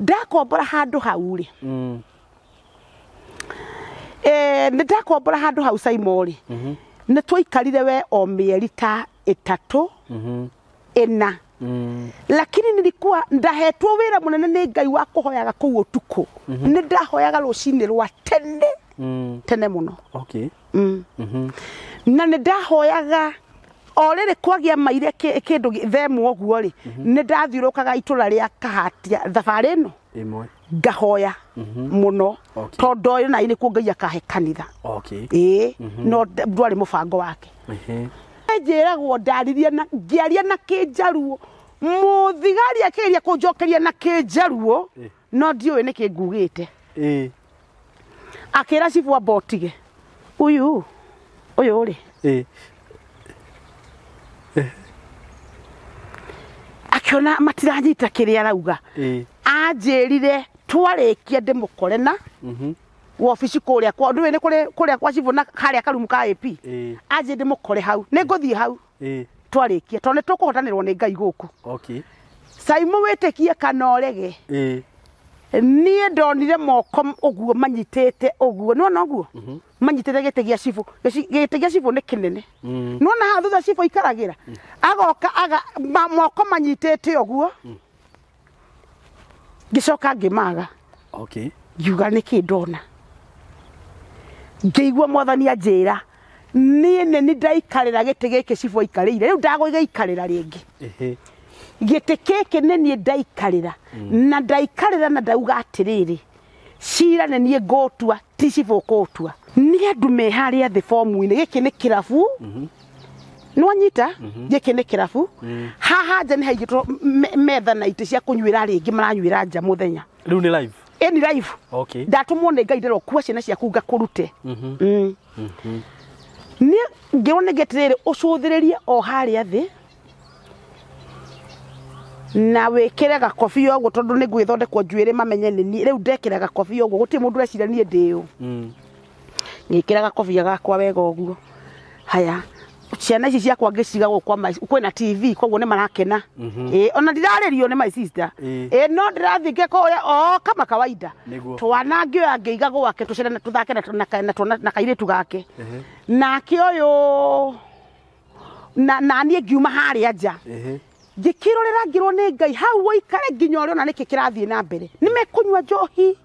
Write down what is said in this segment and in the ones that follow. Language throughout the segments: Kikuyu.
Ndakombora handũ hau rĩ, nĩ ndakombora handũ hau Saimo rĩ, nĩ twaikarire we o mĩeri ta 3 4, lakini nilikuwa ndahetwo wĩra mũnene nĩ Ngai wa kũhoyaga kũu ũtukũ. Nĩ ndahoyaga rũcinĩ rwa tene tene mũno. Okay. Na nĩ ndahoyaga o rĩrĩ kwagia maire kĩndũ themwo ũguo rĩ, nĩ ndathiũrũkaga itũra rĩa Kahatia thabarĩ ĩno ĩmwe ngahoya mũno, tondũ ũyũ na nĩ kuo Ngai akahe kanitha. Okay. Ĩĩ, no ndwarĩ mũbango wake. Njĩragwo ndaririe na ngĩaria na kĩnjaruo, mũthigari akĩgeria kũnjokeria na kĩnjaruo, no ndiũĩ nĩkĩ ngugĩte. Akĩra cibũ amba ũtige ũyũ ũyũ rĩ, akiona matiranyita kĩrĩa arauga. Anjĩrire twarĩkia ndĩmũkore na wabici kũrĩa kwa ndũĩ nĩ kũrĩa kwa cibũ na harĩa karumu ka AP. Anjĩrire ndĩmũkore hau, nĩ ngũthiĩ hau twarĩkia, tondũ nĩ tũkũhotanĩrwo nĩ Ngai gũkũ. Okay. Saimo wĩtĩkie kana ũrege, niĩ ndonire moko ũguo manyitĩte ũguo, nĩwona ũguo manyitĩte gĩtĩ gĩa cibũ. Gĩtĩ gĩa cibũ nĩ kĩnene, nĩwona haha thutha cibũ aikaragĩra, agoka aga moko manyitĩte ũguo, ngĩcoka ngĩmaga. Okay. Ngiuga nĩkĩ ndona, ngĩigua mwathani anjĩra niĩ nĩ nĩ ndaikarĩra gĩtĩ gĩkĩ cibũ aikarĩire, rĩu ndagũgĩikarĩra rĩngĩ. Gĩtĩ gĩkĩ nĩ niĩ ndaikarĩra, na ndaikarĩra na ndauga atĩrĩrĩ, cira nĩ niĩ ngũtua, ti cibũ ũkũũtua. Nĩ andũ me harĩa thĩ bomu-inĩ, gĩkĩ nĩ kĩrabu, nĩwanyita, gĩkĩ nĩ kĩrabu. Haha nja nĩ haigĩtwo metha na itĩ cia kũnyuĩra rĩngĩ, maranyuĩra nja mũthenya. Rĩu nĩ live? Ĩ nĩ live. Okay. Ndatũmwo nĩ Ngai ndĩrokua ciana ciaku ngakũrute. Niĩ ngĩrwo nĩ atĩrĩrĩ, ũcũthĩrĩrie o harĩa thĩ na wĩkĩre gakobia ũguo, tondũ nĩ ngwĩthondekwo njuĩrĩ mamenye nĩ niĩ. Rĩu ndekĩra gakobia ũguo, gũtirĩ mũndũ ũreciria niĩ ndĩ ũ. Ngĩkĩra gakobia gakwa wega ũguo. Haya, ciana ici ciakwa ngĩciga gũkũ kwa my, kwĩna TV, koguo nĩ marakena. Ĩĩ, ona ndirarĩrio nĩ my sister. Ĩĩ, no ndĩrathiĩ ngĩka ũrĩa o kama kawaida. Twana ngĩoya ngĩiga gwake, tũcere tũthake na kairĩtu gake. Nake ũyũ na niĩ ngiuma harĩa nja. Ngĩkĩrorera ngĩrwo nĩ Ngai hau ũikare nginya ũrĩa ona nĩkĩ kĩrathiĩ na mbere. Nĩ mekũnyua njohi,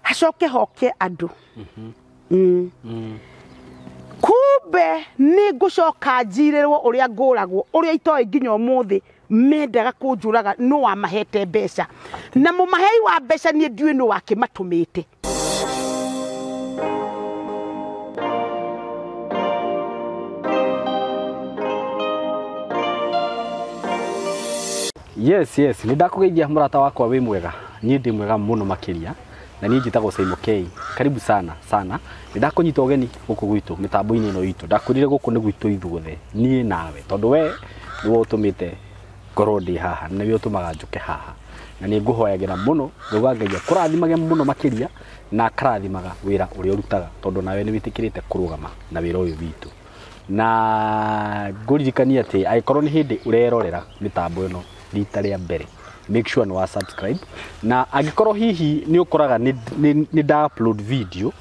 hacoke hoke andũ. Kumbe nĩ ngũcoka njirĩrwo ũrĩa ngũragwo, ũrĩa itoĩ nginya ũmũthĩ mendaga kũnjũraga nũ wamahete mbeca, na mũmahei wa mbeca niĩ ndiũĩ nũ wakĩmatũmĩte. Yes, yes, nĩ ndakũgeithia mũrata wakwa wĩ mwega. Niĩ ndĩ mwega mũno makĩria, na niĩ njĩtagwo Saimo K. Karibu sana sana. Nĩ ndakũnyita ũgeni gũkũ gwitũ mĩtambo-inĩ ĩno itũ. Ndakwĩrire gũkũ nĩ gwitũ ithuothe, niĩ nawe, tondũ we nĩwe ũtũmĩte ngorwo ndĩ haha, na nĩwe ũtũmaga njũke haha. Na nĩ ngũhoyagĩra mũno, ngauga Ngai akũrathimage mũno makĩria, na akarathimaga wĩra ũrĩa ũrutaga, tondũ nawe nĩ wĩtĩkĩrĩte kũrũgama na wĩra ũyũ witũ. Na ngũririkanie atĩ angĩkorwo nĩ hĩndĩ ũrerorera mĩtambo ĩno rita rĩa mbere, make sure nĩ wa subscribe. Na angĩkorwo hihi nĩ ũkoraga nĩ nda upload video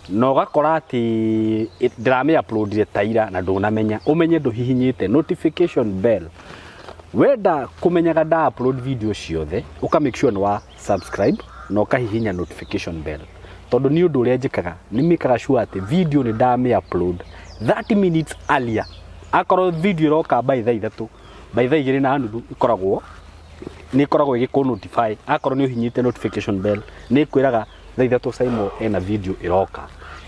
na ũgakora atĩ ndĩramĩ uploadire ta ira na ndũnamenya, ũmenye ndũhihinyĩte notification bell. Wenda kũmenyaga nda upload video ciothe, ũka make sure nĩ wa subscribe na ũkahihinya notification bell, tondũ nĩ ũndũ ũrĩa njĩkaga nĩ mĩkaga sure atĩ video nĩ ndamĩ upload 30 minutes earlier. Akorwo video ĩroka by thaa 3, by thaa 2:30 ĩkoragwo nĩ ĩkoragwo ĩgĩkũ notify. Akorwo nĩ ũhihinyĩte notification bell, nĩ ĩkwĩraga thaa 3 Saimo ena video ĩroka,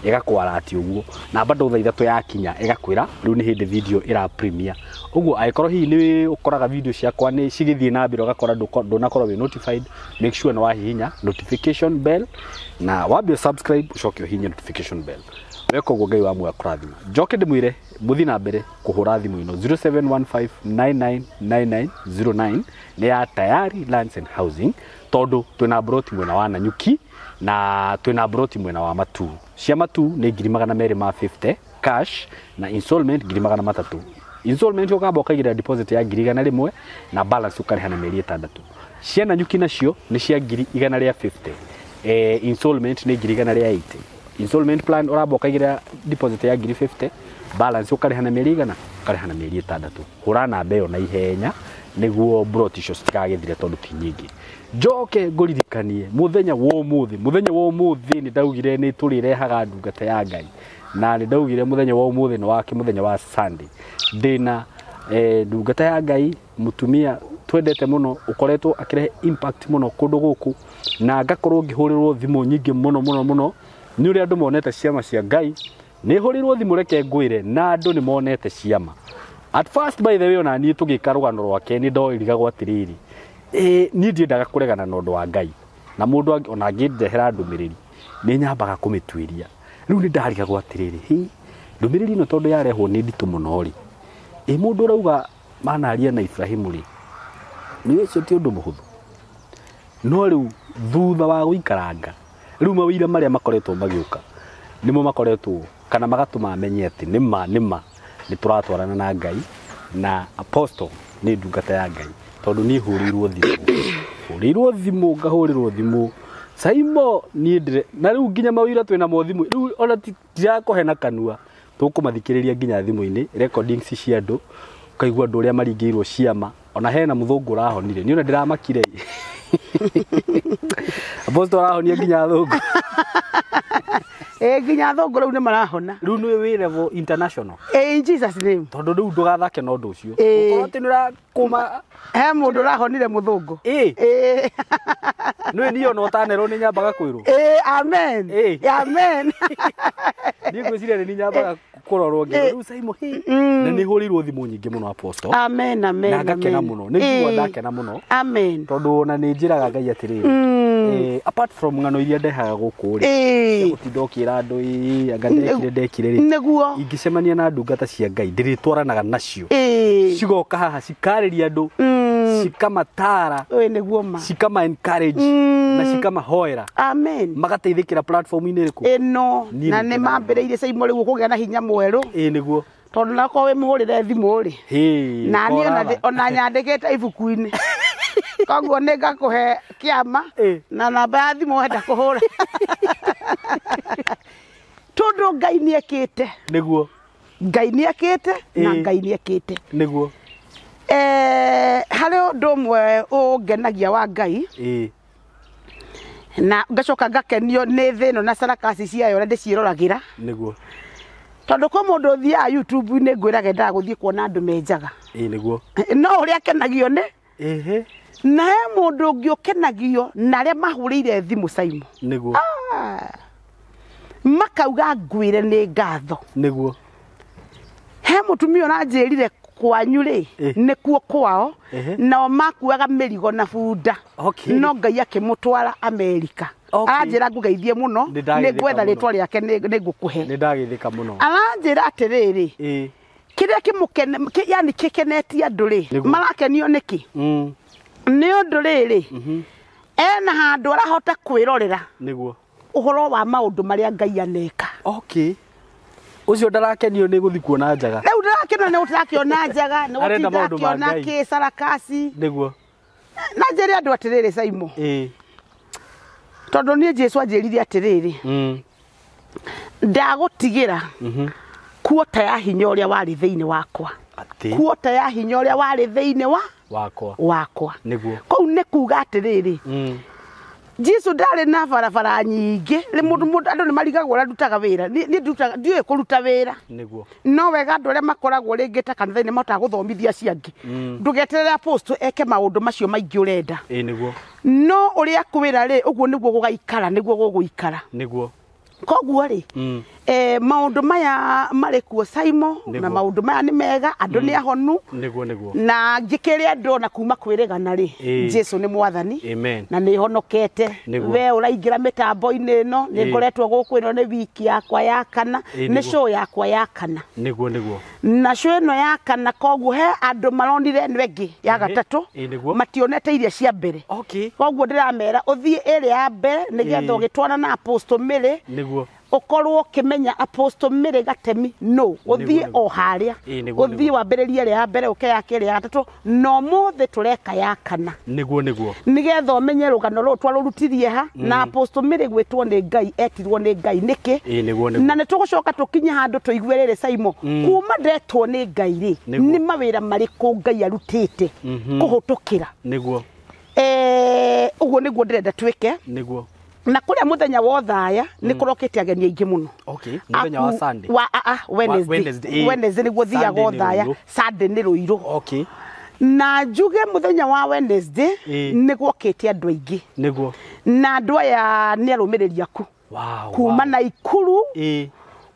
ĩgakwara atĩ ũguo, na bado thaa 3 yakinya ĩgakwĩra rĩu nĩ hĩndĩ video ĩra premiere. Ũguo angĩkorwo hihi nĩ ũkoraga video ciakwa nĩ cigĩthiĩ na mbere ũgakora ndũnakorwo wĩ notified, make sure nĩ wahihinya notification bell na wambie subscribe ũcoke ũhihinye notification bell. Weka ũguo Ngai wa muoyo akũrathima. Njoke ndĩmwĩre mũthiĩ na mbere kũhũra thimũ ĩno 0715999909 nĩ ya Tayari Lands and Housing, tondũ twĩna broti mwena wa Nanyuki na twĩna broti mwena wa Matuu. Cia Matuu nĩ ngiri magana merĩ ma 50 cash na installment ngiri magana matatũ. Installment ũkamba ũkaigĩrĩra deposit ya 100,000 na balance ũkarĩha na mĩeri 6. Ciana nyuki nacio nĩ cia 150,000. Installment nĩ 180,000. Installment plan ũramba ũkaigĩrĩra deposit ya 50,000, balance ũkarĩha na mĩeri 100, ũkarĩha na mĩeri 6. Hũra namba ĩyo na ihenya nĩguo broti icio citigagĩthire tondũ ti nyingĩ. Njoke ngũririkanie mũthenya wa ũmũthĩ, mũthenya wa ũmũthĩ nĩ ndaugire nĩ tũrĩrehaga ndungata ya Ngai, na nĩ ndaugire mũthenya wa ũmũthĩ nĩ wake mũthenya wa Sunday. Ndĩna ndungata ya Ngai mũtumia twendete mũno ũkoretwo akĩrehe impact mũno kũndũ gũkũ, na ngakorwo ngĩhũrĩrwo thimũ nyingĩ mũno mũno mũno nĩ ũrĩa andũ monete ciama cia Ngai. Nĩ hũrĩrwo thimũ reke ngwĩre, na andũ nĩ monete ciama. At first by the way ona niĩ tũgĩka rũgano rwake nĩ ndoirigagwo atĩrĩrĩ, niĩ ndiendaga kũregana na ũndũ wa Ngai, na mũndũ ona angĩndehera ndũmĩrĩri nĩ nyambaga kũmĩtuĩria. Rĩu nĩ ndarigagwo atĩrĩrĩ, hi ndũmĩrĩri ĩno tondũ yarehwo nĩ nditũ mũno rĩ, ĩ mũndũ ũrauga manaria na Ibrahimu rĩ, nĩ ũcio ti ũndũ mũhũthũ. No rĩu thutha wa gũikaranga rĩu mawĩra marĩa makoretwo magĩũka nĩmo makoretwo kana magatũma menye atĩ nĩma nĩma nĩ tũratwarana na Ngai, na apostle nĩ ndungata ya Ngai. Tondũ niĩ hũrĩirwo thimũ, thimũ ngahũrĩrwo thimũ Saimo niĩ ndire na rĩu nginya mawĩra twĩna mo thimũ rĩu ona tirakũhe na kanua, tũkũmathikĩrĩria nginya thimũ-inĩ recordings cia andũ, ũkaigua andũ ũrĩa maringĩirwo ciama. Ona hena mũthũngũ ũrahonire, niĩ ona ndĩramakire. Apostle arahonia nginya athũngũ. Nginya athũngũ rĩu nĩ marahona. Rĩu nĩ wĩ level international. In Jesus name. Tondũ rĩu ndũgathake na ũndũ ũcio. Ũkorwo atĩ nĩ ũrakũma he mũndũ ũrahonire mũthũngũ. Nĩ niĩ ona ũtanerwo nĩ nyambaga kwĩrwo. Amen. Amen. Niĩ ngwĩciria nĩ nyambaga kũrorwo ngĩrwo rĩu Saimo hi. Na nĩ hũrĩirwo thimũ nyingĩ mũno apostle. Amen, amen. Na ngakena mũno. Nĩ njigua ndakena mũno. Amen. Tondũ ona nĩ njĩraga Ngai atĩrĩrĩ, apart from ng'ano iria ndehaga gũkũ rĩ, gũtinda ũkĩra andũ anga ndekire rĩ, nĩguo ingĩcemania na ndungata cia Ngai ndĩrĩtwaranaga nacio, cigoka haha cikarĩria andũ, cikamatara, nĩguo ma, cikama encourage na cikamahoera. Amen. Magateithĩkĩra platform-inĩ ĩrĩkũ ĩno, na nĩ mambĩrĩirie Saimo rĩu kũgĩa na hinya mwerũ. Nĩguo tondũ nakorwo wĩ mũhũrĩre thimũ rĩ, na niĩ ona nyandĩkĩte ibuku-inĩ, koguo nĩ ngakũhe kĩama na namba ya thimũ wenda kũhũra. Tondũ Ngai nĩ ekĩte. Nĩguo Ngai nĩ ekĩte na Ngai nĩ ekĩte. Nĩguo harĩ ũndũ ũmwe ũngenagia wa Ngai, na ngacoka ngakenio nĩ thĩ ĩno na sarakasi ciayo ũrĩa ndĩciĩroragĩra. Nĩguo tondũ kwĩ mũndũ ũthiaga YouTube-inĩ ngwĩraga endaga gũthiĩ kuona andũ menjaga. Nĩguo no ũrĩa akenagio nĩ na he mũndũ ũngĩ ũkenagio na arĩa mahũrĩire thimũ Saimo. Nĩguo makauga ngwĩre nĩ ngatho. Nĩguo he mũtumia ũranjĩrire kwanyu rĩ nĩkuo kwao, nao makuaga mĩrigo na bunda, no Ngai akĩmũtwara Amerika. Aranjĩra ngũgeithie mũno, nĩ ngwetha rĩtwa rĩake nĩ ngũkũhe. Nĩ ndagĩthĩka mũno. Aranjĩra atĩrĩrĩ, kĩrĩa kĩmũkene, yani kĩkenetie andũ rĩ, marakenio nĩkĩ? Nĩ ũndũ rĩrĩ, ena handũ arahota kwĩrorera. Nĩguo ũhoro wa maũndũ marĩa Ngai aneka. Ũcio ndarakenio nĩ gũthiĩ kuona njaga. Rĩu ndarakenio nĩ gũtirakĩona njaga, nĩ gũtinda kĩ sarakasi. Nĩguo na njĩre andũ atĩrĩrĩ Saimo, tondũ niĩ Jesũ anjĩrire atĩrĩrĩ, ndagũtigĩra kuota ya hinya ũrĩa warĩ thĩinĩ wakwa. Kuota ya hinya ũrĩa warĩ thĩinĩ wa wakwa. Nĩguo kũu nĩ kuga atĩrĩrĩ, Jesu ndarĩ na barabara nyingĩ, mũndũ andũ nĩ marigagwo ũrĩa ndutaga wĩra. Niĩ ndutaga, ndiũĩ kũruta wĩra. Nĩguo no wega andũ arĩa makoragwo rĩngĩ ta kanitha-inĩ mahotaga gũthomithia acio angĩ. Ndũgeterere apostle eke maũndũ macio maingĩ ũrenda. Nĩguo no ũrĩa kwĩra rĩ, ũguo nĩguo gũgaikara, nĩguo gũgũikara. Nĩguo koguo rĩ, maũndũ maya marĩ kuo Saimo, na maũndũ maya nĩ mega, andũ nĩ ahonu. Nĩguo nĩguo na njĩkĩre andũ ona kuma kwĩrĩgana rĩ, Jesu nĩ mwathani. Amen. Na nĩ honokete. We ũraingĩra mĩtambo-inĩ ĩno, nĩ ngoretwo gũkũ, ĩno nĩ wiki yakwa ya kana, nĩ show yakwa ya kana. Nĩguo nĩguo na show ĩno ya kana, koguo he andũ maronire ĩno ĩngĩ ya gatatũ, mationete iria cia mbere. Koguo ndĩramera ũthiĩ ĩrĩa ya mbere nĩgetha ũgĩtwarana na Apostle Mary. Nĩguo Ũkorwo ũkĩmenya Apostle Mary Gatemi no ũthiĩ o harĩa ũthiĩ wambĩrĩrie rĩa mbere ũke ya kerĩ ya gatatũ no mũthĩ tũreka ya kana nĩguo nĩguo nĩgetha ũmenye rũgano rũrũ twarũrutirie ha na Apostle Mary gwĩtwo nĩ Ngai etirwo nĩ Ngai nĩkĩ nĩguo nĩguo na nĩtũgũcoka tũkinye handũ tũigue rĩrĩ Saimo kuma ndetwo nĩ Ngai rĩ nĩ mawĩra marĩkũ Ngai arutĩte kũhũtũkĩra nĩguo ũguo nĩguo ndĩrenda twĩke nĩguo na kuria muthenya wa thaya ni kurokite ageni aingi muno. Okay, muthenya wa Sunday wa Wednesday Wednesday niguo thiaga thaya Sunday ni Ruiru. Okay, na njuge muthenya wa Wednesday ni gwokite andu aingi niguo na andu aya ni arumiriri aku. Wow, kuma Naikuru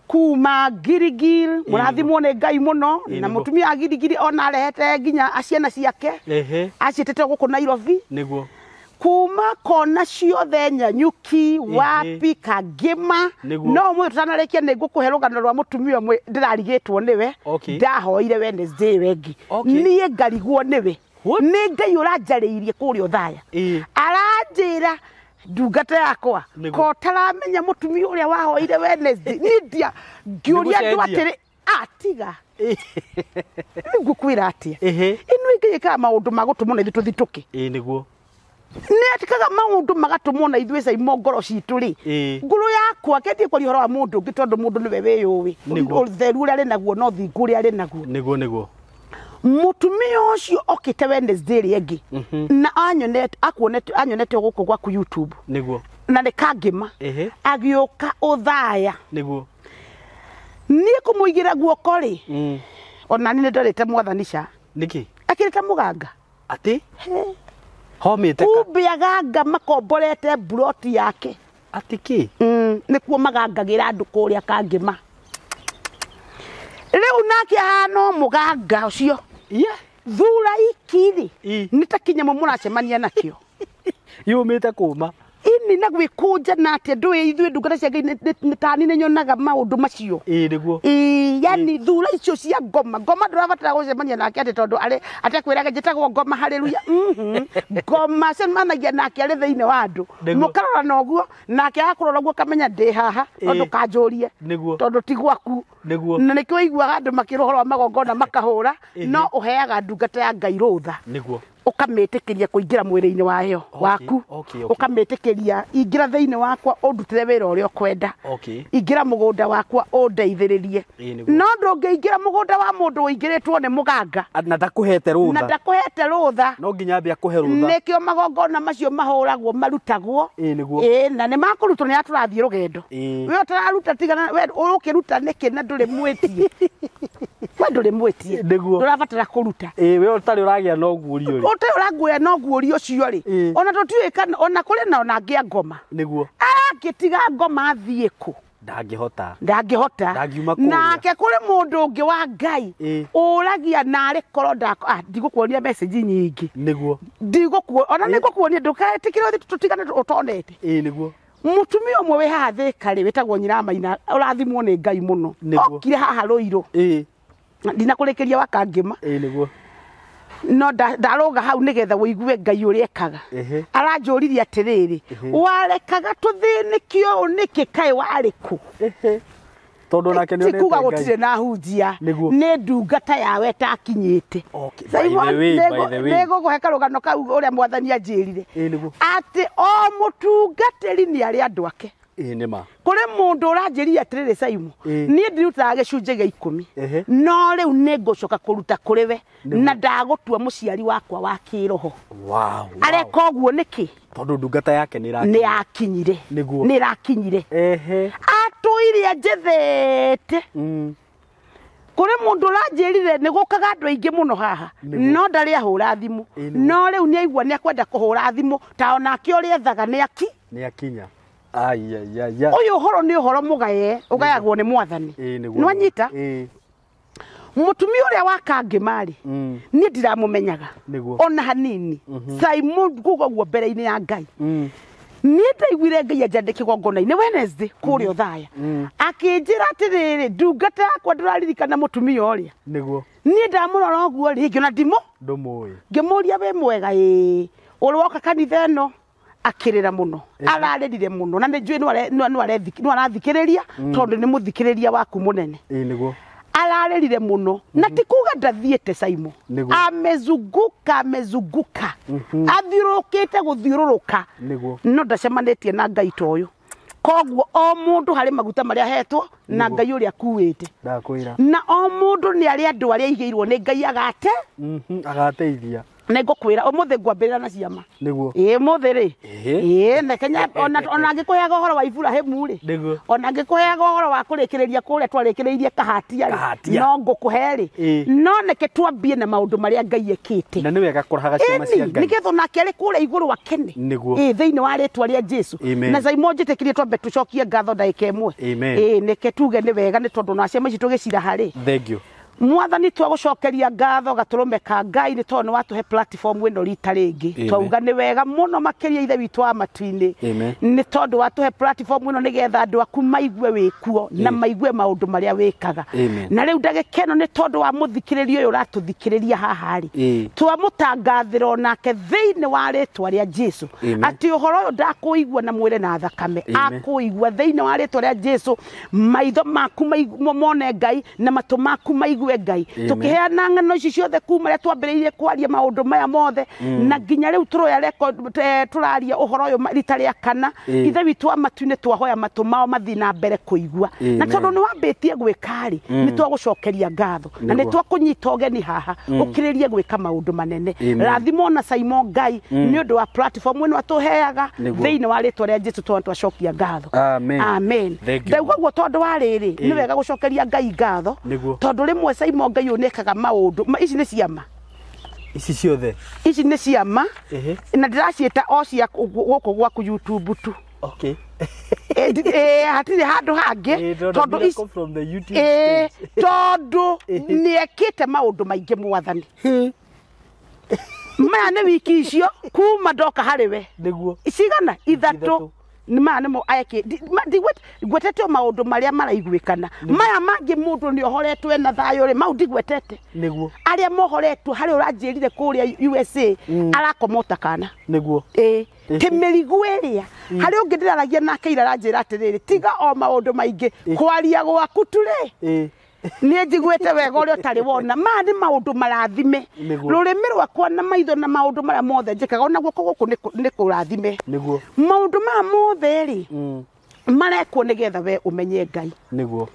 kuma Girigiri murathimwo ni Ngai muno na mutumia Girigiri ona arehete nginya aciana ciake aciĩtĩte guku Nairobi niguo kuma kona ciothe Nyanyuki wapi Kangima no mwe tutanarĩkia nĩ ngũkũhe rũgano rwa mũtumia ũmwe ndĩrarigĩtwo nĩwe ndahoire Wednesday wengi niĩ ngarigwo nĩwe nĩ Ngai ũranjarĩirie kũrĩa Othaya aranjĩra ndungata yakwa ko taramenya mũtumia ũrĩa wahoire Wednesday niĩ ndia ngĩũria andũ atĩrĩ atiga nĩngũkwĩra atĩa ĩno Ngai ĩkaga maũndũ ma gũtũmwo na ithuĩ tũthitũke nĩguo nä atikaga maundu magatũmwo na ithuĩ Saimo ngoro citũ rĩ ngoro yakwa kendie kwaria ũhoro wa mũndũ ũngĩ tondũ mũndũ nĩwe wĩyũĩ ũtheru ũrĩa arĩ naguo no thingu ũrĩa arĩ naguo nĩguo nĩguo mũtumia ũcio okĩte Wednesday ĩrĩa ĩngĩ na anyonete akuonete anyonete gũkũ gwaku YouTube nĩguo na nĩ Kangĩma agĩũka Othaya nĩguo niĩ kũmũigĩra guoko rĩ ona niĩ nĩndorĩte mwathani ca nĩkĩ akĩrĩte mũganga atĩ homete kumbe aganga makomborete buroti yake ati ki nikuo magangagira andu kuria Kangĩma riu nake ahana muganga ucio thura ikiri ni ta kinyamo muracemania nakio yumite kuma ini na gwikunja na atia ndui ithuĩ ndungata cia Ngai nĩ tani nĩ nyonaga maũndũ macio nĩguo yani thura icio cia ngoma ngoma ndũrabatara gũcemania nake atĩ tondũ arĩ atekwĩraga njĩtagwo ngoma haleluya ngoma cemanagia nake arĩ thĩinĩ wa andũ mũkarora na ũguo nake akũrora ũguo kamenya ndĩ haha tondũ kanjũrie tondũ ti gwaku na nĩkĩo ũiguaga andũ makĩrwo ũhoro wa magongona makahũra no ũheaga ndungata ya Ngai rũtha nĩguo ukamĩtĩkĩria kũingĩra mwĩrĩ-inĩ wayo waku ukamĩtĩkĩria ingĩra thĩinĩ wakwa ũndutĩre wĩra ũrĩa ũkwenda ingĩra mũgũnda wakwa ũndeithĩrĩrie no ndũngĩingĩra mũgũnda wa mũndũ ũingĩrĩtwo nĩ mũganga na ndakũhete rũtha na ndakũhete rũtha no nginya ambe akũhe rũtha nĩkĩo magongona macio mahũragwo marutagwo na nĩ makũrutwo nĩ atũrathiĩ rũgendo we ũtararuta tigana we ũkĩruta nĩkĩ na ndũrĩ mwĩtie we ndũrĩ mwĩtie ndũrabatara kũruta we ũtarĩ ũragĩa na ũguũrio rĩ ũtarĩ ũraguoya na ũguũrio ũcio rĩ ona tũtiũĩ kana ona kũrĩ na ona angĩ a ngoma nĩguo angĩtiga ngoma athiĩ kũ ndangĩhota ndangĩhota ndangiuma kũrĩa nake kũrĩ mũndũ ũngĩ wa Ngai ũragia narĩ korwo ndigũkuonia message nyingĩ nĩguo ndigũkuo ona nĩngũkuonia ndũkaĩtĩkĩre ũthiĩ tũtigane ũtonete nĩguo mũtumia ũmwe wĩ haha Thĩka rĩ wĩtagwo Nyiramaina ũrathimwo nĩ Ngai mũno okire haha Rũirũ ndinakũrĩkĩria wa Kangĩma nĩguo no ndaroga hau nigetha ũigue Ngai ũrĩa ekaga aranjũririe atĩrĩrĩ warekaga tũthĩnĩkio ũũ nĩkĩ kaĩ warĩ kũ tondũ nake nĩ ti kuga gũtirĩ na hunjia nĩ ndungata yawe ĩtakinyĩte nĩngũkũhe karũgano kau ũrĩa mwathani anjĩrire atĩ o mũtungatĩri nĩ arĩ andũ ake nĩma kũrĩ mũndũ ũranjĩrire atĩrĩrĩ Saimo niĩ ndirutaga gĩcunjĩ gĩa ikũmi no rĩu nĩngũcoka kũruta kũrĩ we na ndagũtua mũciari wakwa wa kĩroho areka ũguo nĩkĩ tondũ ndungata yake nĩ yakinyire nĩ ĩrakinyire atũire anjethete kũrĩ mũndũ ũranjĩrire nĩ gũkaga andũ aingĩ mũno haha no ndarĩ ahũra thimũ no rĩu nĩ aigua nĩ akwenda kũhũra thimũ ta onake ũrĩa ethaga nĩ aki nĩ akinya ũyũ ũhoro nĩ ũhoro mũgaye ũgayagwo nĩ mwathani nĩwanyita mũtumia ũrĩa wa Kangĩma rĩ niĩ ndiramũmenyaga ona hanini Saimo nguga ũguo mbere-inĩ ya Ngai niĩ ndaiguire Ngai anjandĩ kĩgongona-inĩ Wednesday kũrĩa Othaya akĩnjĩra atĩrĩrĩ ndungata yakwa ndũraririkana mũtumia ũrĩa nĩguo niĩ ndamũrora ũguo rĩ ngĩona ndimũ ndũmũĩ ngĩmũria wĩ mwega ĩĩ ũrĩ woka kanitha ĩno Akĩrĩra mũno, ararĩrire mũno, na nĩ njũĩ no arathikĩrĩria tondũ nĩ mũthikĩrĩria waku mũnene. Nĩguo. Ararĩrire mũno, na ti kuga ndathiĩte Saimo. Amezunguka, amezunguka, athiũrũrũkĩte gũthiũrũrũka. Nĩguo. No ndacemanĩtie na Ngai ta ũyũ. Koguo o mũndũ harĩ maguta marĩa ahetwo na Ngai ũrĩa akuĩte. Ndakwĩra. Na o mũndũ nĩ arĩ andũ arĩa aigĩirwo nĩ Ngai agate. Agateithia. Nĩ ngũkwĩra ũmũthĩ ngwambĩrĩra na ciama. Nĩguo. Ĩĩ mũthĩ rĩ. Ĩĩ na Kenya ona angĩkũheaga ũhoro wa Iburahĩmu rĩ. Nĩguo. Ona angĩkũheaga ũhoro wa kũrĩkĩrĩria kũrĩa twarĩkĩrĩirie Kahatia rĩ. No ngũkũhe rĩ. No neke twambie na maũndũ marĩa Ngai ekĩte. Na nĩ wega kũrahaga ciama cia Ngai. Nĩgetha onake arĩ kũrĩa igũrũ akene. Nĩguo. Ĩĩ thĩinĩ wa rĩtwa rĩa Jesu. Na Saimo njĩtĩkĩrie twambe tũcokie ngatho ndagĩka ĩmwe. Ĩĩ neke tuge nĩ wega nĩ tondũ na ciama ici tũgĩciraha rĩ. Thank you. Mwathani twagũcokeria ngatho gatũrũme ka Ngai nĩ tondũ nĩ watũhe platform ĩno rita rĩngĩ. Twauga nĩ wega mũno makĩria ithe witũ wa matu-inĩ. Nĩ tondũ watũhe platform ĩno nĩgetha andũ aku maigue wĩkuo na maigue maũndũ marĩa wĩkaga. Na rĩu ndagĩka ĩno nĩ tondũ wa mũthikĩrĩria ũyũ ũratũthikĩrĩria haha rĩ, twamũtangathĩra onake thĩinĩ wa rĩtwa rĩa Jesu atĩ ũhoro ũyũ ndakũigua na mwĩrĩ na thakame, akũigua thĩinĩ wa rĩtwa rĩa Jesu. Maitho maku mone Ngai na matũ maku maigue Ngai. Tukiheana ng'ano ici ciothe kuma rĩrĩa twambĩrĩirie kwaria maũndũ maya mothe na nginya rĩu tũroya record tũraria ũhoro ũyũ rita rĩa kana. Ithe witũ wa matu-inĩ twahoya matũ mao mathiĩ na mbere kũigua, na tondũ nĩ wambĩtie gwĩka rĩ, nĩ twagũcokeria ngatho na nĩ twakũnyita ũgeni haha ũkĩrĩrie gwĩka maũndũ manene. Rathimo na Saimo Ngai nĩ ũndũ wa platform ĩno atũheaga thĩinĩ wa rĩtwa rĩa Jesu twacokia ngatho. Amen. Ndauga ũguo tondũ wa rĩrĩ nĩ wega gũcokeria Ngai ngatho tondũ rĩmwe Saimo Ngai ũnekaga maũndũ. Ici nĩ ciama. Ici ciothe. Ici nĩ ciama. Na ndĩraciĩta o cia gũkũ gwaku YouTube tu. Okay. Hatirĩ handũ hangĩ tondũ ici tondũ nĩekĩte maũndũ maingĩ Mwathani. Maya nĩ wiki icio kuma ndoka harĩ we. Nĩguo. Cigana ithatũ. Maya nĩmo ngwetete o maũndũ marĩa maraiguĩkana. Maya mangĩ mũndũ nĩ ohoretwo ena thayũ rĩ, mau ndigwetete. Nĩguo. Arĩa mohoretwo harĩ ũranjĩrire kũrĩa USA arakoma ta kana. Nĩguo. Ĩĩ ti mĩrigo ĩrĩa. Harĩ ũngĩ ndĩraragia nake ira aranjĩra atĩrĩrĩ, tiga o maũndũ maingĩ, kwaria gwaku tu rĩ. Niĩ njiguĩte wega ũrĩa ũtarĩ wona. Maya nĩ maũndũ marathime. Rũrĩmĩ rwakwa na maitho na maũndũ marĩa mothe njĩkaga ona guoko gũkũ nĩ kũrathime. Nĩguo. Maũndũ maya mothe rĩ marekwo nĩgetha we ũmenye Ngai. Nĩguo.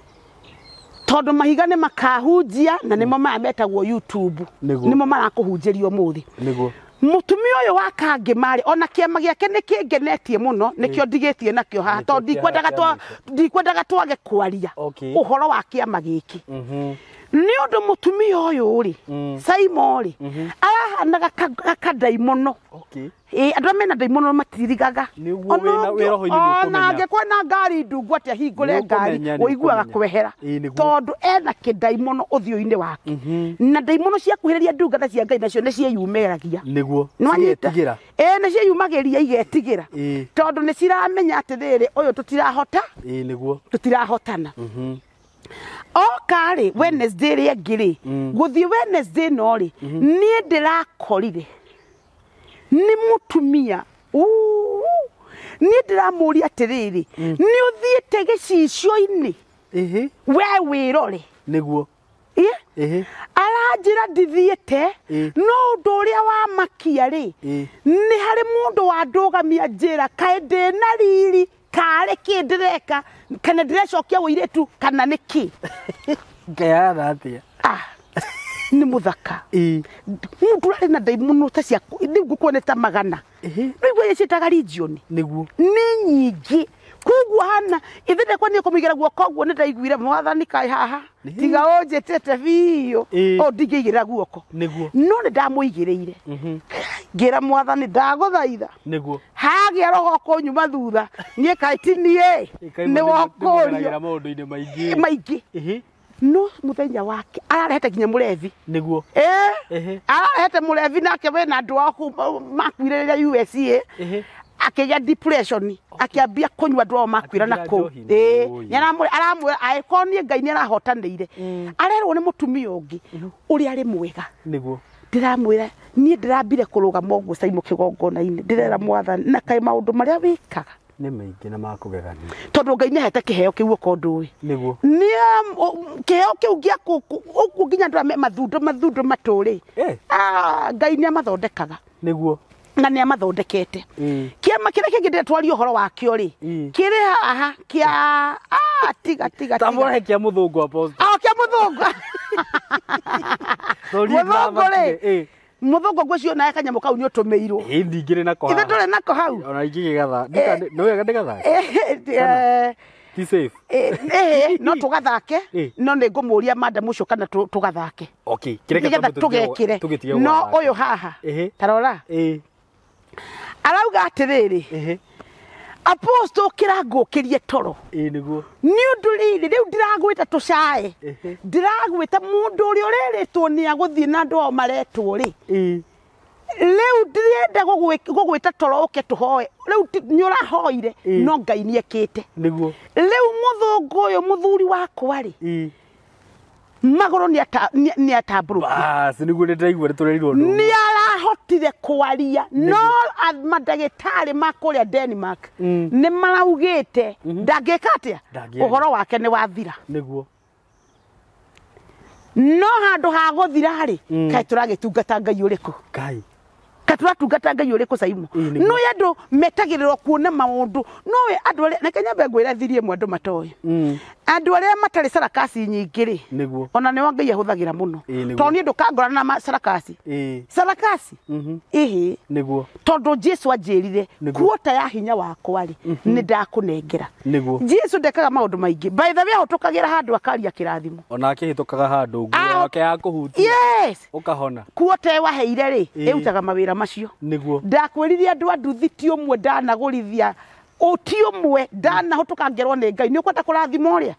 Tondũ mahiga nĩ makahunjia na nĩmo maya metagwo YouTube. Nĩmo marakũhunjĩria ũmũthĩ. Nĩguo. Mũtumia ũyũ wa Kangĩma rĩ, ona kĩama gĩake nĩ kĩngenetie mũno, nĩkĩo ndigĩtie nakĩo haha tondũ ndikwendaga twage kwaria ũhoro wa kĩama gĩkĩ. Nĩ ũndũ mũtumia ũyũ rĩ, Saimo rĩ, arahanaga kandaimono. Andũ arĩa mena ndaimono matirigaga. Ona angĩkorwo na ngari ndungu atĩa hingũre ngari ũiguaga kwehera tondũ ena kĩndaimono ũthiũ-inĩ wake. Na ndaimono ciakuhĩrĩria ndungata cia Ngai nacio nĩ ciĩyumĩragia. Nĩguo. Cigetigĩra. Ĩĩ nĩ ciĩyumagĩria igetigĩra. Tondũ nĩ ciramenya atĩrĩrĩ ũyũ tũtirahota. Ĩĩ nĩguo. Tũtirahotana. Oka rĩ Wednesday rĩ ĩngĩ rĩ, gũthiĩ Wednesday no rĩ, niĩ ndĩrakorire nĩ mũtumia niĩ ndĩramũria atĩrĩrĩ, nĩ ũthiĩte gĩcicio-inĩ we wĩrore. Nĩguo. Aranjĩra ndithiĩte, no ũndũ ũrĩa wamakia rĩ, nĩ harĩ mũndũ wandũgamia njĩra kaĩ ndĩna riri karĩ kĩ ndĩreka kana ndĩrecokia ũirĩtu kana nĩ kĩ. Ngayana atĩa? Nĩ mũthaka. Mũndũ ũrarĩ na ndaimono ta cia rĩu ngũkuona ta magana. Rĩu iria ciĩtaga region. Nĩguo. Nĩ nyingĩ. Koguo hana ithe ndekwa niĩ kũmũigĩra guoko ũguo nĩ ndaiguire Mwathani kaĩ haha tiga ũnjĩtĩte biũ o ndingĩigĩrĩra guoko. Nĩguo. No nĩ ndamũigĩrĩire. Ngĩra Mwathani ndagũthaitha. Nĩguo. Hagĩa roho kũnyuma thutha niĩ kaĩ ti niĩ nĩ wokũrio maũndũ-inĩ maingĩ. Maingĩ. No mũthenya wake ararehete nginya mũrevi. Nĩguo. Ararehete mũrevi nake wena andũ ao kũu makuire rĩrĩa USA. Akĩgĩa depression, akĩambia kũnyua andũ ao makuira na kũu. Nĩ aramwĩra angĩkorwo niĩ Ngai nĩ arahotanĩire. Arerwo nĩ mũtumia ũngĩ ũrĩa arĩ mwega. Nĩguo. Ndiramwĩra niĩ ndĩrambire kũrũgama ũguo Caimo kĩgongona-inĩ, ndĩrera mwathani na kaĩ maũndũ marĩa wĩkaga nĩ maingĩ na makũgegania tondũ Ngai nĩahete kĩheo kĩu okorwo ndũĩ. Nĩguo. Nĩ kĩheo kĩu gĩa ũguo nginya andũ arĩa me mathundo mathundo matũrĩ. Ngai nĩ amathondekaga. Nĩguo. Na nĩ amathondekete. Kĩama kĩrĩa kĩngĩ ndĩratwaria ũhoro wakĩo rĩ, kĩrĩ haha kĩa tiga tiga tiga. Tamũrehe kĩa mũthũngũ apostle. Kĩa mũthũngũ. Mũthũngũ rĩ. Mũthũngũ ngwĩciria nawe kanyamũ kau nĩ ũtũmĩirwo. Ĩ ndingĩrĩ nako haha. Ithe ndũrĩ nako hau. Ona ingĩgĩgatha. Nĩ wega ndĩgathake? Ti safe. No tũgathake, no nĩ ngũmũria madam ũcio kana tũgathake. Okay, kĩreke tũgekĩre. No ũyũ haha. Ta rora. Arauga atĩrĩrĩ. Apostle kĩrangũkĩrie toro. Nĩguo. Nĩ ũndũ rĩrĩ rĩu ndĩragwĩta tũcae. Ndĩragwĩta mũndũ ũrĩa ũrerĩtwo nĩ agũthiĩ na andũ ao maretwo rĩ. Rĩu ndĩrenda gũgwĩta toro ũke tũhoe. Rĩu nĩ ũrahoire no Ngai nĩ ekĩte. Nĩguo. Rĩu mũthũngũ ũyũ mũthuri wakwa rĩ. Magũrũ nĩ atambũrũkia. Bas, nĩguo nĩndĩraigua nĩtũrerirwo ndũgũ. Nĩ arahotire kwaria no mandagĩtarĩ ma kũrĩa Denmark nĩ maraugĩte ndangĩka atĩa, ũhoro wake nĩ wathira. Nĩguo. No handũ ha gũthira rĩ, kaĩ tũragĩtungata Ngai ũrĩkũ? Ngai. Kaĩ tũratungata Ngai ũrĩkũ Caimo? No andũ metagĩrĩrwo kuona maũndũ, no andũ arĩa reke nyambe ngwĩre thiri ĩmwe andũ matoĩ. Andũ arĩa matarĩ sarakasi nyingĩ rĩ, ona nĩo Ngai ahũthagĩra mũno. Tondũ niĩ ndũkangorana na sarakasi. Sarakasi? Ĩhĩ. Nĩguo. Tondũ Jesu anjĩrire kuota ya hinya wakwa rĩ, nĩ ndakũnengera. Nĩguo. Jesu ndekaga maũndũ maingĩ. By the way ahũtũkagĩra handũ akaria kĩrathimo. Ona akĩhĩtũkaga handũ nguo yake ya kũhutia. Yes. Ũkahona. Kuota waheire rĩ, ĩrutaga mawĩra macio. Nĩguo. Ndakwĩrire andũ a nduthi ti ũmwe ndanagũrithia ti ũmwe ndanahũtũka ngerwo nĩ Ngai nĩ ũkwenda kũrathima ũrĩa.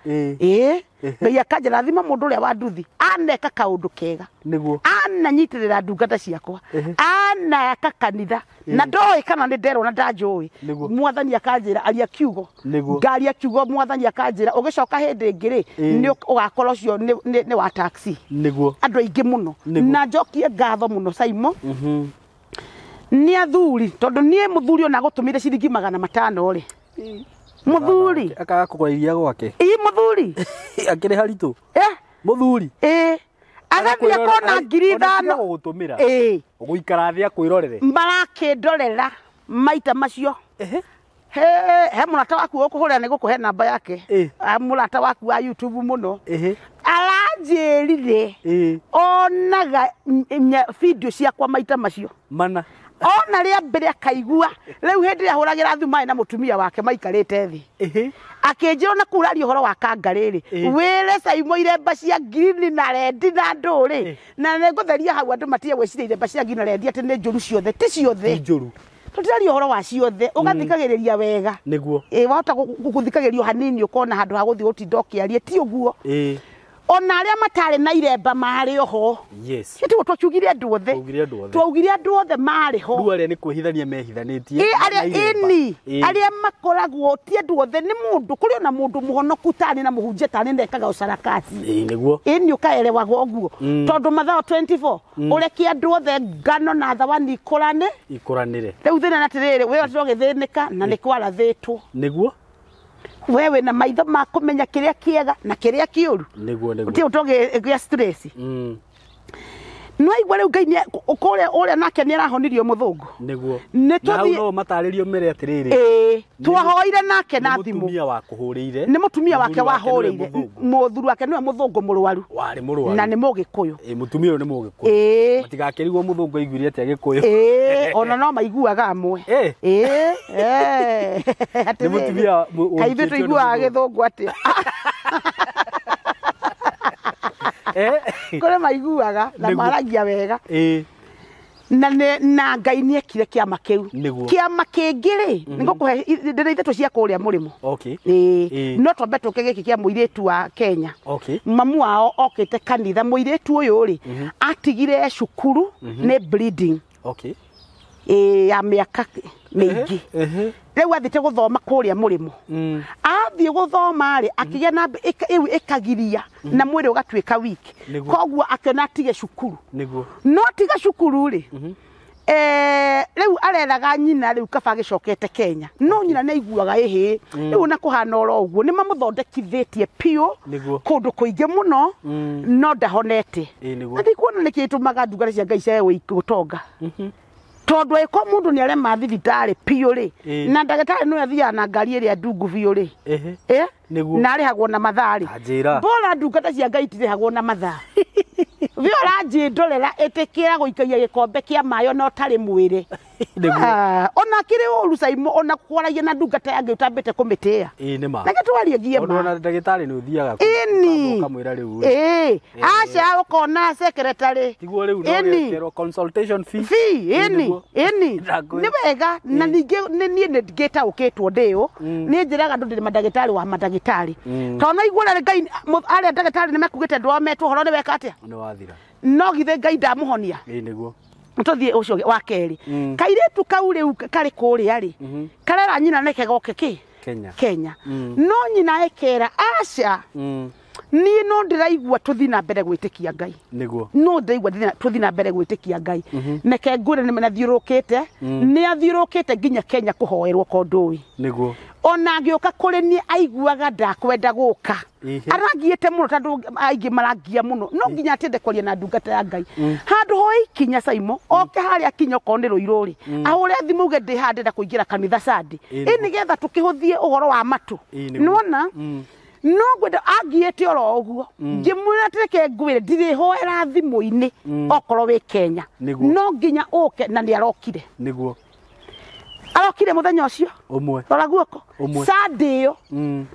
Ngai akanjĩra mũndũ ũrĩa wa nduthi aneka kaũndũ kega. Nĩguo. Ananyitĩrĩra ndungata ciakwa. Anaka kanitha na ndoĩ kana nĩ nderwo na ndanjũĩ. Mwathani akanjĩra aria kiugo. Ngaria kiugo mwathani akanjĩra ũgĩcoka hĩndĩ ĩngĩ rĩ nĩ ũgakorwo ũcio nĩ wa taxi. Nĩguo. Andũ aingĩ mũno. Na njokie ngatho mũno Caimo. Nĩ athuri tondũ niĩ mũthuri ona gũtũmire ciringi 500 rĩ. Mũthuri akaga kũgũra iria gwake. Ĩ mũthuri akĩrĩ haritũ. Mũthuri. Agathiĩ akona 5,000 gũgũtũmĩra. Ũgũikara thĩ akwĩrorere. Marakĩndorera maita macio. He mũrata waku ũkũhũrĩra nĩ gũkũhe namba yake. Mũrata waku wa YouTube mũno. Aranjĩrire onaga video ciakwa maita macio. Mana. Ona rĩa mbere akaigua rĩu hĩndĩ ĩrĩa ahũragĩra thimũ na mũtumia wake maikarĩte thĩ. Akĩnjĩra na kũraria ũhoro wa kanga rĩrĩ wĩre Caimo iremba cia green na red na ndũrĩ na nĩngũtheria hau andũ matige gwĩciria iremba cia green na red atĩ nĩ njũru ciothe, ti ciothe. Njũru. Tũtiraria ũhoro wa ciothe ũgathikagĩrĩria wega. Nĩguo. Wahota gũthikagĩrĩrio hanini ũkona handũ ha gũthiĩ gũtinda ũkĩaria, ti ũguo. Ona arĩa matarĩ na iremba marĩ oho. Yes. Tiguo twakiugire andũ othe. Twaugire andũ othe marĩ ho. Rĩu arĩa nĩ kwĩhithania mehithanĩtie. Arĩa ĩni, arĩa makoragwo ti andũ othe nĩ mũndũ, kũrĩ ona mũndũ mũhonoku tarĩ na mũhunjia tarĩ ndekaga ũcarakasi. Nĩguo. Ĩni ũkaerewaga ũguo. Tondũ mathaa 24 ũreke andũ othe ngano na thawani ikũrane. Ikũranĩre. Rĩu thĩna nĩ atĩrĩrĩ, we ũgĩthĩnĩka na nĩ kwarathĩtwo. Nĩguo. Wewe na maitho ma kũmenya kĩrĩa kĩega na kĩrĩa kĩũru. Nĩguo nĩguo. Ũtige ũtogĩa stress. No igua rĩu Ngai kũrĩa ũrĩa nake nĩ arahonirio mũthũngũ. Nĩguo. Nĩ Na hau tũthiĩ no matarĩrio mere atĩrĩrĩ. Twahoire nake na thimũ. Nĩ mũtumia wa kũhũrĩire. Nĩ mũtumia wake wahũrĩire. Mũthuri wake nĩwe mũthũngũ mũrwaru. Warĩ mũrwaru. Na nĩ mũgĩkũyũ. Mũtumia ũyũ nĩ mũgĩkũyũ. Matigakĩrigwo mũthũngũ aiguire atĩa gĩkũyũ. Ona no maiguaga amwe. Nĩ mũtumia kaĩ ithuĩ tũiguaga gĩthũngũ atĩa? Kũrĩ maiguaga na maragia wega. Na na Ngai nĩ ekire kĩama kĩu. Kĩama kĩngĩ rĩ, nĩngũkũhe ndĩrĩ ithatũ cia kũrĩa mũrĩmo. No twambe tũke gĩkĩ kĩa mũirĩtu wa Kenya. Mamu wao okĩte kanitha, mũirĩtu ũyũ rĩ atigire cukuru nĩ bleeding. Ya mĩaka mĩingĩ. Rĩu athiĩte gũthoma kũrĩa mũrĩmo. Athiĩ gũthoma rĩ akĩgĩa na ĩu ĩkagiria na mwĩrĩ ũgatuĩka weak koguo akĩona atige cukuru no tiga cukuru rĩ rĩu areraga nyina rĩu kaba agĩcokete Kenya no nyina nĩ aiguaga ĩhĩ rĩu na kũhana oro ũguo nĩ mamũthondekithĩtie piũ kũndũ kũingĩ mũno no ndahonete na ndikuona nĩkĩ gĩtũmaga ndungata cia Ngai ciage gũtonga tondũ ĩko mũndũ nĩ arema thibitarĩ piũ rĩ na ndagĩtarĩ no athiaga na ngari ĩrĩa ndungu biũ rĩ na arĩhagwo na mathaa rĩ bora ndungata cia Ngai itirĩhagwo na mathaa we ũranjĩndorera ĩtĩkĩra gũikagia gĩkombe kĩa maĩ ona ũtarĩ mwĩrĩ ona kĩrĩ ũru Caimo ona kwaragia na ndungata ya Ngai ũtambĩte kũmĩtĩĩa na gĩtwarie ngiye ma ona ndagĩtarĩ nĩ ũthiaga ũkamwĩra rĩu aca ũkona secretary tiguo rĩu no gĩkerwo consultation fee ĩni ĩni nĩ wega na ningĩ niĩ nĩ ngĩtaũkĩtwo ndĩũ niĩ njĩraga andũ ndĩ mandagĩtarĩ wa mandagĩtarĩ tondũ naigua ũrĩa Ngai arĩa ndagĩtarĩ nĩ mekugĩte ndwametwo ũhoro nĩ weka atĩa nĩ wathira no githĩ Ngai ndamũhonia nĩguo tũthiĩ ũcio wa kerĩ kairĩtu kau rĩu karĩ kũrĩa rĩ karera nyina neke goke kĩ Kenya no nyina ekera aca niĩ no ndĩraigua tũthiĩ na mbere gwĩtĩkia Ngai nĩguo no ndĩraigua tũthiĩ na mbere gwĩtĩkia Ngai neke ngwĩre nĩ athiũrũkĩte nĩ athiũrũkĩte nginya Kenya kũhoerwo ko ndũĩ nĩguo ona angĩũka kũrĩ niĩ aiguaga ndakwenda gũka arangiĩte mũno tondũ aingĩ marangia mũno no nginya atinde kwaria na ndungata ya Ngai handũ hoe ikinya Caimo oke harĩa akinya okorwo nĩ Rũirũ rĩ ahũre thimũ uge ndĩ haha ndĩrenda kũingĩra kanitha Sunday ĩ nĩgetha tũkĩhũthie ũhoro wa matũ nĩwona no ngwenda angiĩte oro ũguo ngĩmwĩra atĩ ngwĩre ndirĩhoera thimũ-inĩ okorwo wĩ Kenya no nginya ũke na nĩ arokire nĩguo arokire mũthenya ũcio ũmwe rora guoko Sunday ĩyo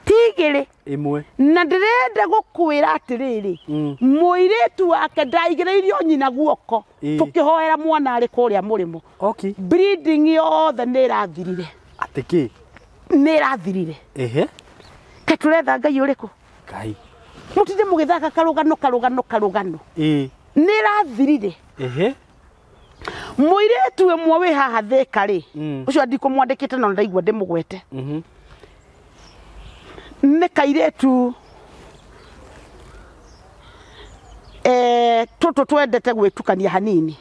ti igĩrĩ ĩmwe na ndĩrenda gũkwĩra atĩrĩrĩ mũirĩtu wake ndaigĩrĩirio nyina guoko tũkĩhoera mwana arĩ kũrĩa mũrĩmo bleeding yothe nĩ ĩrathirire atĩ kĩ nĩ ĩrathirire ehe ke tũretha Ngai ũrĩkũ Ngai mũtinde mũgĩthaka karũgano karũgano karũgano nĩ ĩrathirire ehe mũirĩtu ĩmwe wĩ haha Thĩka rĩ ũcio ndikũmwandĩkĩte no ndaigua ndĩmũgwete nĩ kairĩtu tũtũ twendete gwĩtukania hanini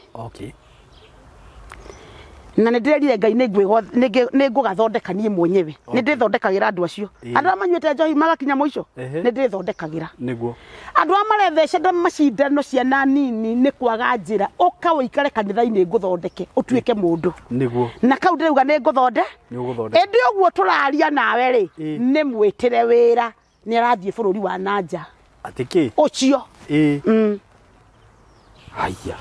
na nĩ ndĩrerire Ngai nĩ ngũgathondeka niĩ mwenyewe nĩ ndĩthondekagĩra andũ acio andũ arĩa manyuĩte njohi magakinya mũico nĩ ndĩthondekagĩra nĩguo andũ arĩa marethecete macindano ciana nini nĩ kwaga njĩra ũka ũikare kanitha-inĩ ngũthondeke ũtuĩke mũndũ nĩguo na kau ndĩrauga nĩ ngũthonde ĩndĩ ũguo tũraria nawe rĩ nĩ mwĩtĩre wĩra nĩ arathiĩ bũrũri wa nanja atĩ kĩ ũcio haya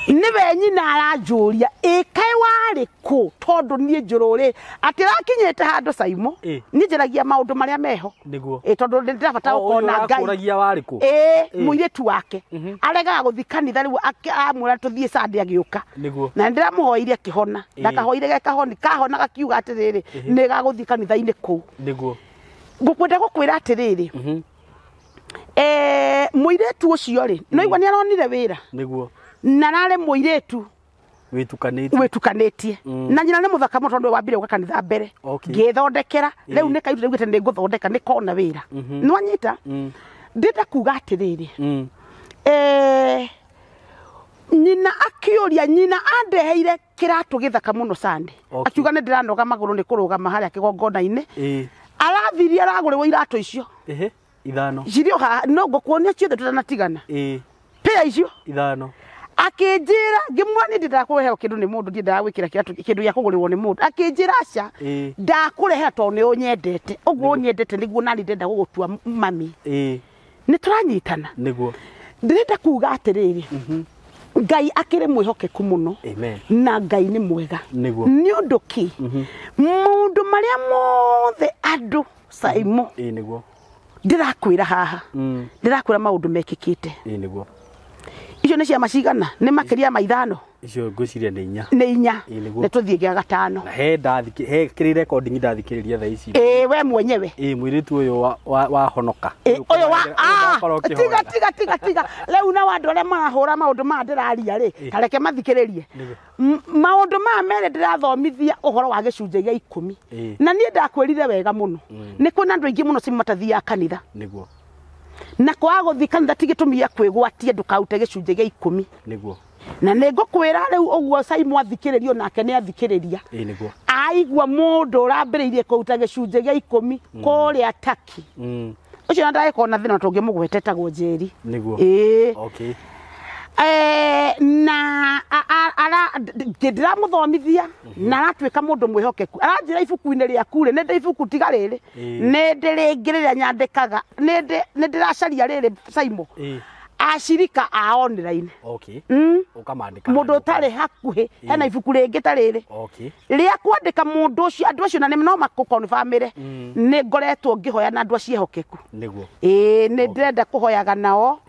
niwe nyina aranjũria ĩkaĩ warĩ kũ tondũ niĩ njũrũ rĩ atĩ rakinyĩte handũ Caimo niĩ njaragia maũndũ marĩa meho nĩguo tondũ nĩ ndĩrabatara gũkorwo na Ngai ũragia warĩ kũ mũirĩtu wake aregaga gũthiĩ kanitha rĩu amwĩra tũthiĩ Sunday agĩũka na nĩndĩramũhoire akĩhona ndakahoire ge kahoni kahona gakiuga atĩrĩrĩ nĩ gagũthiĩ kanitha-inĩ kũu nĩguo ngũkwenda gũkwĩra atĩrĩrĩ mũirĩtu ũcio rĩ no igua nĩ aronire wĩra nĩguo na rarĩ mũirĩtu wĩtukanĩtie na nyina nĩ mũthaka mũno tondũ wambire gũka kanitha mbere ngĩthondekera rĩu nĩ kairĩtu raugĩte nĩ ngũthondeka nĩ kona wĩra nĩwanyita ndĩrenda kuga atĩrĩrĩ nyina akĩũria nyina andeheire kĩratũ gĩthaka mũno Sunday akiuga nĩ ndĩranoga magũrũ nĩ kũrũgama harĩa kĩgongona-inĩ arathirie aragũrĩrwo iratũ icio ithano cirĩ o haha no ngũkuonia ciothe tũtanatigana pĩa icio ithano akĩnjĩra ngĩmwĩra niĩ ndĩndaga kũreheo kĩndũ nĩ mũndũ ndiendaga gwĩkĩra kĩratũ kĩndũ gĩa kũgũrĩrwo nĩ mũndũ akĩnjĩra aca ndakũrehera tondũ nĩ ũnyendete ũguo ũnyendete nĩguo nani ndĩrenda gũgũtua mami nĩ tũranyitana nĩguo ndĩrenda kuga atĩrĩrĩ Ngai akĩrĩ mwĩhokeku mũno na Ngai nĩ mwega nĩ ũndũ kĩ maũndũ marĩa mothe andũ Caimo nĩguo ndĩrakwĩra haha ndĩrakwĩra maũndũ mekĩkĩte nĩguo icio nĩ ciama cigana nĩ makĩria ma ithano Icio ngwĩciria nĩ inya. Nĩ inya. Ĩĩ, nĩguo. Nĩ tũthiĩ gĩa gatano. Na he ndathikĩ he kĩrĩ recording ndathikĩrĩria thaa ici. Ĩĩ, we mwenyewe. Ĩĩ, mũirĩtu ũyũ wahonoka. Ũyũ wa tiga tiga tiga tiga rĩu na andũ arĩa marahũra maũndũ maya ndĩraria rĩ, ta reke mathikĩrĩrie maũndũ maya merĩ ndĩrathomithia ũhoro wa gĩcunjĩ gĩa 10. Na niĩ ndakwĩrire wega mũno, nĩ kwĩna andũ aingĩ mũno ci matathiaga kanitha. Nĩguo. Na kwaga gũthiĩ kanitha ti gĩtũmi gĩa kwĩgwatia ndũkarute gĩcunjĩ gĩa 10. Nĩguo. Na nĩ ngũkwĩra rĩu ũguo Simon athikĩrĩrio nake nĩ athikĩrĩria. Ĩĩ, nĩguo. Aigua mũndũ ũrambĩrĩirie kũruta gĩcunjĩ gĩa 10 kũrĩa Turkey. Ũcio na ndagĩkorwo na thĩna tũngĩmũgwete etagwo Njeri. Nĩguo. Ĩĩ. Okay. Na ndĩramũthomithia na aratuĩka mũndũ mwĩhokeku. Aranjĩra ibuku-inĩ rĩaku rĩ, nĩ ndĩ ibuku tiga rĩrĩ, nĩ ndĩ rĩngĩ rĩrĩa nyandĩkaga, nĩ ndĩracaria rĩrĩ Simon. Acirika a online. Okay. Ũkamandĩka. Mũndũ ũtarĩ hakuhĩ, hena ibuku rĩngĩ ta rĩrĩ. Okay. Rĩa kwandĩka mũndũ ũcio, andũ acio na nĩ no makũconfirmĩre. Nĩ ngoretwo ngĩhoya na andũ acio ehokeku. Nĩguo. Ĩĩ, nĩ ndĩrenda kũhoyaga nao,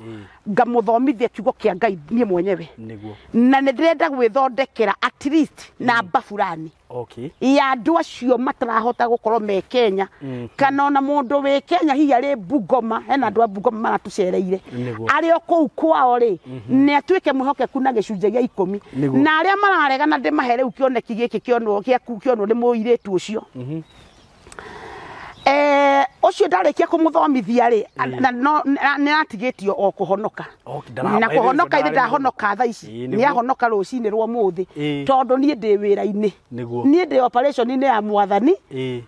ngamũthomithia kiugo kĩa Ngai niĩ mwenyewe. Nĩguo. Na nĩ ndĩrenda gwĩthondekera at least namba fulani. Okay. Ya andũ acio matarahota gũkorwo me Kenya, kana ona mũndũ wĩ Kenya hihi arĩ Bungoma, hena andũ a Bungoma maratũcereire, arĩ o kũu kwao rĩ, nĩ atuĩke mwĩhokeku na gĩcunjĩ gĩa 10. Na arĩa mararegana ndĩmahe rĩu kĩoneki gĩkĩ kĩonwo gĩaku kĩonwo nĩ mũirĩtu ũcio. Ũcio ndarĩkia kũmũthomithia rĩ, na no nĩ atigĩtio o kũhonoka. Na kũhonoka ithe ndahonoka thaa ici, nĩ ahonoka rũcinĩ rwa ũmũthĩ, tondũ niĩ ndĩ wĩra-inĩ. Niĩ ndĩ operation-inĩ ya mwathani,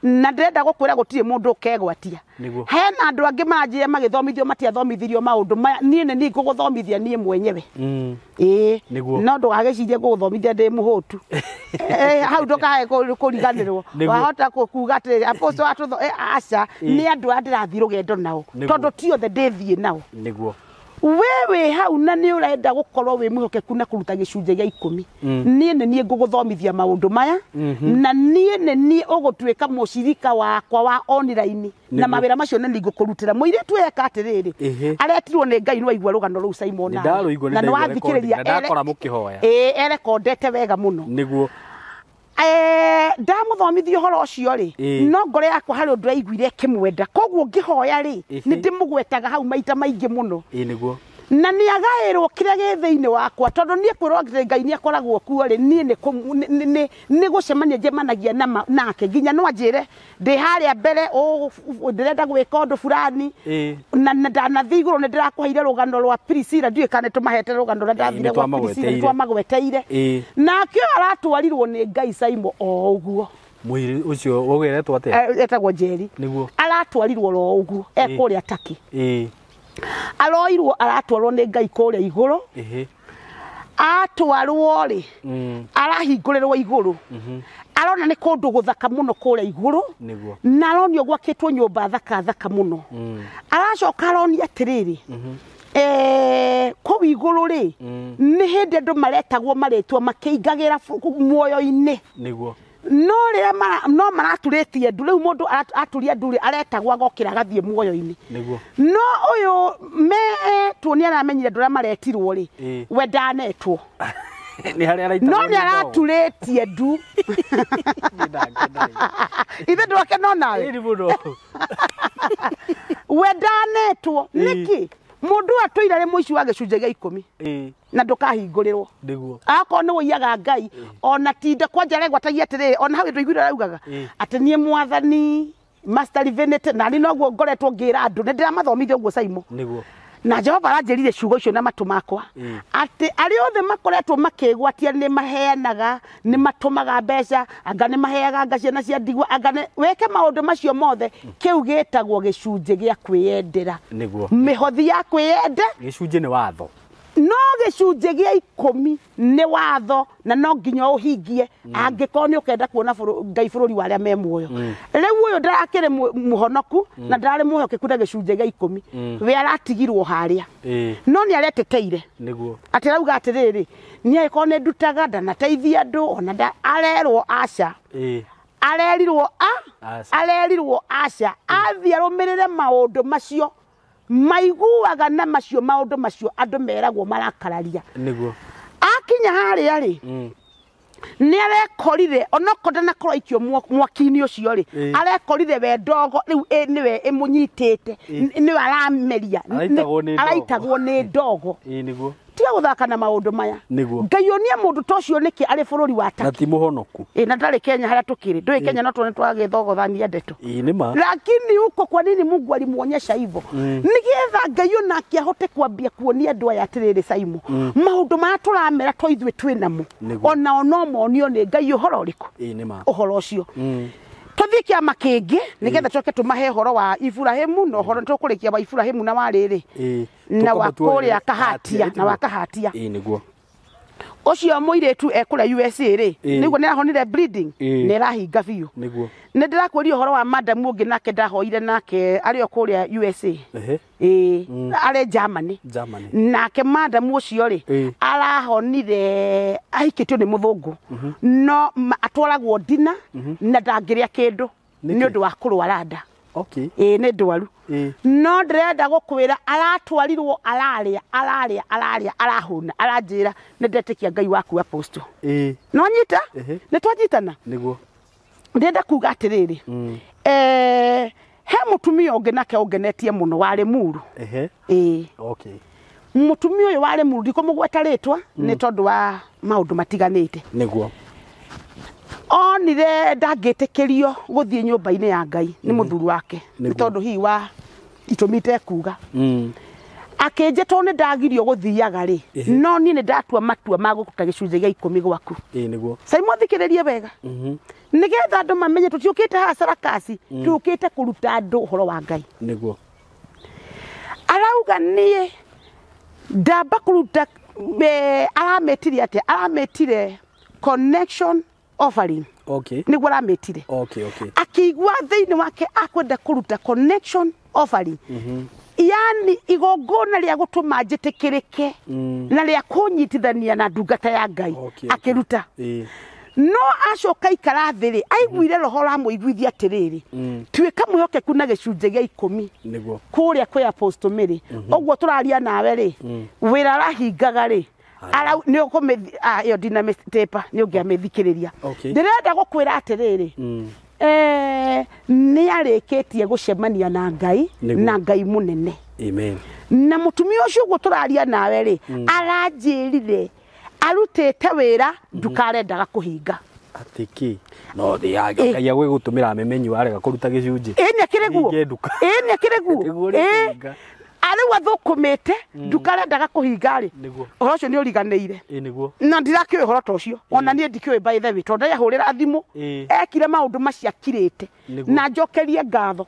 na ndĩrenda gũkwĩra gũtirĩ mũndũ ũkegwatia. Hena andũ angĩ maranjĩra magĩthomithio matiathomithirio maũndũ maya, niĩ nĩ niĩ ngũgũthomithia niĩ mwenyewe. Ĩĩ, no ndũgagĩcirie ngũgũthomithia ndĩ mũhũtu. Hau ndũkae kũriganĩrwo. Wahota kuga atĩrĩrĩ, apostle atũtho, aca, nĩ andũ aya ndĩrathiĩ rũgendo nao, tondũ ti othe ndĩthiĩ nao. Nĩguo. We wĩ hau na nĩ ũrenda gũkorwo wĩ mwĩhokeku na kũruta gĩcunjĩ gĩa 10. Niĩ nĩ niĩ ngũgũthomithia maũndũ maya, na niĩ nĩ niĩ ũgũtuĩka mũcirika wakwa wa online, na mawĩra macio nĩ niĩ ngũkũrutĩra. Mũirĩtu eka atĩrĩrĩ, aretirwo nĩ Ngai, nĩ waigua rũgano rũu Simon na nĩ wathikĩrĩria, ndakora mũkĩhoya. Ĩĩ, erekondete wega mũno. Nĩguo. Ndamũthomithia ũhoro ũcio rĩ, no ngoro yakwa harĩ ũndũ aiguire ĩkĩmwenda, koguo ngĩhoya rĩ, nĩ ndĩmũgwetaga hau maita maingĩ mũno. Ĩĩ, nĩguo. Na nĩ agaĩrwo kĩrĩa gĩ thĩinĩ wakwa, tondũ niĩ kwĩrwo atĩ Ngai nĩ akoragwo kuo rĩ, niĩ nĩ gũcemania njemanagia nake, nginya no anjĩre ndĩ harĩa mbere, ndĩrenda gwĩka ũndũ fulani, na ndanathiĩ igũrũ nĩ ndĩrakũheire rũgano rwa Priscilla, ndiũĩ kana nĩ tũmahete rũgano rũrĩa ndathire gwa Priscilla, nĩ twamagweteire. Nake ũyũ aratwarirwo nĩ Ngai Simon o ũguo. Mũirĩtu ũcio ũgeretwo atĩa? Etagwo Njeri. Nĩguo. Aratwarirwo ro ũguo, e kũrĩa Turkey. Aroirwo aratwarwo nĩ Ngai kũrĩa igũrũ. Atwarwo rĩ, arahingũrĩrwo igũrũ. Arona nĩ kũndũ gũthaka mũno kũrĩa igũrũ. Nĩguo. Na aronio gwakĩtwo nyũmba thaka thaka mũno. Aracoka aronia atĩrĩrĩ, kũu igũrũ rĩ, nĩ hĩndĩ andũ maretagwo marĩtwa makĩingagĩra muoyo-inĩ. Nĩguo. No rĩrĩa no maraturĩtie ndu, rĩu mũndũ aturia ndu rĩ, aretagwo agokĩra agathiĩ muoyo-inĩ. Nĩguo. No ũyũ metwo nĩ aramenyire andũ arĩa maretirwo rĩ, we ndanetwo. Nĩ harĩa araitagwo No nĩ araturĩtie ndu. Ithe ndwakena onawe? Ĩĩ, mũno. We ndanetwo. Nĩkĩ? Mũndũ atũire arĩ mũici wa gĩcunjĩ gĩa 10. Na ndũkahingũrĩrwo. Nĩguo. Akorwo nĩ wũiyaga Ngai, ona tinda kwanja aregwatagia atĩrĩrĩ, ona hau ndũiguire araugaga atĩ niĩ mwathani Master Divinity, na niĩ noguo ngoretwo ngĩra andũ, nĩ ndĩramathomithia ũguo Simon. Nĩguo. Na Jehova aranjĩrire ciugo icio na matũ makwa, atĩ arĩa othe makoretwo makĩgwatia nĩ maheanaga, nĩ matũmaga mbeca, anga nĩ maheaga anga ciana cia ndigwa, anga nĩ weke maũndũ macio mothe, kĩu gĩtagwo gĩcunjĩ gĩa kwĩyendera. Nĩguo. Mĩhothi ya kwĩyenda. Gĩcunjĩ nĩ watho. No gĩcunjĩ gĩa 10 nĩ watho, na no nginya ũhingie, angĩkorwo nĩ ũkenda kuona Ngai bũrũri wa arĩa me muoyo. Rĩu ũyũ ndarakĩrĩ mũhonoku, na ndararĩ mwĩhokeku na gĩcunjĩ gĩa 10. We aratigirwo harĩa. No nĩ areteteire. Nĩguo. Atĩ arauga atĩrĩrĩ, niĩ angĩkorwo nĩ ndutaga, ndanateithia andũ, ona arerwo aca. Arerirwo arerirwo aca. Athiĩ arũmĩrĩre maũndũ macio maiguaga na macio maũndũ macio andũ meragwo marakararia. Nĩguo. Akinya harĩa rĩ, nĩ arekorire onokorwo ndanakorwo aikio mwaki-inĩ ũcio rĩ, arekorire we ndogo rĩu nĩwe ĩmũnyitĩte, nĩwe arameria, Araitagwo nĩ ndogo. Araitagwo nĩ ndogo. Ĩĩ nĩguo. Tiga gũthaka na maũndũ maya. Nĩguo. Ngai onie mũndũ ta ũcio nĩkĩ arĩ bũrũri wa Na Turkey. ti mũhonoku. Ĩ, na ndarĩ Kenya harĩa tũkĩrĩ. Ndũĩ Kenya no tuone twagĩthogothania ndeto. Ĩĩ nĩ ma. Lakini huko kwa nini Mungu alimuonyesha hivyo? Nigetha Ngai onake ahote kwambia kuonia andũ aya atĩrĩrĩ, Saimo, maũndũ maya tũramera to ithuĩ twĩ namo, Nĩguo. onao no monio nĩ Ngai ũhoro ũrĩkũ, Ĩĩ nĩ ma. ũhoro ũcio. Tũthiĩ kĩama kĩngĩ nĩgetha tũcoke tũmahe ũhoro wa Iburahĩmu na ũhoro tũkũrĩkia wa Iburahĩmu na wa rĩrĩ Ĩĩ. na wa Tũkwamba tuoe kũrĩa Kahatia, na wa Kahatia. Ĩĩ nĩguo. Ũcio mũirĩtu ekũrĩa USA rĩ, Ĩĩ. nĩguo nĩarahonire bleeding, Ĩĩ. nĩĩrahinga biũ. Nĩguo. Nĩ ndĩrakwĩria ũhoro wa madam ũngĩ nake ndahoire nake arĩ o kũrĩa USA. Ehe. Ĩĩ, arĩ Germany. Germany. Nake madam ũcio rĩ, Ĩĩ. arahonire ahikĩtio nĩ mũthũngũ, no atwaragwo ndina na ndangĩrĩa kĩndũ Nĩkĩ? nĩ ũndũ wa kũrwara nda. Okay. Ĩĩ nĩ ndwaru. Ĩĩ. No ndĩrenda gũkwĩra aratwarirwo ararĩa ararĩa ararĩa arahũna, aranjĩra nĩ ndetĩkia Ngai waku apostle. Ĩĩ. No nyita? Ehe. Nĩ twanyitana? Nĩguo. Ndĩrenda kuga atĩrĩrĩ, he mũtumia ũngĩ nake ũngenetie mũno warĩ Muru. Ehe. Ĩĩ. Okay. Mũtumia ũyũ warĩ Muru, ndikũmũgweta rĩtwa nĩ tondũ wa maũndũ matiganĩte. Nĩguo. Onire ndangĩtĩkĩrio gũthiĩ nyũmba-inĩ ya Ngai nĩ mũthuri wake nĩ Nĩguo. tondũ hihi wa itũmi itekuga. Akĩnjĩta tondũ nĩ ndagirio gũthiaga rĩ, Ehe. no niĩ nĩ ndatua matua ma gũkũruta gĩcunjĩ gĩa 10 gwaku. Ĩĩ nĩguo. Saimo thikĩrĩrie wega, nĩgetha andũ mamenye tũtiũkĩte haha sarakasi, tũũkĩte kũruta andũ ũhoro wa Ngai. Nĩguo. Arauga niĩ ndamba kũruta, aramĩtire atĩa? Aramĩtire connection offering. Okay. Nĩguo aramĩtire. Okay, okay. Akĩigua thĩinĩ wake akwenda kũruta connection offering, yani igongona rĩa gũtũma njĩtĩkĩrĩke na rĩa kũnyitithania na ndungata ya Ngai. Okay, okay. Akĩruta. Ĩĩ. No acoka ikara thĩ rĩ, aiguire roho ramũiguithia atĩrĩrĩ, tuĩka mwĩhokeku na gĩcunjĩ gĩa 10 Nĩguo. kũrĩa kwĩ Apostle Mary. Ũguo tũraria nawe rĩ, wĩra arahingaga rĩ, nĩ ũkũmĩthi ĩyo ndinamĩtĩpa nĩ ũngĩamĩthikĩrĩria. Okay. Ndĩrenda gũkwĩra atĩrĩrĩ, nĩ arĩkĩtie gũcemania na Ngai, Nĩguo. na Ngai mũnene. Amen. Na mũtumia ũcio ũguo tũraria nawe rĩ, aranjĩrire arutĩte wĩra ndukarendaga kũhinga. Atĩ kĩ? No thĩ ya Ngai agwĩgũtũmĩra memenyi warega kũruta gĩcunjĩ. Ĩĩ nĩ akĩrĩ guo. Hinge nduka. Ĩĩ nĩ akĩrĩ guo. Nĩguo Ĩĩ. ũrĩkũhinga. Arĩu athũkũmĩte ndukarendaga kũhinga rĩ, Nĩguo. ũhoro ũcio nĩ ũriganĩire. Ĩĩ nĩguo. Na ndirakĩũĩ ũhoro ta ũcio, ona niĩ ndikĩũĩ by the way, tondũ ndeyahũrĩra thimũ, Ĩĩ. ekire maũndũ macio akirĩte. Nĩguo. Na njokerie ngatho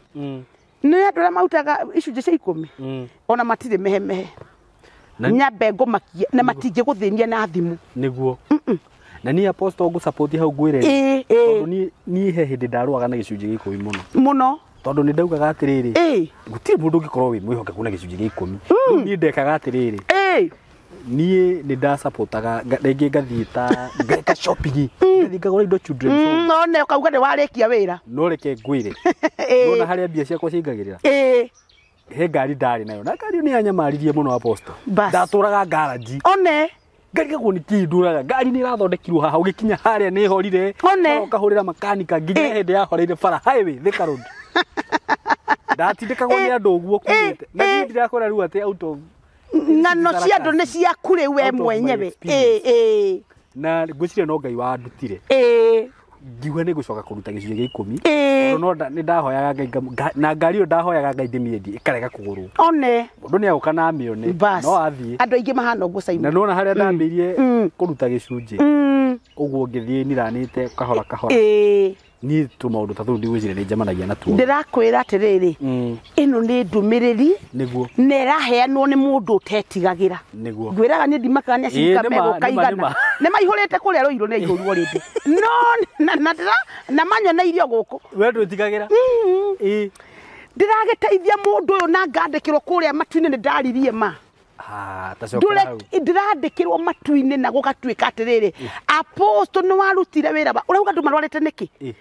nĩ andũ arĩa marutaga icunjĩ cia 10, ona matirĩ mehemehe, nyambe ngũmakie na matingĩgũthĩnia na thimũ. Nĩguo. Na niĩ apostle ngũsupport hau ngwĩre. Ĩĩ, Tondũ ĩĩ. niĩ he hĩndĩ ndarũaga na gĩcunjĩ gĩa 10 mũno. Mũno. Tondũ nĩ ndaugaga atĩrĩrĩ, Ĩĩ. gũtirĩ mũndũ ũngĩkorwo wĩ mwĩhokeku na gĩcunjĩ gĩa 10. Rĩu niĩ ndekaga atĩrĩrĩ, Ĩĩ. niĩ nĩ ndasupportaga rĩngĩ ngathiĩ ta ngeka shopping, ngathiĩ ngagũra indo children's home. No ne ũkauga nĩ warĩkia wĩra. No reke ngwĩre, Ĩĩ. nona harĩa mbia ciakwa ciaingagĩrĩra, Ĩĩ. he ngari ndarĩ nayo, na ngari ĩyo nĩ yanyamaririe mũno apostle. Bas. Ndatũraga ngaraji, One. ngarigagwo nĩ kĩ ndũraga ngari nĩ ĩrathondekirwo haha, ũgĩkinya harĩa nĩ ĩhorire. One. Ũroka ũkahũrĩra makanika nginya Ĩĩ. hĩndĩ yahoreire bara highway Thika Road. Ndatindĩkagwo nĩ andũ ũguo kumĩte, na niĩ ndirakwĩra rĩu atĩ out of Ng'ano cia andũ nĩ ciaku rĩu we Out of my mwenyewe. experience. Ĩĩ, ĩĩ. Na ngwĩciria no Ngai wandutire, Ĩĩ. ngiuga nĩ ngũcoka kũruta gĩcunjĩ gĩa 10. Ĩĩ. Tondũ no nĩ ndahoyaga Ngai na ngari ĩyo ndahoyaga Ngai ndĩmĩendie ĩkarega kũgũrwo. One. Mũndũ nĩ agũka na amĩone, Bas. no athiĩ. Andũ aingĩ mahana ũguo Na Simon. nona harĩa ndambĩirie kũruta gĩcunjĩ, ũguo ngĩthiĩ niranĩte kahora kahora. Ĩĩ. Niĩ tũ maũndũ ta tũu ndigwĩciria nĩ njemanagia natuo. Ndĩrakwĩra atĩrĩrĩ, ĩno nĩ ndũmĩrĩri Nĩguo. na ĩraheanwo nĩ mũndũ ũtetigagĩra. Nĩguo. Ngwĩraga niĩ ndimakaga nĩ Ĩĩ, acirika nĩma, megũka nĩma, igana. nĩma. Nĩ maihũrĩte kũrĩa rũirũ nĩ aihũruo rĩngĩ. No na manyoneire gũkũ. We ndwĩtigagĩra? Ĩĩ. Ndĩragĩteithia mũndũ ũyũ na ngandĩkĩrwo kũrĩa matu-inĩ nĩ ndaririe ma. Ah, ta cokera hau. Ndĩrandĩkĩrwo matu-inĩ na gũgatuĩka atĩrĩrĩ, apostle nĩ warutire wĩra wa ũrauga andũ marwarĩte nĩkĩ? Ĩĩ.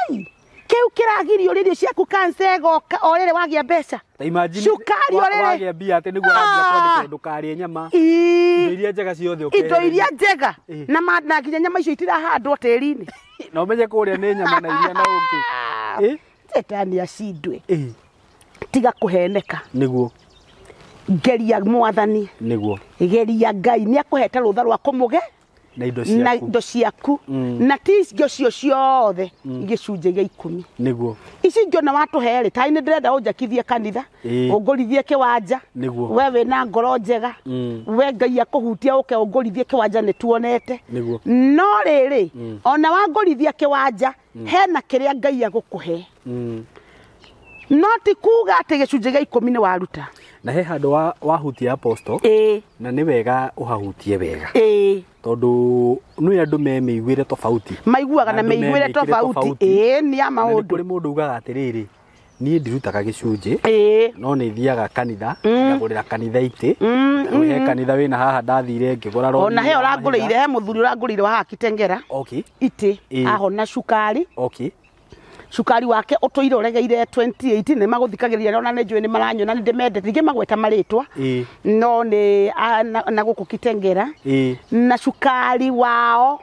Ai, Kĩu kĩragirio rĩrio ciaku cancer ĩgoka o rĩrĩ wagĩa mbeca. Ta imagine Cukari o rĩrĩ. Wagĩa mbia atĩ nĩguo ũrambia kwandĩkwo ndũkarĩe nyama. Indo iria njega ciothe Indo ũkehereria. iria njega Ĩĩ. na na nginya nyama icio itirahandwo tĩri-inĩ. Na ũmenye kũrĩa nĩ nyama na iria na ũngĩ. Ĩ? Shetani acindwe. Ĩ. Tiga kũheneka. Nĩguo. Geria mwathani. Nĩguo. Geria Ngai nĩ akũhete rũtha rwa kũmũge Na indo na ciaku. indo ciaku na ti icio cio ciothe gĩcunjĩ gĩa 10. Nĩguo. Ici ngĩona watũhe rĩ taĩ nĩ ndĩrenda ũnjakithie kanitha Ĩĩ. ũngũrithie kĩwanja. Nĩguo. We wĩna ngoro njega. We Ngai akũhutia ũke ũngũrithie kĩwanja nĩ tuonete. Nĩguo. No rĩrĩ ona wangũrithia kĩwanja hena kĩrĩa Ngai agũkũhe. No ti kuga atĩ gĩcunjĩ gĩa 10 nĩ waruta. Na he handũ wahutia apostle. Ĩĩ. Na nĩ wega ũhahutie wega. Ĩĩ. Tondũ nĩ andũ me mĩiguĩre tofauti. Maiguaga na Andũ me mĩiguĩre mĩkĩre tofauti. Ĩĩ nĩ ya Na nĩ maũndũ. kũrĩ mũndũ ugaga atĩrĩrĩ, niĩ ndirutaga gĩcunjĩ. Ĩĩ. No nĩ thiaga kanitha, ngagũrĩra kanitha itĩ. He kanitha wĩna haha ndathire ngĩgũra rori. Ona he ũrangũrĩire, he mũthuri ũrangũrĩire wa haha Kitengera. Okay. Itĩ. Ĩĩ. Ahona cukari. Okay. Cukari wake ũtũire ũregeire 2018 nĩ magũthikagĩrĩria ona nĩ njũĩ nĩ maranyona nĩ ndĩmendete ndingĩmagweta marĩtwa. Ĩĩ. No nĩ na gũkũ Kitengera. Ĩĩ. Na cukari wao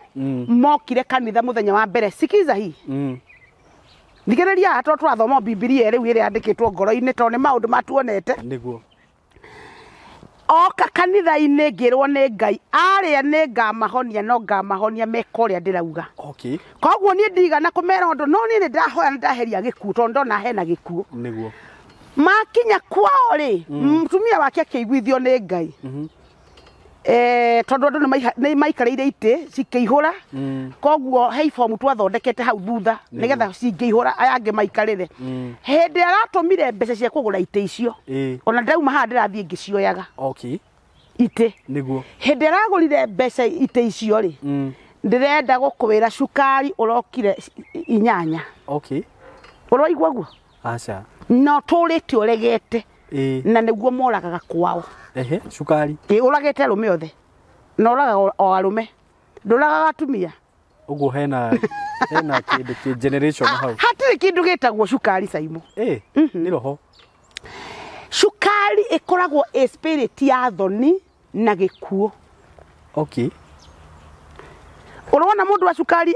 mokire kanitha mũthenya wa mbere. Sikiza hii. Thikĩrĩria haha tondũ tũrathoma Bibilia rĩu ĩrĩa yandĩkĩtwo ngoro-inĩ tondũ nĩ maũndũ matuonete. Nĩguo. Oka kanitha-inĩ ngĩrwo nĩ Ngai arĩa nĩ ngamahonia no ngamahonia meka ũrĩa ndĩrauga. Okay. Koguo niĩ ndigana kũmera ũndũ no niĩ nĩ ndahoya nĩ ndaheria gĩkuũ tondũ ndona hena gĩkuũ. Nĩguo. Makinya kwao rĩ mũtumia wake akĩiguithio nĩ Ngai. Tondũ andũ nĩ maikarĩire itĩ cikĩihũra. Koguo he ibomu twathondekete hau thutha nĩgetha cingĩihũra aya angĩ maikarĩre. Hĩndĩ aratũmire mbeca cia kũgũra itĩ icio. Ona ndauma haha ndĩrathiĩ ngĩcioyaga. Okay. Itĩ. Nĩguo. Hĩndĩ aragũrire mbeca itĩ icio rĩ ndĩrenda gũkwĩra cukari ũrokire 8. Okay. Ũraigua guo? Aca. No tũrĩte ũregete. Ĩĩ. Na nĩguo moragaga kwao. Ehe, cukari. Ĩĩ ũragĩte arũme othe. Na ũragaga o arũme. Ndũragaga atumia. Ũguo hena kĩndũ kĩ generation hau. Hatirĩ kĩndũ gĩtagwo cukari Saimo. Ĩĩ, nĩ roho. Cukari ĩkoragwo ĩ spirit ya thoni na gĩkuũ. Okay. Ũrona mũndũ wa cukari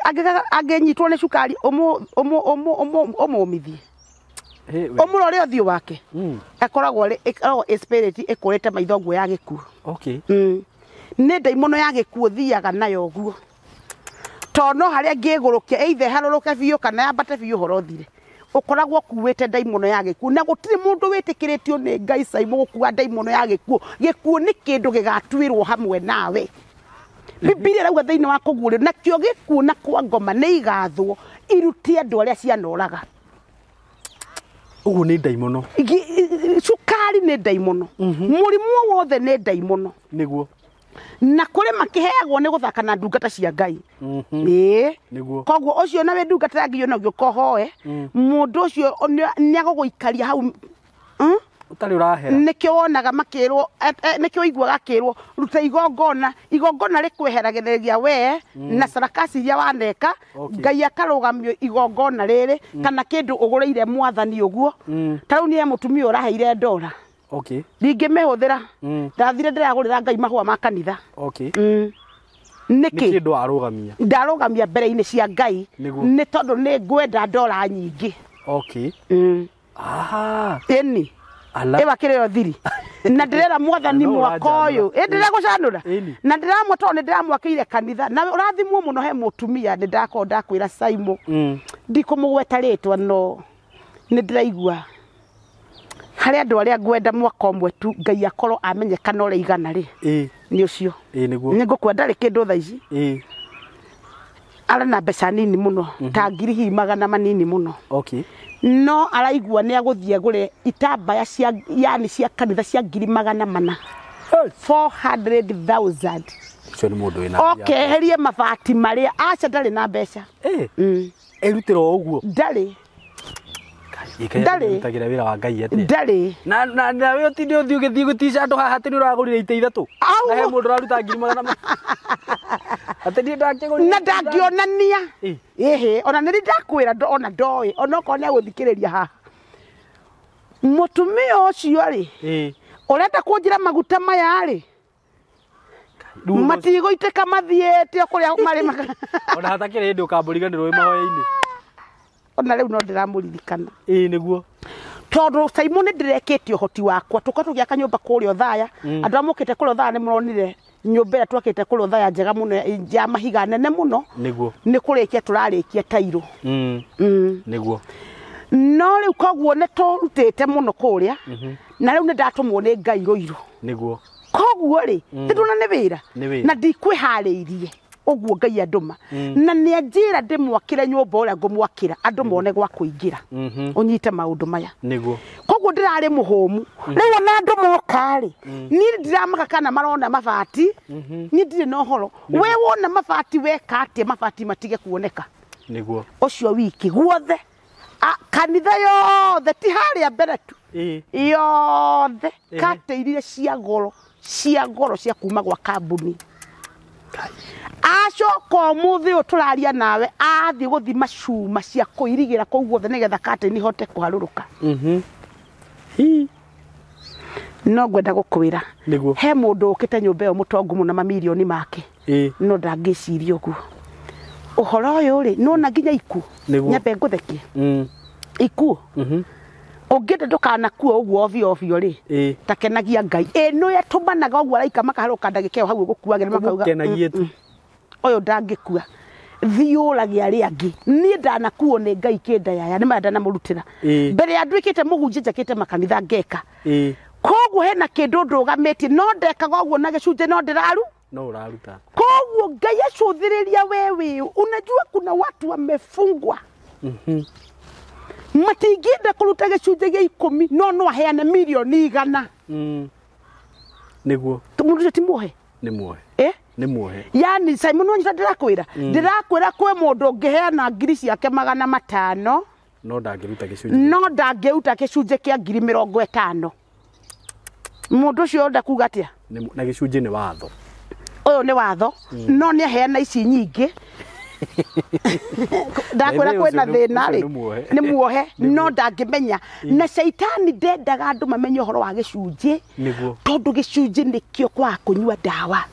angĩnyitwo nĩ cukari ũmũmithie. Ũmũrore ũthiũ wake. Akoragwo ĩ spirit ĩkũrĩte maitho nguo ya gĩkuũ. Okay. Nĩ ndaimono ya gĩkuũ thiaga nayo ũguo. Tondũ no harĩa ngĩgũrũkia either harũrũke biũ kana yambate biũ ũhoro ũthire. Ũkoragwo ũkuĩte ndaimono ya gĩkuũ na gũtirĩ mũndũ wĩtĩkĩrĩtio nĩ Ngai Saimo gũkua ndaimono ya gĩkuũ. Gĩkuũ nĩ kĩndũ gĩgatuĩrwo hamwe nawe. Bibilia ĩrauga thĩinĩ wa kũguũrĩrio nakĩo gĩkuũ na kwa ngoma nĩ igathwo irutie andũ arĩa cianoraga. Ũguo nĩ ndaimono. Cukari nĩ ndaimono. Mũrimũ wothe nĩ ndaimono. Nĩguo. Na kũrĩ makĩheagwo nĩ gũthaka na ndungata cia Ngai. Ĩĩ. Nĩguo. Koguo ũcio nawe ndungata ya Ngai ona ũngĩũka ũhoe mũndũ ũcio nĩ agũgũikaria hau. Ũtarĩ ũrahera. Nĩkĩo wonaga makĩrwo nĩkĩo ũiguaga akĩrwo ruta igongona, igongona rĩkweheragĩrĩria we na sarakasi iria waneka. Ngai akarũgamio igongona rĩrĩ kana kĩndũ ũgũrĩire mwathani ũguo. Ta rĩu niĩ mũtumia ũraheire ndora. Okay. Ndingĩmĩhũthĩra. Ndathire ndĩragũrĩra Ngai mahũa ma kanitha. Okay. Nĩkĩ? Nĩ kĩndũ warũgamia. Ndarũgamia mbere-inĩ cia Ngai nĩ tondũ nĩ ngwenda ndora nyingĩ. Okay. Aha. Ĩni. Ĩwa kĩrĩo thiri. Na ndĩrera mwathani mwaka ũyũ. Ĩ ndĩragũcanũra. Na ndĩramwe tondũ nĩ ndĩramwakĩire kanitha. Na ũrathimwo mũno he mũtumia nĩ ndakorwo ndakwĩra Saimo. Ndikũmũgweta rĩtwa no nĩ ndĩraigua harĩ andũ arĩa ngwenda mwaka ũmwe tu Ngai akorwo amenyekana ũrĩa igana rĩ. Nĩ ũcio. Nĩguo. Nĩ ngũkwenda rĩ kĩndũ thaa ici. Arĩ na mbeca nini mũno ta ngiri hihi magana manini mũno. Okay. No araigua nĩ agũthiĩ agũre itambaya cia yani cia kanitha cia ngiri 400. 400,000. Ũcio nĩ mũndũ wĩna mbia. Okeherie mabati marĩa aca ndarĩ na mbeca. Erutĩra o ũguo. Ndarĩ. Ndarĩ. Rutagĩra wĩra wa Ngai atĩa? Ndarĩ. Na nawe ũtinde ũthiĩ ũgĩthiĩ gũtica andũ haha atĩ nĩ ũragũrire itĩ ithatũ. Na he mũndũ ũraruta ngiri 400. Atĩ niĩ ndangĩgũrire Na ndangĩonania. Ĩhĩ, ona nĩ ndakwĩra ona ndoĩ, onokorwo nĩ agũthikĩrĩria haha. Mũtumia ũcio rĩ, ũrenda kũnjĩra maguta maya rĩ, matigũitĩka mathiĩte o kũrĩa marĩ Ona hatakĩrĩ hĩndĩ ũkambũriganĩrwo wĩ mahoya-inĩ. Ona rĩu no ndĩramũririkana. Ĩĩ nĩguo. Tondũ Simon nĩ ndĩrekĩtie ũhoti wakwa, tũkorwo tũgĩaka nyũmba kũrĩa Othaya. Andũ arĩa mokĩte kũrĩa Othaya nĩ mũronire nyũmba ĩrĩa twakĩte kũrĩa Othaya njega mũno ya mahiga nene mũno. Nĩguo. Nĩ kũrĩkia tũrarĩkia tairũ. Nĩguo. No rĩu koguo nĩ tũrutĩte mũno kũrĩa, na rĩu nĩ ndatũmwo nĩ Ngai Rũirũ. Nĩguo. Koguo rĩ, ndĩrona nĩ wĩra. Na ndikwĩharĩirie ũguo Ngai andũma. Na nĩ anjĩra ndĩmwakĩre nyũmba ũrĩa ngũmwakĩra, andũ mone gwa kũingĩra. Ũnyite maũndũ maya. Nĩguo. Koguo ndĩrarĩ mũhũmu. Rĩu ona andũ moka rĩ, niĩ ndiramaka kana marona mabati, niĩ ndirĩ na ũhoro. We wona mabati weka atĩa mabati matige kuoneka. Nĩguo. Ũcio wiki guothe. Kanitha yothe ti harĩa mbere tu. Yothe katĩirire cia goro, cia goro cia kuma gwa kambuni. Acoka ũmũthĩ ũyũ tũraria nawe athiĩ gũthima cuma cia kũirigĩra kũu guothe nĩgetha katĩini ihote kũharũrũka. No ngwenda gũkwĩra. Nĩguo. He mũndũ ũkĩte nyũmba ĩyo mũtongu mũno mamirioni make. No ndangĩciria ũguo. Ũhoro ũyũ rĩ, nĩwona nginya ikuũ. Nyambe ngũthekie. Ikuũ. Ũngĩenda ndũkanakue ũguo ovyo ovyo rĩ, ta kenagia Ngai. Ĩno yatũmanaga ũguo araika makaharũka ndagĩka ĩyo hau ũgũkuagĩra makauga, Ũmũkenagie tu. Ũyũ ndangĩkua. Thiĩ ũrage arĩa angĩ. Niĩ ndanakuo nĩ Ngai kĩndayaya, nĩ maya ndanamũrutĩra. Mbere ya nduĩkĩte mũhunjia njakĩte makanitha ngeka. Koguo hena kĩndũ ndũgamĩtie, no ndekaga ũguo na gĩcunjĩ no ndĩraru. No ũraruta. Koguo Ngai acũthĩrĩria we wĩ, unajua kuna watu wamefungwa. Matingĩenda kũruta gĩcunjĩ gĩa ikũmi, no no aheane mirioni 100. Nĩguo. Mũndũ ũcio ti muohe? Nĩ muohe. Nĩ muohe. Yani Simon wanyita ndĩrakwĩra. Ndĩrakwĩra kwĩ mũndũ ũngĩheana ngiri ciake 500, no ndangĩruta gĩcunjĩ. No ndangĩruta gĩcunjĩ kĩa ngiri 50. Mũndũ ũcio ũrenda kuga atĩa? Na gĩcunjĩ nĩ watho. Ũyũ nĩ watho, no nĩ aheana ici nyingĩ. Ndakwĩra kwĩna thĩna rĩ, nĩ muohe, no ndangĩmenya. Na caitani ndendaga andũ mamenye ũhoro wa gĩcunjĩ, tondũ gĩcunjĩ nĩkĩo kwaga kũnyua ndawa.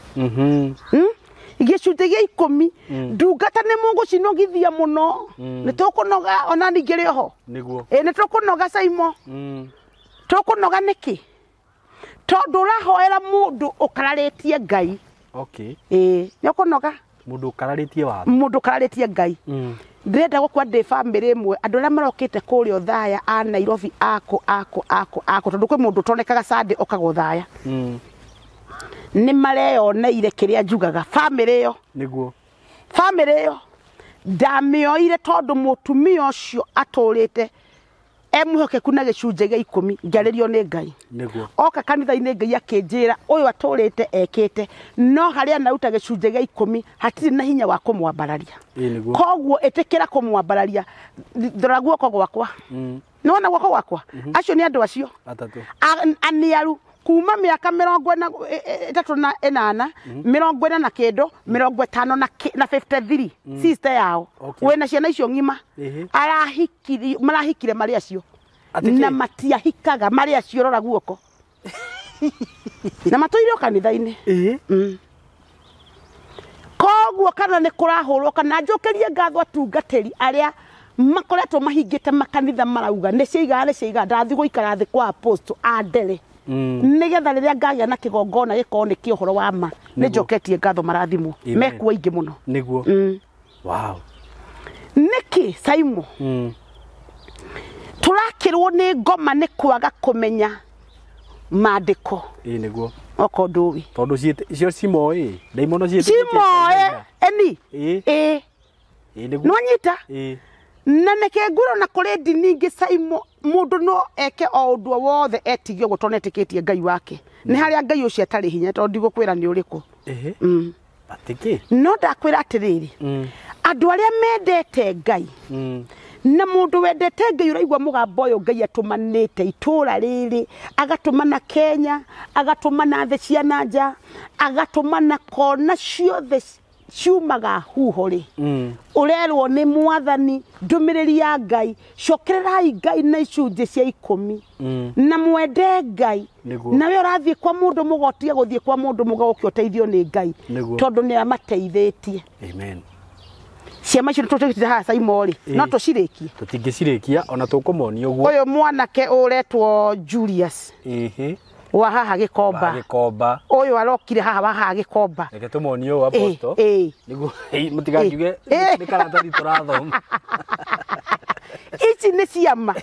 Gĩcunjĩ gĩa ikũmi, ndungata nĩ mũgũcinogithia mũno. Nĩ tũkũnoga ona ningĩ rĩ oho. Ĩ nĩ tũkũnoga Saimo. Tũkũnoga nĩkĩ? Tondũ ũrahoera mũndũ ũkararĩtie Ngai. Ĩ, nĩ ũkũnoga. Mũndũ ũkararĩtie watho. Mũndũ ũkararĩtie Ngai. Ndĩrenda gũkua ndĩ bamĩrĩ ĩmwe, andũ arĩa marokĩte kũrĩa Othaya a Nairobi akũ akũ akũ akũ, tondũ kwĩ mũndũ ũtonekaga Sunday okaga Othaya. Nĩ mareyoneire kĩrĩa njugaga bamĩrĩ ĩyo. Nĩguo. Bamĩrĩ ĩyo ndamĩoire tondũ mũtumia ũcio atũrĩte e mwĩhokeku na gĩcunjĩ gĩa ikũmi, ngĩarĩrio nĩ Ngai. Nĩguo. Oka kanitha-inĩ Ngai akĩnjĩra ũyũ atũrĩte ekĩte, no harĩa anaruta gĩcunjĩ gĩa ikũmi hatirĩ na hinya wa kũmwambararia. Nĩguo. Koguo ĩtĩkĩra kũmwambararia, rora guoko gwakwa. Nĩwona guoko gwakwa? Acio nĩ andũ acio. Atatũ. Aniaru kuma mĩaka 43, 40 na kĩndũ, 50 na 53, sister yao. Wĩna ciana icio ng'ima. Arahikiri, marahikire marĩ acio. Na matiahikaga marĩ acio, rora guoko. Na matũire o kanitha-inĩ. Koguo kana nĩ kũrahũrwo, kana njokerie ngatho atungatĩri arĩa makoretwo mahingĩte makanitha marauga nĩ ciaigana, nĩ ciaigana, ndathiĩ gũikara thĩ kwa apostle a ndere. Nĩgetha rĩrĩa ngagĩa na kĩgongona gĩkorwo nĩ kĩa ũhoro wa ma, nĩ njoketie ngatho marathimwo. Mekuo aingĩ mũno. Nĩguo. Wow. Nĩkĩ Saimo? Tũrakĩrwo nĩ ngoma nĩ kwaga kũmenya maandĩko. Ĩĩ nĩguo. Okorwo ndũĩ. Tondũ cio cimoĩ, ndaimono ciĩtĩkĩtie Cimoĩ, eni. Ĩĩ. Ĩĩ nĩguo. Nĩwanyita? Ĩĩ. Na nĩkĩ ngwĩrwo na kũrĩ ndini ingĩ Saimo, mũndũ no eke o ũndũ o wothe etigio ũguo tondũ nĩetĩkĩtie Ngai wake. Nĩ harĩa Ngai ũcio atarĩ hinya tondũ ndigũkwĩra nĩ ũrĩkũ. Atĩkĩ? No ndakwĩra atĩrĩrĩ, andũ arĩa mendete Ngai, na mũndũ wendete Ngai ũraigua mũgambo ũyũ Ngai atũmanĩte itũũra rĩrĩ, agatũmana Kenya, agatũmana thĩ cia na nja, agatũmana kona ciothe ciumaga huho rĩ ũrerwo nĩ mwathani ndũmĩrĩri ya Ngai cokererai Ngai na icunjĩ cia 10 na mwende Ngai nawe ũrathiĩ kwa mũndũ mũgotie gũthiĩ kwa mũndũ mũgo ũkĩ ũteithio nĩ Ngai tondũ nĩ amateithĩtie. Amen. Ciama icio tũtĩkĩte haha Saimo rĩ no tũcirĩkie tũtingĩcirĩkia ona tũkũmonia ũguo. Ũyũ mwanake ũretwo Julius wa haha Gĩkomba. Gĩkomba ũyũ arokire haha wa haha Gĩkomba. Reke tũmonie ũyũ apostle nĩguo mũtigakiuge nĩ karatathi tũrathoma. Ici nĩ ciama,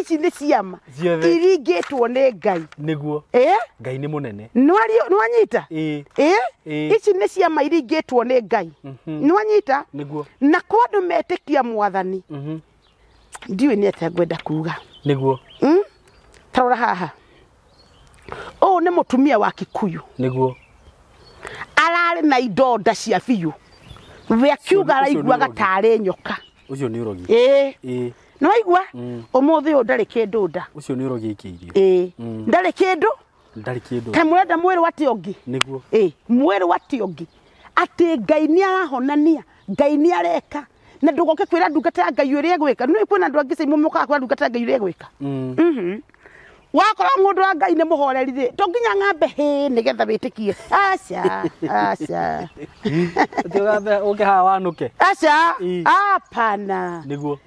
ici nĩ ciama iringĩtwo nĩ Ngai nĩguo. Ngai nĩ mũnene. Nĩwanyita? Ici nĩ ciama iringĩtwo nĩ Ngai. Nĩwanyita? Nĩguo. Na kwa andũ metĩkia mwathani ndiũĩ nĩ atĩa ngwenda kuga. Nĩguo. Tarora haha ũyũ nĩ mũtumia wa Kikuyu. Nĩguo. Ararĩ na indonda cia biũ we akiuga araiguaga tarĩ nyoka. Ũcio nĩ ũrogi. Nĩwaigua? Ũmũthĩ ũyũ ndarĩ kĩndũ nda. Ũcio nĩ ũrogi ĩkĩirio. Ndarĩ kĩndũ. Ndarĩ kĩndũ. Ta mũrenda mwĩrwo atĩ ũngĩ. Nĩguo. Mwĩrwo atĩ ũngĩ atĩ Ngai nĩ arahonania, Ngai nĩ areka na ndũgoke kwĩra ndungata ya Ngai ũrĩa ĩgwĩka. Nĩ kwĩna andũ angĩ Saimo mokaga kwĩra ndungata ya Ngai ũrĩa ĩgwĩka. Wakorwo mũndũ wa Ngai nĩ mũhoreri rĩ to nginya ng'ambe hĩ nĩgetha wĩtĩkie. Aca aca. Ũtĩgambe ũke haha wanũke. Aca hapana. Nĩguo.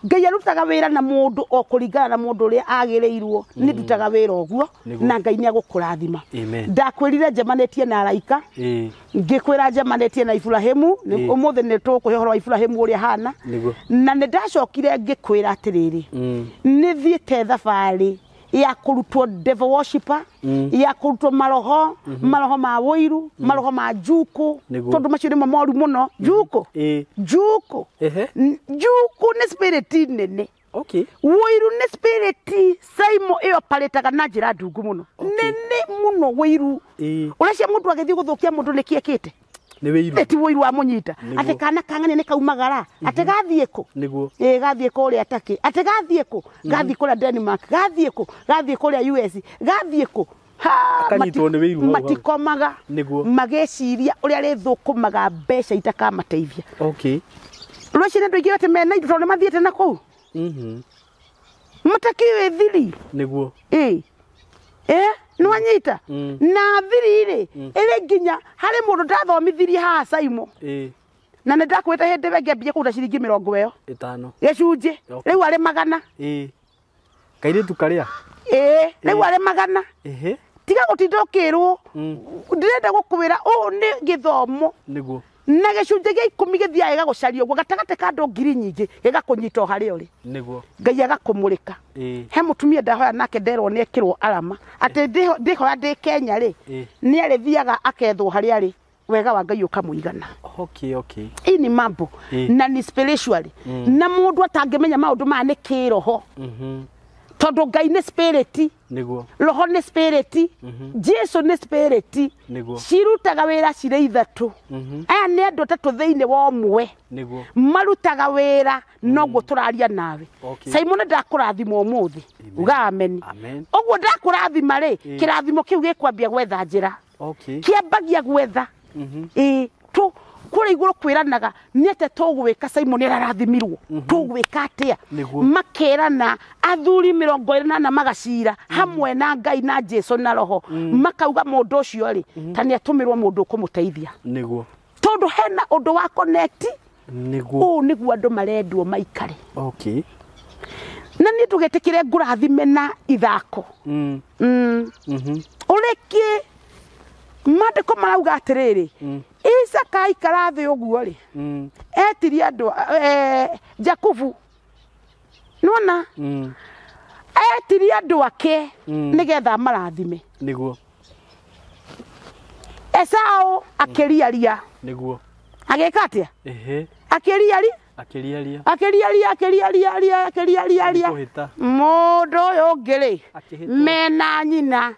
Ngai arutaga wĩra na mũndũ o kũringana na mũndũ ũrĩa agĩrĩirwo. Nĩ ndutaga wĩra ũguo na Ngai nĩ agũkũrathima. Ndakwĩrire njemanĩtie na araika ngĩkwĩra njemanĩtie na Iburahĩmu. Ũmũthĩ nĩ tũkũhe ũhoro wa Iburahĩmu ũrĩa hana. Na nĩ ndacokire ngĩkwĩra atĩrĩrĩ nĩ thiĩte thabarĩ ya kũrutwo devil worshipper ya kũrutwo maroho maroho ma wũiru maroho ma njukũ tondũ macio nĩmo moru mũno. Njukũ njukũ njukũ nĩ spirit nene. Wũiru nĩ spirit Saimo ĩyo parĩtaga na njĩra ndungu mũno nene mũno wũiru. Ũreciria mũndũ agĩthiĩ gũthũkia mũndũ nĩkĩ ekĩte? Nĩ wĩiru. Ti wũiru wa mũnyita atĩ kana kang'ania nĩ kaumagara atĩ gathiĩ kũ? Nĩguo. Gathiĩ kũrĩa Turkey atĩ gathiĩ kũ? Gathiĩ kũrĩa Denmark gathiĩ kũ? Gathiĩ kũrĩa US gathiĩ kũ? Akanyitwo nĩ wĩiru hau. Matikomaga. Nĩguo. Mageciria ũrĩa rĩthũkũmaga mbeca itakamateithia. Rũciinĩ andũ aingĩ atĩ mena indo tondũ nĩmathiĩte na kũu. Matakĩũĩ thiri. Nĩguo. Nĩwanyita? Na thiri rĩ ĩrĩ nginya harĩ mũndũ ndathomithirie haha Saimo na nĩ ndakwĩte hĩndĩ ĩyo ngĩambia kũruta ciringi 50 gĩcunjĩ rĩu arĩ 100. Kairĩtu karĩa? Rĩu arĩ 100. Tiga gũtinda ũkĩrwo ndĩrenda gũkwĩra ũũ nĩ gĩthomo. Nĩguo. Na gĩcunjĩ gĩa 10 gĩthiaga gĩgagũcaria ũguo gatagatĩ ka andũ ngiri nyingĩ gĩgakũnyita o harĩa ũrĩ. Nĩguo. Ngai agakũmũrĩka. He mũtumia ndahoya nake nderwo nĩ ekĩrwo arama atĩ ndĩhoya ndĩ Kenya rĩ nĩ arĩthiaga akethwo harĩa arĩ wega wa Ngai ũkamũigana. Hii ni mambo na ni spiritually na mũndũ atangĩmenya maũndũ maya nĩ kĩroho tondũ Ngai nĩ spirit. Nĩguo. Roho nĩ spirit. Jesu nĩ spirit. Nĩguo. Cirutaga wĩra cirĩ ithatũ. Aya nĩ andũ atatũ thĩinĩ wa ũmwe. Nĩguo. Marutaga wĩra noguo tũraria nawe. Simon ndakũrathima ũmũthĩ. Uga amen. Ũguo ndakũrathima rĩ kĩrathimo kĩu gĩkwambia gwetha njĩra. Kĩambagia gwetha. Tu kũrĩa igũrũ kwĩranaga nĩ atĩa tũgwĩka Simon nĩararathimirwo tũgwĩka atĩa makerana athuri 24 magacira hamwe na Ngai na Jesu na roho makauga mũndũ ũcio rĩ ta nĩ atũmĩrwo mũndũ ũkũmũteithia. Nĩguo. Tondũ hena ũndũ wa connect. Nĩguo. Ũũ nĩguo andũ marendwo maikare. Na niĩ ndũgetĩkĩre ngũrathime na ithako. Ũrĩkie mandĩko marauga atĩrĩrĩ Isaka aikara thĩ ũguo rĩ etirie andũ Jakubu nĩwona etirie andũ ake nĩgetha amarathime. Nĩguo. Esau akĩriaria. Nĩguo. Agĩka atĩa? Akĩriari? Akĩriaria. Akĩriaria akĩriaria aria akĩriaria aria. Kũhĩta. Mũndũ ũyũ ũngĩ rĩ Akĩhĩtwo. mena nyina.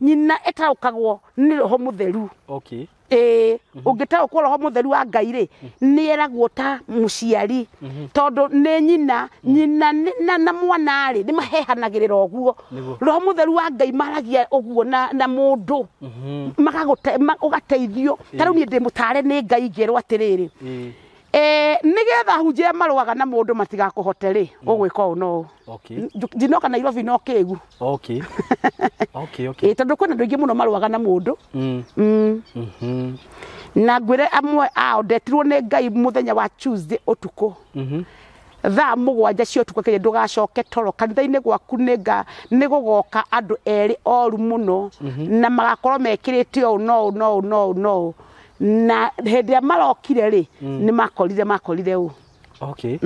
Nyina ĩtaũkagwo nĩ roho mũtheru. Okay. Ĩĩ, ũngĩtaũkwo roho mũtheru wa Ngai rĩ, nĩ eragwo ta mũciari, tondũ nĩ nyina, nyina na mwana rĩ nĩ mahehanagĩrĩra ũguo. Roho mũtheru wa Ngai maragia ũguo na mũndũ, ũgateithio. Ta rĩu niĩ ndĩ mũtare nĩ Ngai ngĩrwo atĩrĩrĩ, nĩgetha hunjia marũaga na mũndũ matigakũhote rĩ, ũgwĩka ũũ no ũũ. Okay. Ndinoka Nairobi no kĩgu. Okay. Okay, okay. Tondũ kwĩna andũ aingĩ mũno marũaga na mũndũ. Na ngwĩre amwe ao ndetirwo nĩ Ngai mũthenya wa Tuesday ũtukũ. Thaa 7 cia ũtukũ akĩnjĩra ndũgacoke toro kanitha-inĩ gwaku nĩ gũgoka andũ erĩ oru mũno, na magakorwo mekĩrĩte ũũ no ũũ no ũũ no ũũ no ũũ. Na hĩndĩ ĩrĩa marokire rĩ, nĩ makorire ũũ. Okay.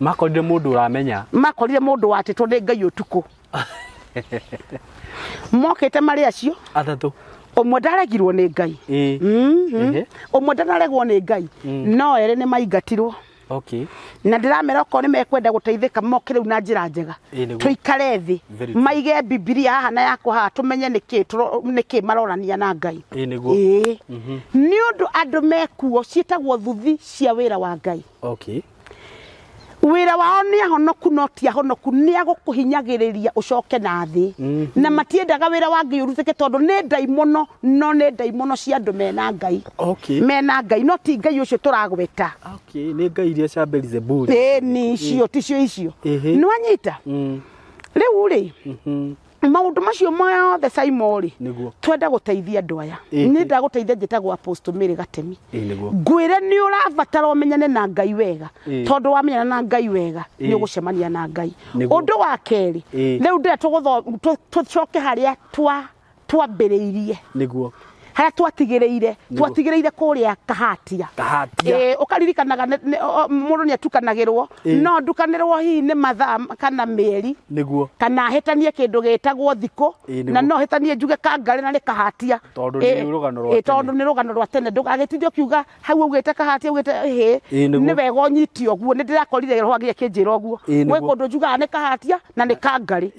Makorire mũndũ ũramenya. Makorire mũndũ watĩtwo nĩ Ngai ũtukũ. Mokĩte marĩ acio atatũ. Ũmwe ndaregirwo nĩ Ngai. Ũmwe ndanaregwo nĩ Ngai. No erĩ nĩ maingatirwo. Okay. Na ndĩramera okorwo nĩ mekwenda gũteithĩka moke rĩu na njĩra njega. Tũikare thĩ, maige Bibilia haha na yakwa haha tũmenye nĩkĩ maronania na Ngai. Nĩguo. Nĩ ũndũ andũ mekuo ciĩtagwo thuthi cia wĩra wa Ngai. Okay. Wĩra wao nĩ ahonoku no ti ahonoku, nĩ agũkũhinyagĩrĩria ũcoke na thĩ. Na matiendaga wĩra wa Ngai ũrutĩke tondũ nĩ ndaimono, no nĩ ndaimono cia andũ mena Ngai. Okay. Mena Ngai no ti Ngai ũcio tũragweta. Okay, nĩ Ngai iria cia Beelzebuli. Nĩ icio, ticio icio. Nĩ wanyita? Rĩu rĩ, maũndũ macio mothe Simon rĩ, twenda gũteithia andũ aya. Nĩ ndagũteithia njĩtagwo Apostle Mary Gatemi. Ngwĩre nĩ ũrabatara ũmenyane na Ngai wega, tondũ wamenyana na Ngai wega nĩ ũgũcemania na Ngai. Ũndũ wa kerĩ, rĩu ndĩrenda tũcoke harĩa twambĩrĩirie. Nĩguo. Harĩa twatigĩrĩire, twatigĩrĩire kũrĩa Kahatia. Kahatia. Ũkaririkanaga mũndũ nĩ atukanagĩrwo, no ndukanĩrwo hihi nĩ mathaa kana mĩeri. Nĩguo. Kana hĩtanie kĩndũ gĩtagwo thikũ, na no hĩtanie njuge Kangarĩ na nĩ Kahatia. Tondũ nĩ rũgano rwa tene. Tondũ nĩ rũgano rwa tene. Ndũgagĩtinde ũkiuga hau augĩte Kahatia, augĩte ĩhĩ. Nĩ wega ũnyite ũguo, nĩ ndĩrakorire roho agĩkĩnjĩra ũguo. Gwĩ kũndũ njugaga nĩ Kahatia na nĩ Kangarĩ.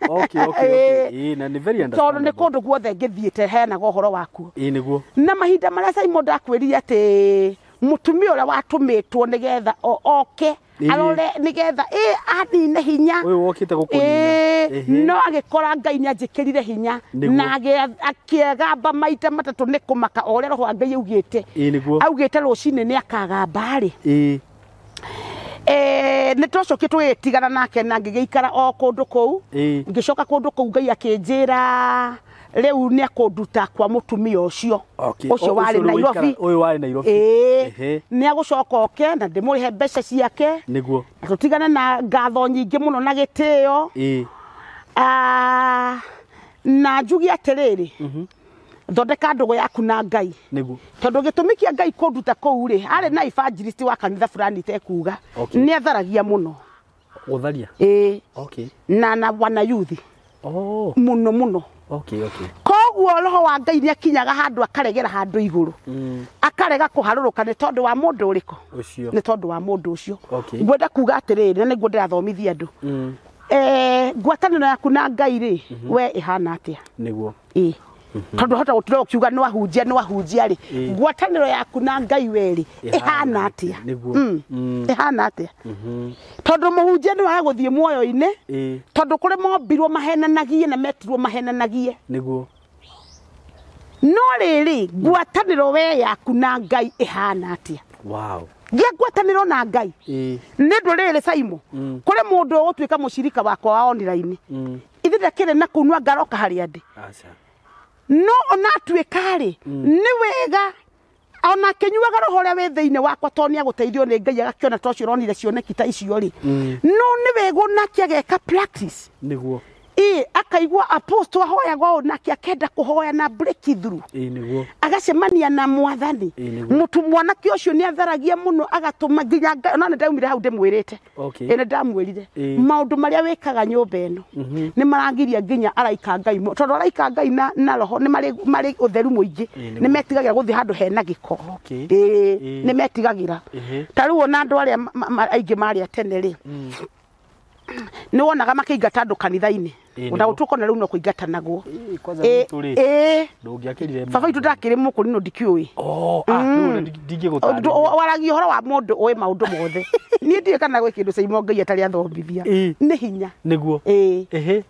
Okay, okay, okay. Na nĩ very Tondũ nĩ understandable. kũndũ guothe ngĩthiĩte heanaga ũhoro waku. Nĩguo. Na mahinda marĩa Simon ndakwĩrire atĩ mũtumia ũrĩa watũmĩtwo nĩgetha oke arore nĩgetha anine hinya. Ũyũ wokĩte gũkũnina. No agĩkora Ngai nĩ anjĩkĩrire hinya na akĩgamba maita matatũ nĩ kũmaka o ũrĩa roho wa Ngai augĩte. Nĩguo. Augĩte rũcinĩ nĩ akagamba rĩ. Nĩ twacokire tũgĩtigana nake na ngĩgĩikara o kũndũ kũu. Ngĩcoka kũndũ kũu Ngai akĩnjĩra rĩu nĩ akũnduta kwa mũtumia ũcio. Ũcio warĩ Nairobi. Ũyũ warĩ Nairobi. Nĩ agũcoka oke na ndĩmũrĩhe mbeca ciake. Nĩguo. Tũtigane na ngatho nyingĩ mũno na gĩtĩo. Na njuge atĩrĩrĩ, thondeka ndũgũ yaku na Ngai. Nĩguo. Tondũ gĩtũmi kĩa Ngai kũnduta kũu rĩ, arĩ na evangelist wa kanitha fulani tekuga. Nĩ atharagia mũno. Gũtharia? Okay. Na wana youth. Mũno mũno. Okay, okay. Koguo roho wa Ngai nĩ akinyaga handũ akaregera handũ igũrũ. Akarega kũharũrũka nĩ tondũ wa mũndũ ũrĩkũ? Ũcio. Nĩ tondũ wa mũndũ ũcio. Okay. Ngwenda kuga atĩrĩrĩ, na nĩguo ndĩrathomithia andũ. Ngwatanĩro yaku na Ngai rĩ, we ĩhana atĩa? Nĩguo. Tondũ hota gũtinda ũkiuga nĩ wahunjia, nĩ wahunjia rĩ. Ngwatanĩro yaku na Ngai we rĩ, ĩhana atĩa? Nĩguo. Ĩhana atĩa? Tondũ mũhunjia nĩ wa gũthiĩ muoyo-inĩ, tondũ kũrĩ mombirwo mahenanagie na metirwo mahenanagie. Nĩguo. No rĩrĩ, ngwatanĩro we yaku na Ngai ĩhana atĩa? Wow. Gĩa ngwatanĩro na Ngai. Nĩ ũndũ rĩrĩ Simon, kũrĩ mũndũ ũgũtuĩka mũcirika wakwa wa online. Ithe ndakĩrĩ na kũu no ngaroka harĩa ndĩ. Aca. No ona atuĩka rĩ, nĩ wega ona akĩnyuaga roho ũrĩa wĩ thĩinĩ wakwa tondũ nĩ agũteithio nĩ Ngai agakĩona ta ũcio ũronire cioneki ta icio rĩ. No nĩ wega onake ageka practice. Nĩguo. Ĩ akaigua apostle ahoyaga ũũ nake akenda kũhoya na breakthrough. Ĩĩ nĩguo. Agacemania na mwathani. Ĩĩ nĩguo. Mũtu mwanake ũcio nĩ atharagia mũno agatũma nginya no nĩ ndaumire hau ndĩmwĩrĩte. Okay. Ĩ nĩ ndamwĩrire Ĩĩ. maũndũ marĩa wĩkaga nyũmba ĩno nĩ maragiria nginya araika Ngai tondũ araika Ngai na roho nĩ marĩ ũtheru mũingĩ. Ĩĩ nĩguo. Nĩ metigagĩra gũthiĩ handũ hena gĩko. Okay. Ĩĩ Ĩĩ. nĩ metigagĩra. Ĩhĩ. Ta rĩu ona andũ arĩa aingĩ marĩ a tene rĩ, nĩ wonaga makĩingata andũ kanitha-inĩ. Ĩĩ Ona nĩguo. gũtuĩka ona rĩu no kũingatanagwo. Ĩĩ kwanza Ĩĩ, gwitũ rĩ. ĩĩ. Ndũngĩakĩrire. Baba witũ ndakĩrĩ mũkũrinũ ndikĩũĩ. Oh, ah, rĩu ndingĩgũtarĩria. Waragia ũhoro wa mũndũ ũĩ maũndũ mothe. Niĩ ndiũĩ kana gwĩ kĩndũ Caimo Ngai atarĩ athomithia. Ĩĩ. Nĩ hinya. Nĩguo. Ĩĩ. Ĩhĩ.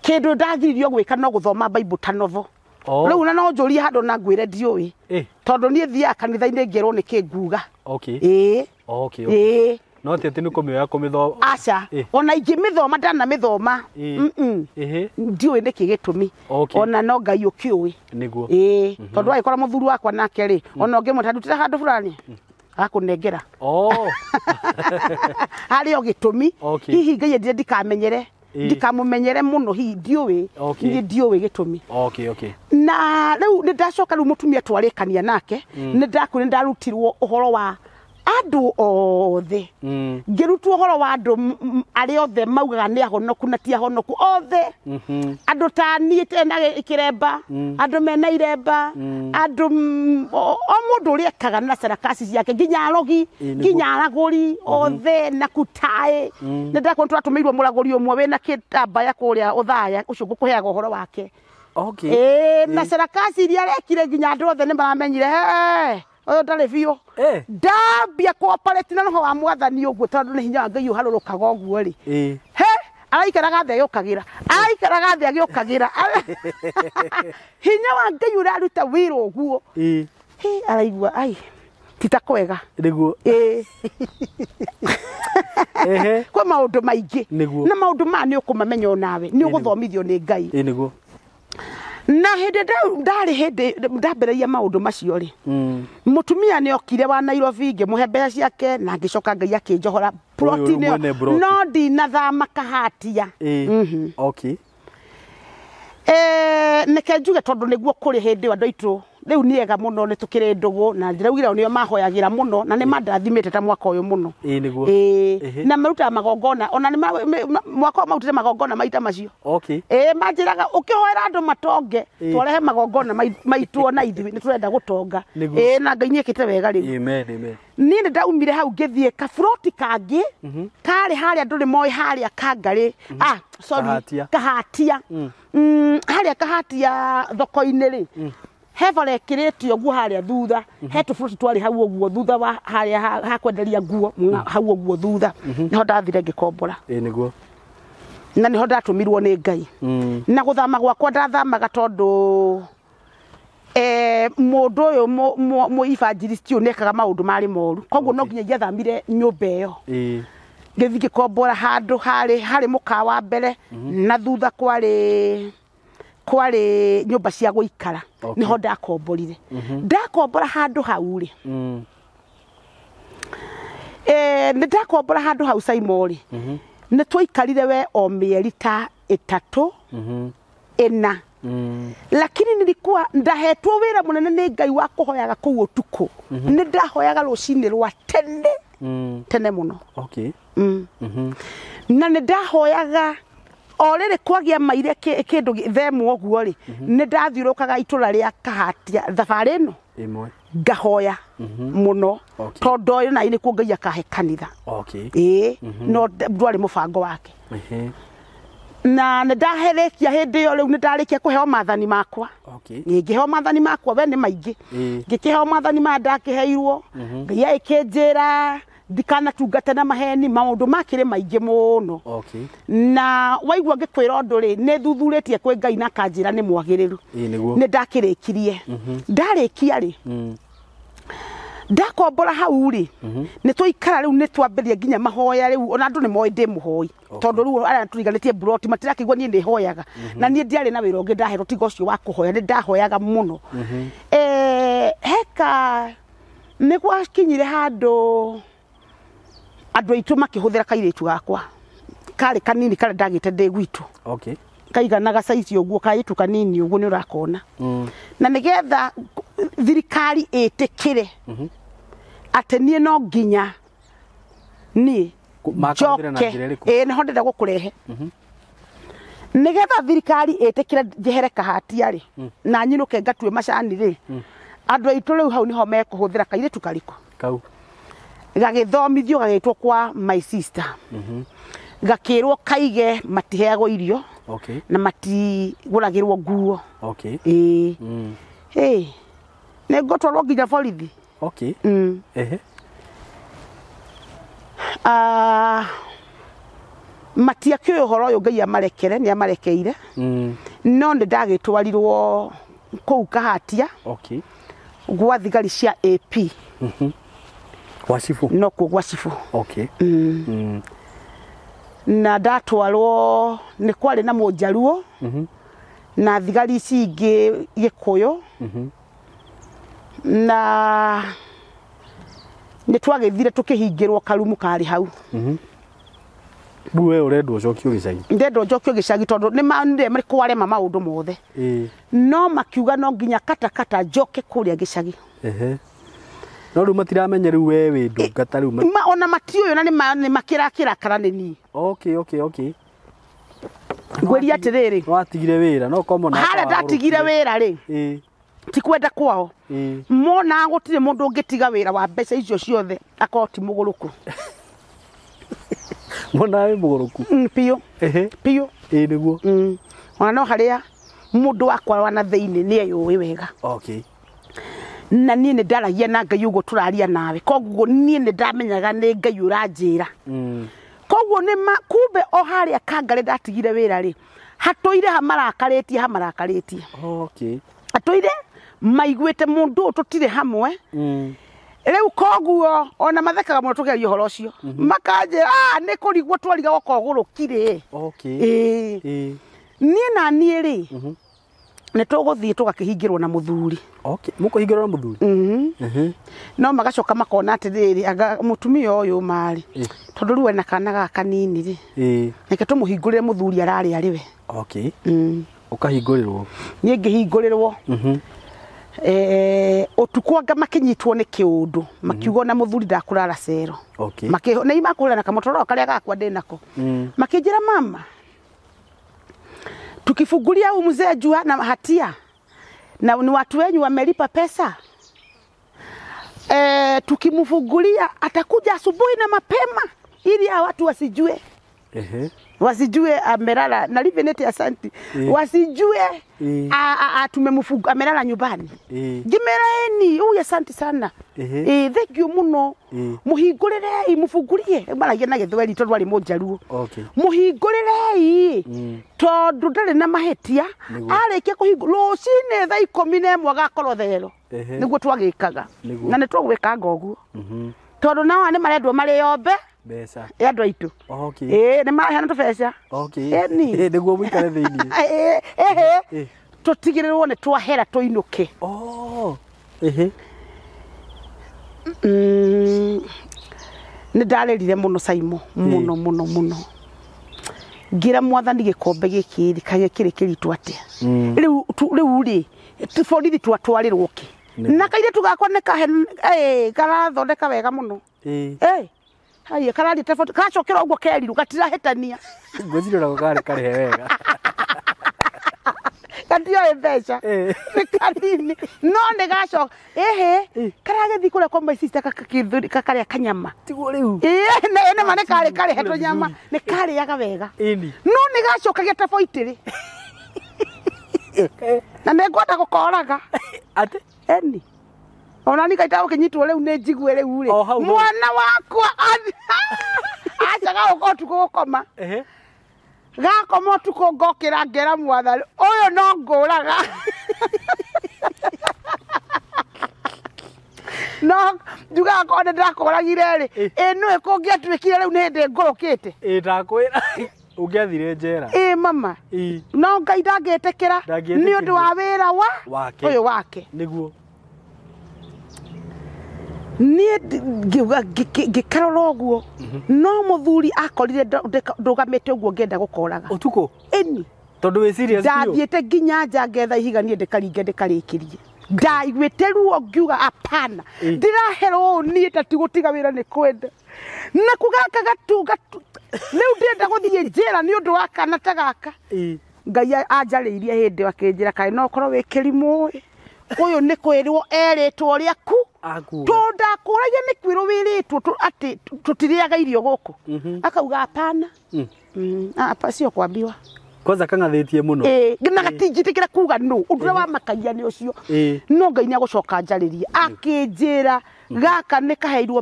Kĩndũ ndagiririo gwĩka no gũthoma Bible ta novel. Oh. Rĩu na no njũrie handũ na ngwĩre ndiũĩ. Ĩĩ. Tondũ niĩ thiaga kanitha-inĩ ngerwo nĩkĩ nguga. Okay. Ĩĩ. Okay. Okay. Ĩĩ. No ti atĩ nĩ kũmĩoya kũmĩthoma. Aca. Ĩĩ. Ona ingĩmĩthoma ndanamĩthoma. Ĩĩ. Mm-mm. Ĩhĩ. Ndiũĩ nĩkĩ gĩtũmi. Okay. Ona no Ngai ũkĩũĩ. Nĩguo. Ĩĩ. Tondũ agĩkora mũthuri wakwa nake rĩ, ona ũngĩmwĩta ndutĩra handũ fulani, agakũnengera. Oh. Harĩ o gĩtũmi. Okay. Hihi Ngai endire ndikamenyere. Ĩĩ. Ndikamũmenyere mũno hihi ndiũĩ. Okay. Niĩ ndiũĩ gĩtũmi. Okay, okay. Na rĩu nĩ ndacoka rĩu mũtumia twarĩkania nake, nĩ ndakwĩra nĩ ndarutirwo ũhoro wa andũ othe. Ngĩrutwo ũhoro wa andũ arĩa othe maugaga nĩ ahonoku na ti ahonoku othe. Andũ ta niĩ tena kĩremba, andũ mena iremba, andũ o mũndũ ũrĩa ekaga na sarakasi ciake nginya arogi, Ĩĩ nĩguo. nginya aragũri othe na kutaĩ. Nĩ ndakwĩra tũratũmĩirwo mũragũri ũmwe wĩna kĩtambaya kũrĩa Othaya, ũcio ngũkũheaga ũhoro wake. Okay. Ĩĩ na sarakasi iria arekire nginya andũ othe nĩ maramenyire, "Hey, ũyũ ndarĩ biũ." Eh. Ndambia cooperate na roho wa mwathani ũguo tondũ nĩ hinya wa Ngai ũharũrũkaga ũguo rĩ. Ĩĩ. He, araikaraga thĩ agĩũkagĩra. Araikaraga thĩ agĩũkagĩra. Hinya wa Ngai ũraruta wĩra ũguo. Ĩĩ. He, araigua ai ti ta kwega. Nĩguo. Ĩĩ. Ehe. Kwĩ maũndũ maingĩ. Nĩguo. Na maũndũ maya nĩ ũkũmamenya onawe. Nĩ ũgũthomithio nĩ Ngai. Ĩĩ nĩguo. Na hĩndĩ ndarĩ hĩndĩ ndambĩrĩria maũndũ macio rĩ, mũtumia nĩ okire wa Nairobi ngĩmũhe mbeca ciake na ngĩcoka Ngai akĩnjohora ploti Ũyũ mwene ploti. no ndinathama Kahatia. Ĩĩ. Okay. Neke njuge tondũ nĩguo kũrĩ hĩndĩ ĩyo andũ aitũ rĩu nĩ ega mũno nĩ tũkĩrĩ ndũgũ na ndĩraugire nĩo mahoyagĩra mũno na nĩ mandathimĩte ta mwaka ũyũ mũno. Ĩĩ nĩguo. Ĩĩ. Ĩhĩ. Na marutaga magongona ona nĩ mwaka ũyũ marutire magongona maita macio. Okay. Ĩĩ manjĩraga ũkĩhoera andũ matonge Ĩĩ. twarehe magongona maitũ ona ithuĩ nĩ tũrenda gũtonga. Nĩguo. Ĩĩ na Ngai nĩekĩte wega rĩu. Amen, amen. Niĩ nĩ ndaumire hau ngĩthiĩ kaburoti kangĩ karĩ harĩa andũ nĩ moĩ harĩa Kangarĩ. Ah, sorry. Kahatia. Kahatia. Harĩa Kahatia thoko-inĩ rĩ. He bara ĩkĩrĩte ũguo harĩa thutha, he tũburoti twarĩ hau ũguo thutha wa harĩa ha kwenderia nguo, hau ũguo thutha. Nĩho ndathire ngĩkombora. Ĩĩ nĩguo. Na nĩho ndatũmirwo nĩ Ngai. Na gũthama gwakwa ndathamaga tondũ mũndũ ũyũ mũ evangelist ũyũ nĩekaga maũndũ marĩ moru. Koguo no nginya ingĩathamire nyũmba ĩyo. Ĩĩ. Ngĩthiĩ ngĩkombora handũ harĩ mũkawa mbere na thutha kwarĩ nyũmba cia gũikara. Okay. Nĩho ndakomborire. Ndakombora handũ hau rĩ. Nĩ ndakombora handũ hau Saimo rĩ. Nĩ twaikarire we o mĩeri ta ĩtatũ ĩna. Lakini nilikuwa ndahetwo wĩra mũnene nĩ Ngai wa kũhoyaga kũu ũtukũ. Nĩ ndahoyaga rũcinĩ rwa tene. Tene mũno. Okay. Na nĩ ndahoyaga o rĩrĩ kwagĩa maire kĩndũ themwo ũguo rĩ, nĩ ndathiũrũrũkaga itũra rĩa Kahatia thabarĩ ĩno. Ĩmwe. Ngahoya mũno. Okay. Tondũ ũyũ na nĩkuo Ngai akahe kanitha. Okay. Ĩĩ, no ndwarĩ mũbango wake. Ehe. Na nĩ ndaherĩkia hĩndĩ ĩyo rĩu nĩ ndarĩkia kũheo maathani makwa. Okay. Ngĩheo maathani makwa we nĩ maingĩ. Ĩĩ. Ngĩkĩheo maathani maya ndakĩheirwo. Ngai agĩkĩnjĩra ndikanatungate na maheni, maũndũ makĩrĩ maingĩ mũno. Okay. Na waigua ngĩkwĩra ũndũ rĩ, nĩ thuthurĩtie kwĩ Ngai na akanjĩra nĩ mwagĩrĩru. Ĩĩ nĩguo. Nĩ ndakĩrĩkirie. Ndarĩkia rĩ, ndakombora hau rĩ, nĩ twaikara rĩu nĩ twambĩrĩria nginya mahoya rĩu, ona andũ nĩ moĩ ndĩ mũhoi. Tondũ rĩu arĩa tũriganĩtie mburoti matirakĩigua niĩ nĩ hoyaga. Na niĩ ndiarĩ na wĩra ũngĩ ndaherwo tiga ũcio wa kũhoya, nĩ ndahoyaga mũno. Heka nĩ gwakinyire handũ andũ aitũ makĩhũthĩra kairĩtu gakwa. Karĩ kanini karĩa ndagĩte ndĩ gwitũ. Okay. Kaiganaga size ũguo kairĩtu kanini ũguo nĩ ũrakona. Na nĩgetha thirikari ĩtĩkĩre atĩ niĩ no nginya niĩ Makahũthĩra na njĩra ĩrĩkũ? Ĩĩ nĩho ndĩrenda gũkũrehe. Nĩgetha thirikari ĩtĩkĩre njehere kahatia rĩ na nyinũke ngatue macani rĩ, andũ aitũ rĩu hau nĩho mekũhũthĩra kairĩtu karĩkũ Kau. Gagĩthomithio gagĩtwo kwa my sister. Gakĩrwo kaige matiheagwo irio na matigũragĩrwo nguo. Ĩĩ. Ĩĩ. Nĩ ngũtwarwo nginya borithi. Ehe. Matiakĩũĩ ũhoro ũyũ Ngai amarekere nĩ amarekeire. No nĩ ndagĩtwarirwo kũu Kahatia. Gwa thigari cia AP. Gwa cibũ. No kuo gwa cibũ. Na ndatwarwo nĩ kwarĩ na mũnjaruo na thigari ici ingĩ Gĩkũyũ. Na nĩ twagĩthire tũkĩhingĩrwo karumu karĩ hau. Rĩu we ũrendwo ũcokio gĩcagi? Ndendwo njokio gĩcagi tondũ nĩ manire nĩ kwarema maũndũ mothe. No makiuga no nginya katakata njoke kũrĩa gĩcagi. No rĩu matiramenya rĩu we wĩ ndungata rĩu. Ona matiũĩ na nĩ makĩrakĩrakara nĩ niĩ. Ngwĩria atĩrĩrĩ. Watigire wĩra no korwo mona Harĩa ndatigire wĩra rĩ. Ti kwenda kwao. Mona gũtirĩ mũndũ ũngĩtiga wĩra wa mbeca icio ciothe akorwo ti mũgũrũku. Mona wĩ mũgũrũku. Biũ. Biũ. Ĩĩ nĩguo. Ona no harĩa mũndũ wakwa wa na thĩinĩ nĩ eyũĩ wega. Na niĩ nĩ ndaragia na Ngai ũguo tũraria nawe. Koguo niĩ nĩ ndamenyaga nĩ Ngai ũranjĩra. Koguo nĩ kumbe o harĩa Kangarĩ ndatigire wĩra rĩ, hatũire hamarakarĩtie hamarakarĩtie. Hatũire maiguĩte mũndũ ũyũ tũtirĩ hamwe. Rĩu koguo ona mathekaga mũno tũkĩaria ũhoro ũcio. Makanjĩra, nĩ kũrigwo twarigagwo kogũrũki rĩ. Ĩĩ. Niĩ na niĩ rĩ, nĩ tũgũthiĩ tũgakĩhingĩrwo na mũthuri. Mũkũhingĩrwo na mũthuri? No magacoka makona atĩrĩrĩ, anga mũtumia ũyũ marĩ. Tondũ rĩu ena kana gaka kanini rĩ. Reke tũmũhingũrĩre mũthuri ararĩ arĩ we. Ũkahingũrĩrwo. Niĩ ngĩhingũrĩrwo. Ũtukũ anga makĩnyitwo nĩ kĩũndũ, makiuga ona mũthuri ndakũrara cero. Nĩ makũrara na kamũtoro karĩa gakwa ndĩ nako. Makĩnjĩra mama, tukifungulia huyu mzee juu hana hatia na ni watu wenyu wamelipa pesa, tukimfungulia atakuja asubuhi na mapema ili hawa watu wasijue. Wasijue amelala na livenete asanti. Wasijue tumemfunga amelala nyumbani. Ngimeraeni huyu asanti sana. Thank you muno. Muhingũrĩrei mufungurie. Maragia na Gĩthweri tondũ arĩ mũnjaruo. Muhingũrĩrei tondũ ndarĩ na mahĩtia. Arĩkia kũhingũra rũcinĩ thaa 11 agakorwo thero. Nĩguo twagĩkaga. Na nĩ tũgwĩkanga ũguo. Tondũ nao nĩ marendwo marĩo Mbeca. Ya andũ aitũ. Ĩĩ nĩ maraheana tũbeca. Ĩni. Nĩguo mũikare thĩinĩ. Tũtigĩrĩrwo nĩ twahera tũinũke. Nĩ ndarĩrire mũno Saimo, mũno mũno mũno. Ngĩra mwathani gĩkombe gĩkĩ rĩ, kaĩ kĩrĩ kĩritũ atĩa. Rĩu rĩu rĩ, borithi twatwarĩrwo kĩ? Na kairĩtu gakwa nĩ kahe, karathondeka wega mũno. Haiya, kararia tofauti, karacokera ũguo kerirwo, gatirahĩtania. Ngwĩciria onako karĩ karĩhe wega. Gatioĩ mbeca. Nĩ kanini. No nĩ gacoka. Ĩhĩ, karagĩthiĩ kũrĩa kwa my sister kakarĩa kanyama. Tiguo rĩu. Ĩĩ, nĩ ma nĩ karĩ karĩhe tũnyama. Nĩ karĩaga wega. No nĩ gacokagia ta boitĩrĩ. Na nĩ ngwenda gũkoraga. Atĩ? Eni. Ona ni kaita ũkĩnyitwo rĩu nĩ njigue rĩu rĩ. Mwana wakwa acaga gũka ũtukũ gũkoma. Gakoma ũtukũ ngokĩra ngera mwathani ũyũ no ngũraga. No njugaga korwo nĩ ndakũragire rĩ, ĩ nĩwe kũngĩatuĩkire rĩu nĩ hĩndĩ ngũrũkĩte. Ĩ ndakwĩra ũngĩathire njera. Ĩ mama. No Ngai ndangĩtĩkĩra nĩ ũndũ wa wĩra wa ũyũ wake. Nĩguo. Niĩ ngiuga ngĩkarora ũguo no mũthuri akorire ndũgamĩte ũguo ngĩenda gũkoraga. Ũtukũ? Ĩni. Tondu wĩ serious biũ. Ndathiĩte nginya nja ngetha ihiga niĩ ndĩkaringe ndĩkarĩkĩrie. Ndaiguĩte ruo ngiuga apana. Ndĩraherwo ũũ niĩ ta ti gũtiga wĩra nĩ kwenda. Na kũgaka gatu gatu. Rĩu ndĩrenda gũthiĩ njĩra nĩ ũndũ wa kana ta gaka. Ngai anjarĩirie hĩndĩ ĩyo akĩnjĩra kaĩ no ũkorwo wĩ kĩrimũ ĩ. Ũyũ nĩ kwĩrwo erĩtwo ũrĩa ku. Akuga. Tondũ ndakũragia nĩ kwĩrwo wĩrĩtwo atĩ tũtirĩaga irio gũkũ. Akauga apana. Hapa sio kuambiwa. Kwanza kang'athĩtie mũno. Na gatinjĩtĩkĩra kuga no ũndũ ũrĩa wamakagia nĩ ũcio. No Ngai nĩ agũcoka njarĩrie akĩnjĩra gaka nĩ kaheirwo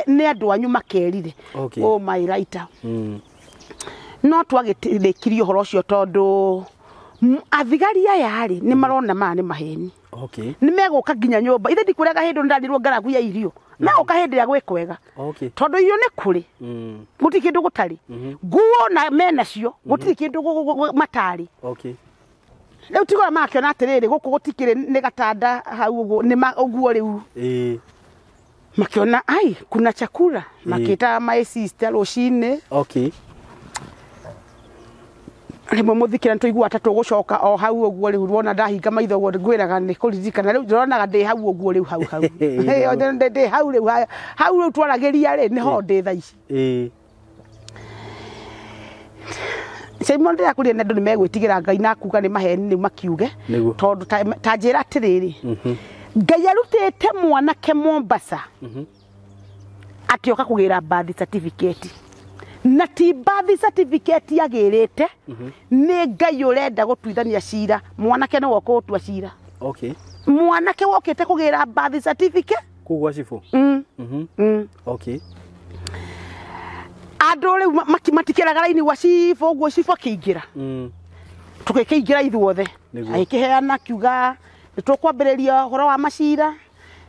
nĩ andũ anyu makerire. Okay. Oh my writer. No twagĩrĩkirie ũhoro ũcio tondũ athigari aya rĩ nĩ marona maya nĩ maheni. Okay. Nĩ megũka nginya nyũmba. Ithe ndikwĩraga hĩndĩ nĩndarirwo ngaragu ya irio. Megũka hĩndĩ ĩrĩa gwĩ kwega. Okay. Tondũ irio nĩ kũrĩ. Gũtirĩ kĩndũ gũtarĩ. Nguo na menacio gũtirĩ kĩndũ matarĩ. Okay. Rĩu tiga makĩona atĩrĩrĩ gũkũ gũtikĩrĩ nĩ gatanda hau ũguo nĩ ũguo rĩu. Makĩona ai kuna chakula. Makĩta my sister rũcinĩ. Okay. Rĩmwe mũthikĩra nĩtũiguaga ta tũgũcoka o hau ũguo rĩu wona ndahinga maitho ũguo ngwĩraga nĩ kũririkana rĩu ndĩronaga ndĩ hau ũguo rĩu hau hau. Ndĩ hau rĩu hau rĩu twaragĩria rĩ nĩho ndĩ thaa ici. Simon ndĩrakwĩrire na andũ nĩ megwĩtigĩra Ngai na kuga nĩ maheni rĩu makiuge. Tondũ ta njĩra atĩrĩrĩ. Ngai arutĩte mwanake Mombasa. Akĩoka kũgĩra birth certificate. Na ti birth certificate agĩrĩte nĩ Ngai ũrenda gũtuithania cira. Mwanake nĩwe ũkũtua cira. Okay. Mwanake wokĩte kũgĩra birth certificate kũu gwa cibũ. Okay. Andũ rĩu matikĩraga raini gwa cibũ ũguo cibũ akĩingĩra. Tũgĩkĩingĩra ithuothe. Agĩkĩheana akiuga nĩ tũkwambĩrĩria ũhoro wa macira.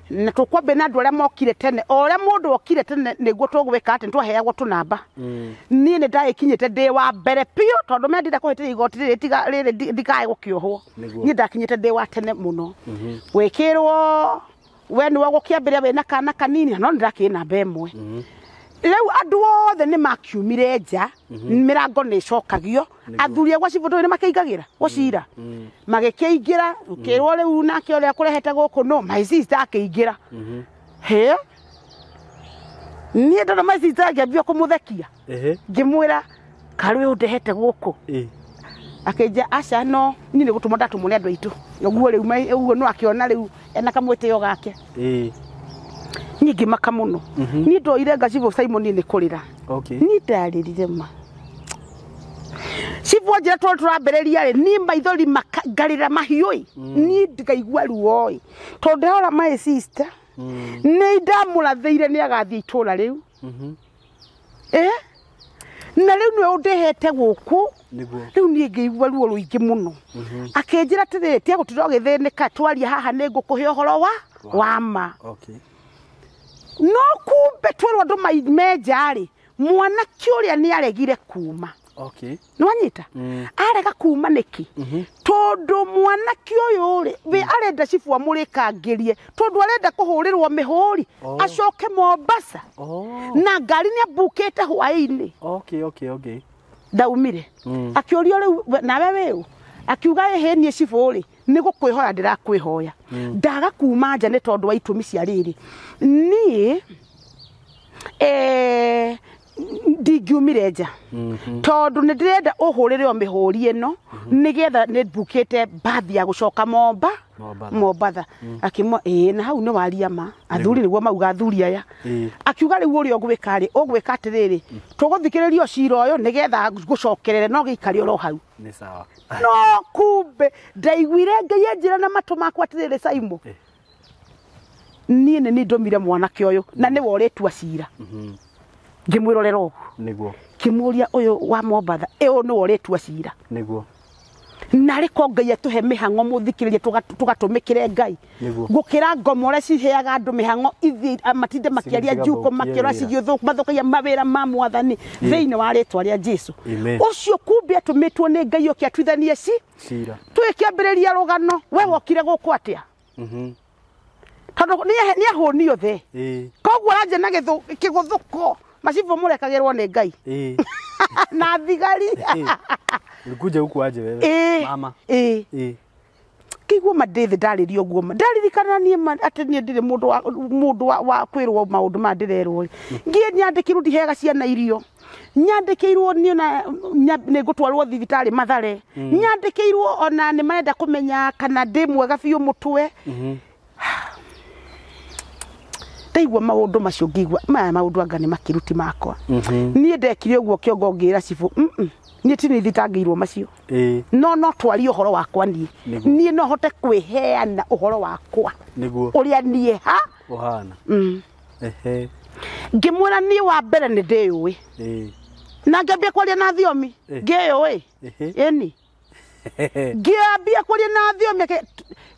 Na tũkwambĩrĩria na andũ arĩa mokire tene. O ũrĩa mũndũ okire tene nĩguo tũgwĩka atĩ nĩtwaheagwo tũnamba. Niĩ nĩ ndagĩkinyĩte ndĩ wa mbere biũ tondũ mendire kũhĩtĩria igoti rĩrĩ tiga rĩrĩ ndikae gũkĩohwo. Niĩ ndakinyĩte ndĩ wa tene mũno. Gwĩkĩrwo we nĩwe ũgũkĩambĩrĩria wĩna kana kanini no nĩndakĩrĩ namba ĩmwe. Rĩu andũ othe nĩ makiumire nja, mĩrango nĩ ĩcokagio. Athuri a gwa cibũ ndũĩ nĩ makĩingagĩra gũcira. Magĩkĩingĩra, ũkĩrwo rĩu nake ũrĩa kũrehete gũkũ no my sister akĩingĩra. Hĩ? Niĩ ndona my sister ngĩambia kũmũthekia. Ngĩmwĩra karĩ ũndehete gũkũ. Akĩnjĩra aca no niĩ nĩ gũtũmwo ndatũmwo nĩ andũ aitũ. Ũguo rĩu ũguo no akĩona rĩu ena kamwĩtĩo gake. Niĩ ngĩmaka mũno. Niĩ ndoire ngacibũ Simon nĩ kũrĩra. Okay. Niĩ ndarĩrire ma. Cibũ anjĩra tondũ tũrambĩrĩria rĩ, niĩ maithori ngarĩra mahiũ ĩ. Niĩ ngaigua ruo ĩ. Tondũ ndĩrora my sister, nĩ ndamũrathĩire nĩ agathiĩ itũũra rĩu. Na rĩu nĩwe ũndehete gũkũ. Rĩu niĩ ngĩigua ruo rũingĩ mũno. Akĩnjĩra atĩrĩrĩ, tiga gũtinda ũgĩthĩnĩka, twaria haha nĩ ngũkũhe ũhoro wa ma. Okay. No kumbe twĩrwo andũ menja rĩ, mwanake ũrĩa nĩ aregire kuma. Okay. Nĩwanyita? Arega kuma nĩkĩ? Tondũ mwanake ũyũ rĩ, we arenda cibũ amũrĩkangĩrie, tondũ arenda kũhũrĩrwo mĩhũri, acoke Mombasa. Na ngari nĩ ambukĩte hwaĩ-inĩ. Okay, okay, okay. Ndaumire. Akĩũrio rĩu nawe wĩ ũ? Akiuga ĩhĩ niĩ cibũ rĩ, nĩ gũkwĩhoya ndĩrakwĩhoya. Ndaga kuma nja nĩ tondũ wa itũmi cia rĩrĩ. Niĩ ndingiumire nja. Tondũ nĩ ndĩrenda ũhũrĩre o mĩhũri ĩno nĩgetha nĩ mbukĩte mbathi ya gũcoka Mombatha. Akĩmwa ĩĩ na hau nĩ waria ma. Athuri nĩguo mauga athuri aya. Akiuga rĩu ũrĩa ũgwĩka rĩ, ũgwĩka atĩrĩrĩ, tũgũthikĩrĩria cira ũyũ nĩgetha ngũcokerere no gĩikare oro hau. Nĩ sawa. No kumbe ndaiguire Ngai anjĩra na matũ makwa atĩrĩrĩ Simon. Niĩ nĩ niĩ ndũmire mwanake ũyũ na nĩwe ũrĩtua cira. Ngĩmwĩrorera ũguo. Nĩguo. Ngĩmũria ũyũ wa Mombatha, ũyũ nĩwe ũrĩtua cira. Nĩguo. Narĩ ko Ngai atũhe mĩhang'o mũthikĩrĩrie tũgatũmĩkĩre Ngai. Gũkĩra ngomo ũrĩa ciheaga andũ mĩhang'o ithiĩ matinde makĩaria njuko makĩora cigĩthũkagia mawĩra ma mwathani thĩinĩ wa rĩtwa rĩa Jesũ. Ũcio kumbe atũmĩtwo nĩ Ngai oke atuithanie cira. Twĩkĩambĩrĩria rũgano we wokire gũkũ atĩa? Tondũ nĩ ahũnio the. Koguo aranjia na kĩgũthũko macibũ mũrekagĩrwo nĩ Ngai. Na thigari. Ulikuja huku aje wewe? Mama. Kĩigua ma ndĩ thĩ ndarĩria ũguo ma ndaririkana niĩ atĩ niĩ ndirĩ mũndũ wa kwĩrwo maũndũ maya ndĩrerwo rĩ. Ngiĩ nyandĩkĩirwo ndiheaga ciana irio. Nyandĩkĩirwo niĩ ona nĩ ngũtwarwo thibitarĩ Mathare. Nyandĩkĩirwo ona nĩ marenda kũmenya kana ndĩ mwega biũ mũtwe. Ndaigua maũndũ macio ngĩigua maya maũndũ anga nĩ makĩruti makwa. Niĩ ndekire ũguo kĩongo ngĩra cibũ niĩ ti nĩ thitangĩirwo macio. No twarie ũhoro wakwa niĩ. Niĩ no hote kwĩheana ũhoro wakwa. Nĩguo. Ũrĩa niĩ ha ũhana. Ngĩmwĩra niĩ wa mbere nĩ ndĩyũĩ. Na ngĩambia kwaria na thiomi. Ngĩyũĩ. Ĩni. Ngĩambia kwaria na thiomi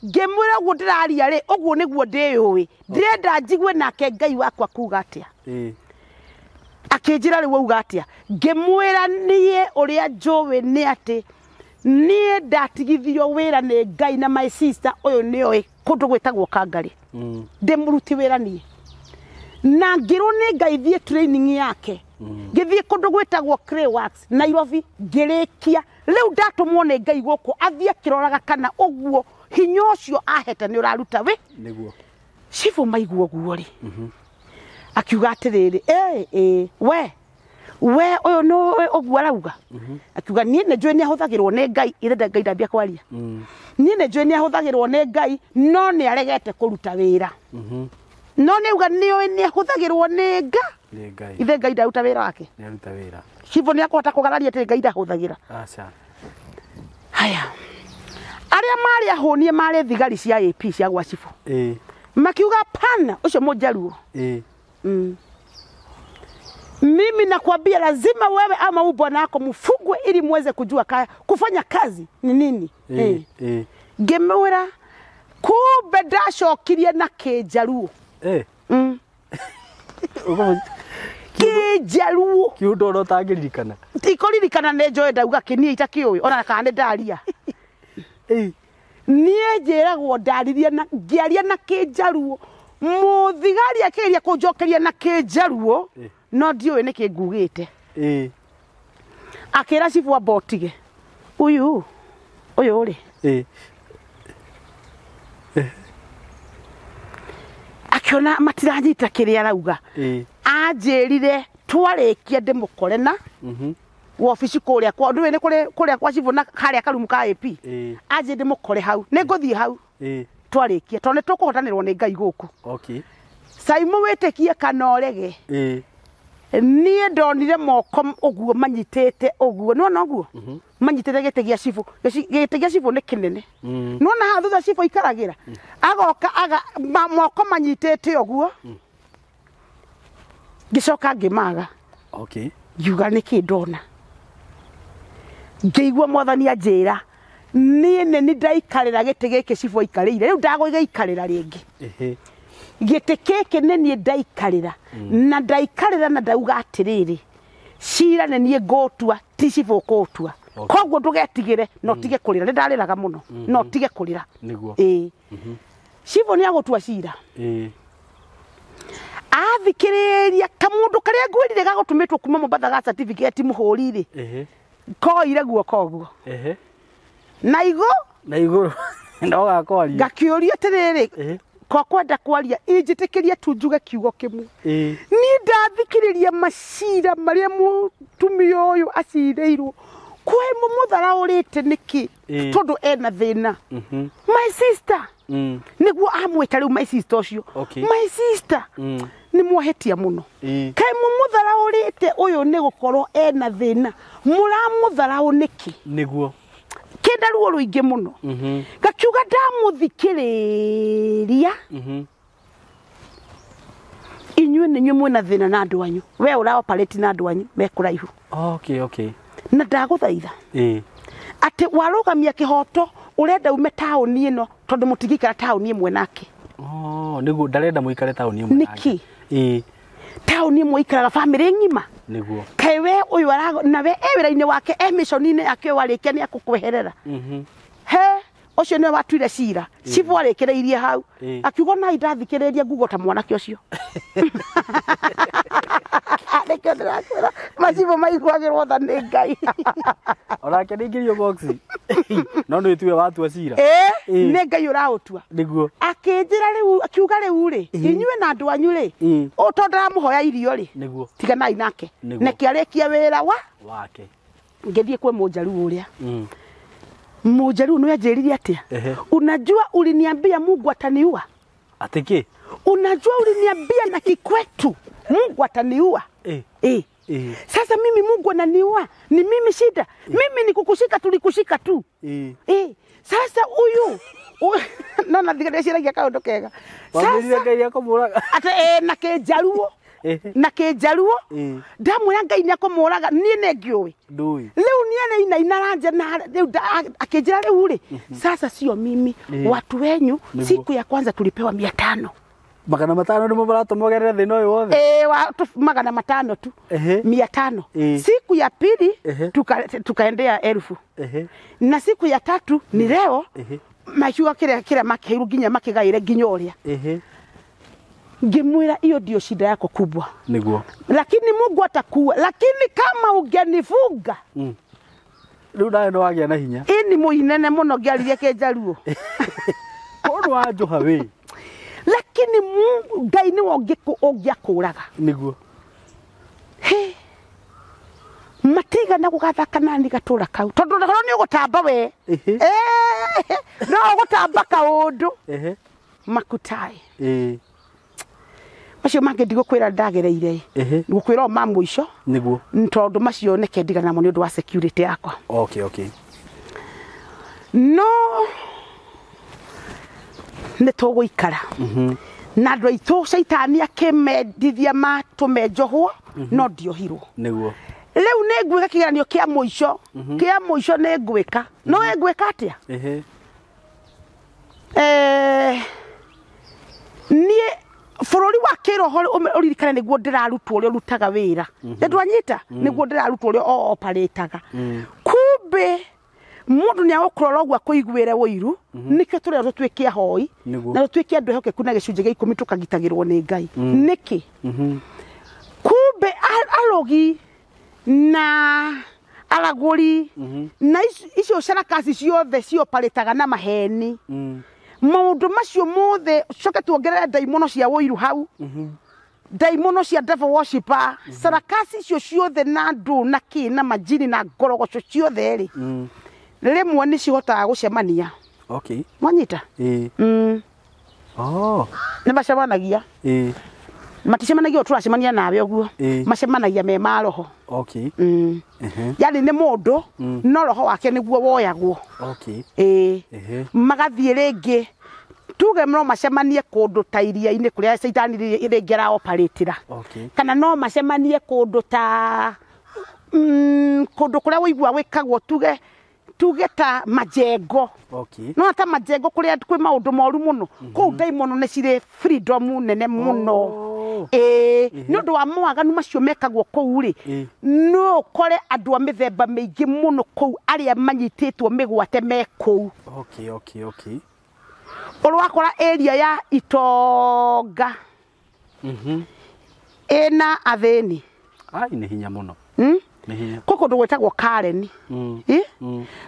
ngĩmwĩra ũguo ndĩraria rĩ ũguo nĩguo ndĩyũĩ. Ndĩrenda njigue nake Ngai wakwa kuga atĩa. Akĩnjĩra rĩu auga atĩa. Ngĩmwĩra niĩ ũrĩa njũĩ nĩ atĩ niĩ ndatigithio wĩra nĩ Ngai na my sister ũyũ nĩoĩ kũndũ gwĩtagwo Kangarĩ. Ndĩ mũruti wĩra niĩ. Na ngĩrwo nĩ Ngai thiĩ training yake. Ngĩthiĩ kũndũ gwĩtagwo Clay Works Nairobi ngĩrĩkia. Rĩu ndatũmwo nĩ Ngai gũkũ athiĩ akĩroraga kana ũguo hinya ũcio ahete nĩ ũraruta wĩ. Nĩguo. Cibũ maigua ũguo rĩ. Akiuga atĩrĩrĩ we ũyũ nĩ ũguo arauga. Akiuga niĩ nĩ njũĩ nĩ ahũthagĩrwo nĩ Ngai ithe Ngai ndambia kwaria. Niĩ nĩ njũĩ nĩ ahũthagĩrwo nĩ Ngai no nĩ aregete kũruta wĩra. No nĩ auga nĩ ũĩ nĩ ahũthagĩrwo nĩ Ngai. Ithe Ngai ndaruta wĩra wake. Nĩ aruta wĩra. Cibũ nĩ akũhota kũgararia atĩ Ngai ndahũthagĩra. Aca. Haya. Arĩa marĩ ahũnie marĩ thigari cia AP cia gwa cibũ. Makiuga pana ũcio mũnjaruo. Mimi nakwambia lazima wewe ama huyu bwana wako mfungwe ili muweze kujua kufanya kazi ni nini. Ngĩmwĩra kumbe ndacokirie na kĩnjaruo. Kĩnjaruo. Kĩũndũ ona ũtangĩririkana. Ndikũririkana nĩ njũĩ ndauga kĩ niĩ itakĩũĩ ona kana nĩ ndaria. Niĩ njĩragwo ndaririe na ngĩaria na kĩnjaruo. Mũthigari akĩgeria kũnjokeria na kĩnjaruo no ndiũĩ nĩkĩ ngugĩte. Akĩra cibũ amba ũtige. Ũyũ rĩ. Akiona matiranyita kĩrĩa arauga. Anjĩrire twarĩkia ndĩmũkore na wabici kũrĩa kwa ndũĩ nĩ kũrĩa kwa cibũ na harĩa karumu ka AP. Anjĩrire ndĩmũkore hau. Nĩ ngũthiĩ hau. Twarĩkia tondũ nĩ tũkũhotanĩrwo nĩ Ngai gũkũ. Saimu wĩtĩkie kana ũrege. Niĩ ndonire moko ũguo manyitĩte ũguo. Nĩwona ũguo? Manyitĩte gĩtĩ gĩa cibũ. Gĩtĩ gĩa cibũ nĩ kĩnene. Nĩwona haha thutha cibũ aikaragĩra. Agoka moko manyitĩte ũguo. Ngĩcoka ngĩmaga. Ngiuga nĩkĩ ndona. Ngĩigua mwathani anjĩra niĩ nĩ nĩ ndaikarĩra gĩtĩ gĩkĩ cibũ aikarĩire. Rĩu ndagũgĩikarĩra rĩngĩ. Gĩtĩ gĩkĩ nĩ niĩ ndaikarĩra. Na ndaikarĩra na ndauga atĩrĩrĩ cira nĩ niĩ ngũtua ti cibũ ũkũũtua. Koguo ndũgetigĩre na ũtige kũrĩra. Nĩ ndarĩraga mũno na ũtige kũrĩra. Nĩguo. Cibũ nĩ agũtua cira. Athikĩrĩria kamũndũ karĩa ngwĩrire gagũtũmĩtwo kuma Mombatha ga certificate mũhũri rĩ. Koire guoko ũguo. Na igũrũ. No gakwaria. Ngakĩũria atĩrĩrĩ kwa kwenda kwaria injĩtĩkĩrie tu njuge kiugo kĩmwe. Niĩ ndathikĩrĩria macira marĩa mũtumia ũyũ acirĩirwo kwĩ mũmũtharaũrĩte nĩkĩ tondũ ena thĩna. My sister. Nĩguo amwĩta rĩu my sister ũcio. My sister. Nĩ mwahĩtia mũno. Kaĩ mũmũtharaũrĩte ũyũ nĩ gũkorwo ena thĩna. Mũramũtharaũ nĩkĩ? Nĩguo. Kĩnda ruo rũingĩ mũno. Ngakiuga ndamũthikĩrĩria. Inyuĩ nĩ inyuĩ mwĩna thĩna na andũ anyu. We ũra operate na andũ anyu me kũraihu. Na ndagũthaitha. Atĩ warũgamia kĩhoto ũrenda ume taũni ĩno tondũ mũtingĩikara taũni ĩmwe nake. Nĩguo ndarenda mũikare taũni ĩmwe nake. Nĩkĩ? Taũni ĩmwe ikaraga bamĩrĩ ng'ima. Nĩguo. Kaĩ we ũyũ na we e wĩra-inĩ wake e mission-inĩ yake warĩkia nĩ akũkweherera. He ũcio nĩwe watuire cira. Cibũ arĩkĩrĩirie hau. Akiuga ona ndathikĩrĩria ngugo ta mwanake ũcio. Nĩkĩo ndĩrakwĩra macibũ maiguagĩrwo tha nĩ Ngai. Onake nĩingĩrio boxi. No nĩ tiwe watua cira. Ĩĩ nĩ Ngai ũraũtua. Nĩguo. Akĩnjĩra rĩu akiuga rĩu rĩ inyuĩ na andũ anyu rĩ o tondũ ndĩramũhoya irio rĩ Nĩguo. Tiganai nake. Nĩguo. Neke arĩkie wĩra wa wake. Ngĩthiĩ kwĩ mũnjaruo ũrĩa. Mũnjaruo nĩ anjĩrire atĩa? Unajua uliniambia Mungu ataniua. Atĩ kĩ? Unajua uliniambia na kikwetu Mungu ataniua. Sasa mimi Mungu ananiua, ni mimi shida. Mimi ni kukushika tulikushika tu. Sasa huyu no na thigari kaundu kega. Sasa Ngai akomuraga. Ate na kĩnjaruo. Na kĩnjaruo. Ndamwĩra Ngai nĩakũmũraga niĩ nĩ ngĩũĩ. Ndũĩ. Rĩu niĩ nĩ inaina ranja na rĩu akĩnjĩra rĩu rĩ sasa sio mimi watu wenyu siku ya kwanza tulipewa 500. 500 nĩmo maratũmogerera thĩna ũyũ wothe. 500 tu. 500. Siku ya pili tukaendea 1000. Na siku ya tatu ni leo makiuga kĩrĩa kĩrĩa makĩirwo nginya makĩgaire nginya ũrĩa. Ngĩmwĩra hiyo ndio shida yako kubwa. Nĩguo. Lakini Mungu atakuwa, lakini kama ungenifunga. Rĩu nawe nĩ wagĩa na hinya. Ĩni mũinene mũno ngĩaririe kĩnjaruo. Kono wanjoha we. Lakini Mungu Ngai nĩwe ũngĩakũraga. Nĩguo. He. Matigana gũgathaka nani gatũra kau tondũ nakorwo nĩ ũgũtamba we. No ũgũtamba kaũndũ. Makutai. Macio mangĩ ndigũkwĩra ndagereire. Ngũkwĩra o ma mũico. Nĩguo. Tondũ macio neke ndigana namo nĩ ũndũ wa security yakwa. Okay, okay. No nĩ tũgũikara. Na andũ aitũ caitani akĩmendithia matũme njohwo no ndiohirwo. Nĩguo. Rĩu nĩ ngwĩka kĩgeranio kĩa mũico. Kĩa mũico nĩ ngwĩka. No ngwĩka atĩa? Niĩ bũrũri wa kĩroho ũririkane nĩguo ndĩrarutwo ũrĩa ũrutaga wĩra. Nĩ ndwanyita? Nĩguo ndĩrarutwo ũrĩa o-operataga. Kumbe mũndũ nĩ agũkũrora ũguo akũiguĩre ũiru nĩkĩo tũrerwo tũtuĩke ahoi na tũtuĩke andũ ehokeku na gĩcunjĩ gĩa 10 tũkagitagĩrwo nĩ Ngai. Nĩkĩ? Kumbe arogi na aragũri na icio carakasi ciothe cioparĩtaga na maheni. Maũndũ macio mothe coke tuongerere ndaimono cia ũiru hau. Ndaimono cia devil worshiper sarakasi icio ciothe na andũ na kĩ na majini na ngorogoco ciothe rĩ rĩmwe nĩ cihotaga gũcemania. Okay. Mwanyita? Oh. Nĩ macemanagia. Maticemanagia o tũracemania nawe ũguo. Macemanagia me ma roho. Okay. Yani nĩ mũndũ no roho wake nĩguo woyagwo. Okay. Magathiĩ rĩngĩ tuge no macemanie kũndũ ta iria-inĩ kũrĩa caitani rĩngĩ araoparatĩra. Okay. Kana no macemanie kũndũ ta kũndũ kũrĩa wĩigua wĩkagwo tuge ta majengo. Okay. No ta majengo kũrĩa kwĩ maũndũ moru mũno. Kũu ndaimono nĩ cirĩ freedom nene mũno. Nĩ ũndũ wa mawaganu macio mekagwo kũu rĩ no ũkore andũ a mĩthemba mĩingĩ mũno kũu arĩa manyitĩtwo mĩgwate me kũu. Okay, okay, okay. Ũrĩ wakora area ya itonga ĩna athĩni. Ai nĩ hinya mũno. Nĩ hinya. Kwĩ kũndũ gwĩtagwo Karen.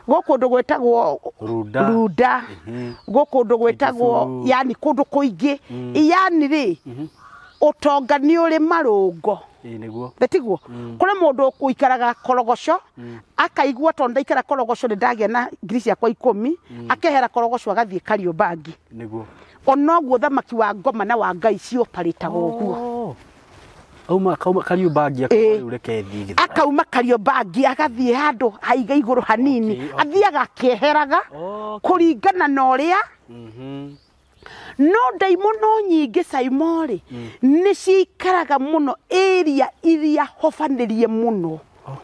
Gwĩ kũndũ gwĩtagwo Runda. Runda. Gwĩ kũndũ gwĩtagwo yani kũndũ kũingĩ. Yani rĩ ũtonga nĩ ũrĩ marũngo. Nĩguo. Tiguo? Kũrĩ mũndũ ũikaraga korogoco akaigua tondũ ndaikara korogoco nĩ ndagĩa na ngiri ciakwa 10 akehera korogoco agathiĩ Kariobangi. Nĩguo. Onoguo thamaki wa ngoma na wa Ngai cioparĩtaga ũguo. Auma kauma Kariobangi akauma reke thiĩ. Akauma Kariobangi agathiĩ handũ haiga igũrũ hanini. Athiaga akĩeheraga kũringana na ũrĩa no ndaimono nyingĩ Saimorĩ nĩ cikaraga mũno area iria hobanĩrie mũno.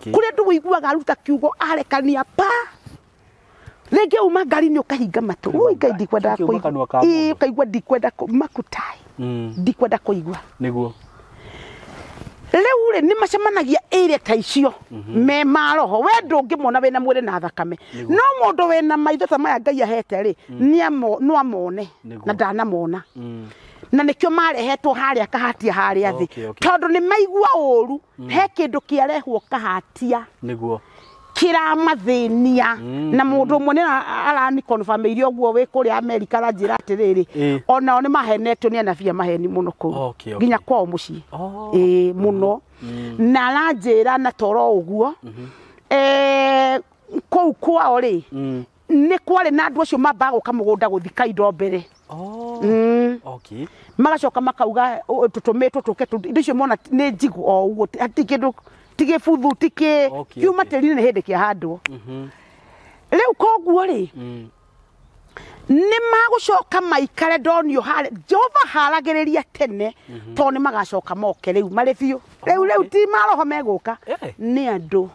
Kũrĩa andũ wĩiguaga aruta kiugo arekania pa rĩngĩ uma ngari-inĩ ũkahinga matũ. Ui Ngai ndikwenda kũigua. Ũkaigua ndikwenda makutai. Ndikwenda kũigua. Nĩguo. Rĩu rĩ nĩ macemanagia area ta icio me maroho. We ndũngĩmona wĩna mwĩrĩ na thakame. No mũndũ wĩna maitho ta maya Ngai ahete rĩ no amone na ndanamona. Na nĩkĩo marehetwo harĩa kahatia harĩa thĩ. Tondũ nĩ maigua ũru he kĩndũ kĩarehwo kahatia. Nĩguo. Kĩramathĩnia. Na mũndũ ũmwe nĩ arani confirm irio ũguo wĩ kũrĩa America aranjĩra atĩrĩrĩ onao nĩ mahenetio nĩ anabii a maheni mũno kũu. Nginya kwao mũciĩ. Ĩĩ mũno. Na aranjĩra na toro ũguo. Kũu kwao rĩ nĩ kwarĩ na andũ acio mambaga gũka mũgũnda gũthika indo mbere. Magacoka makauga tũtũmĩtwo tũke indo icio mona nĩ njigũ o ũguo hatirĩ kĩndũ ti gĩbuthu ti kĩ kiuma tĩri-inĩ nĩ hĩndĩ kĩahandwo. Rĩu koguo rĩ nĩ magũcoka maikare ndonio harĩa Jehova haragĩrĩria tene tondũ nĩ magacoka moke rĩu marĩ biũ. Rĩu rĩu ti maroho megũka nĩ andũ.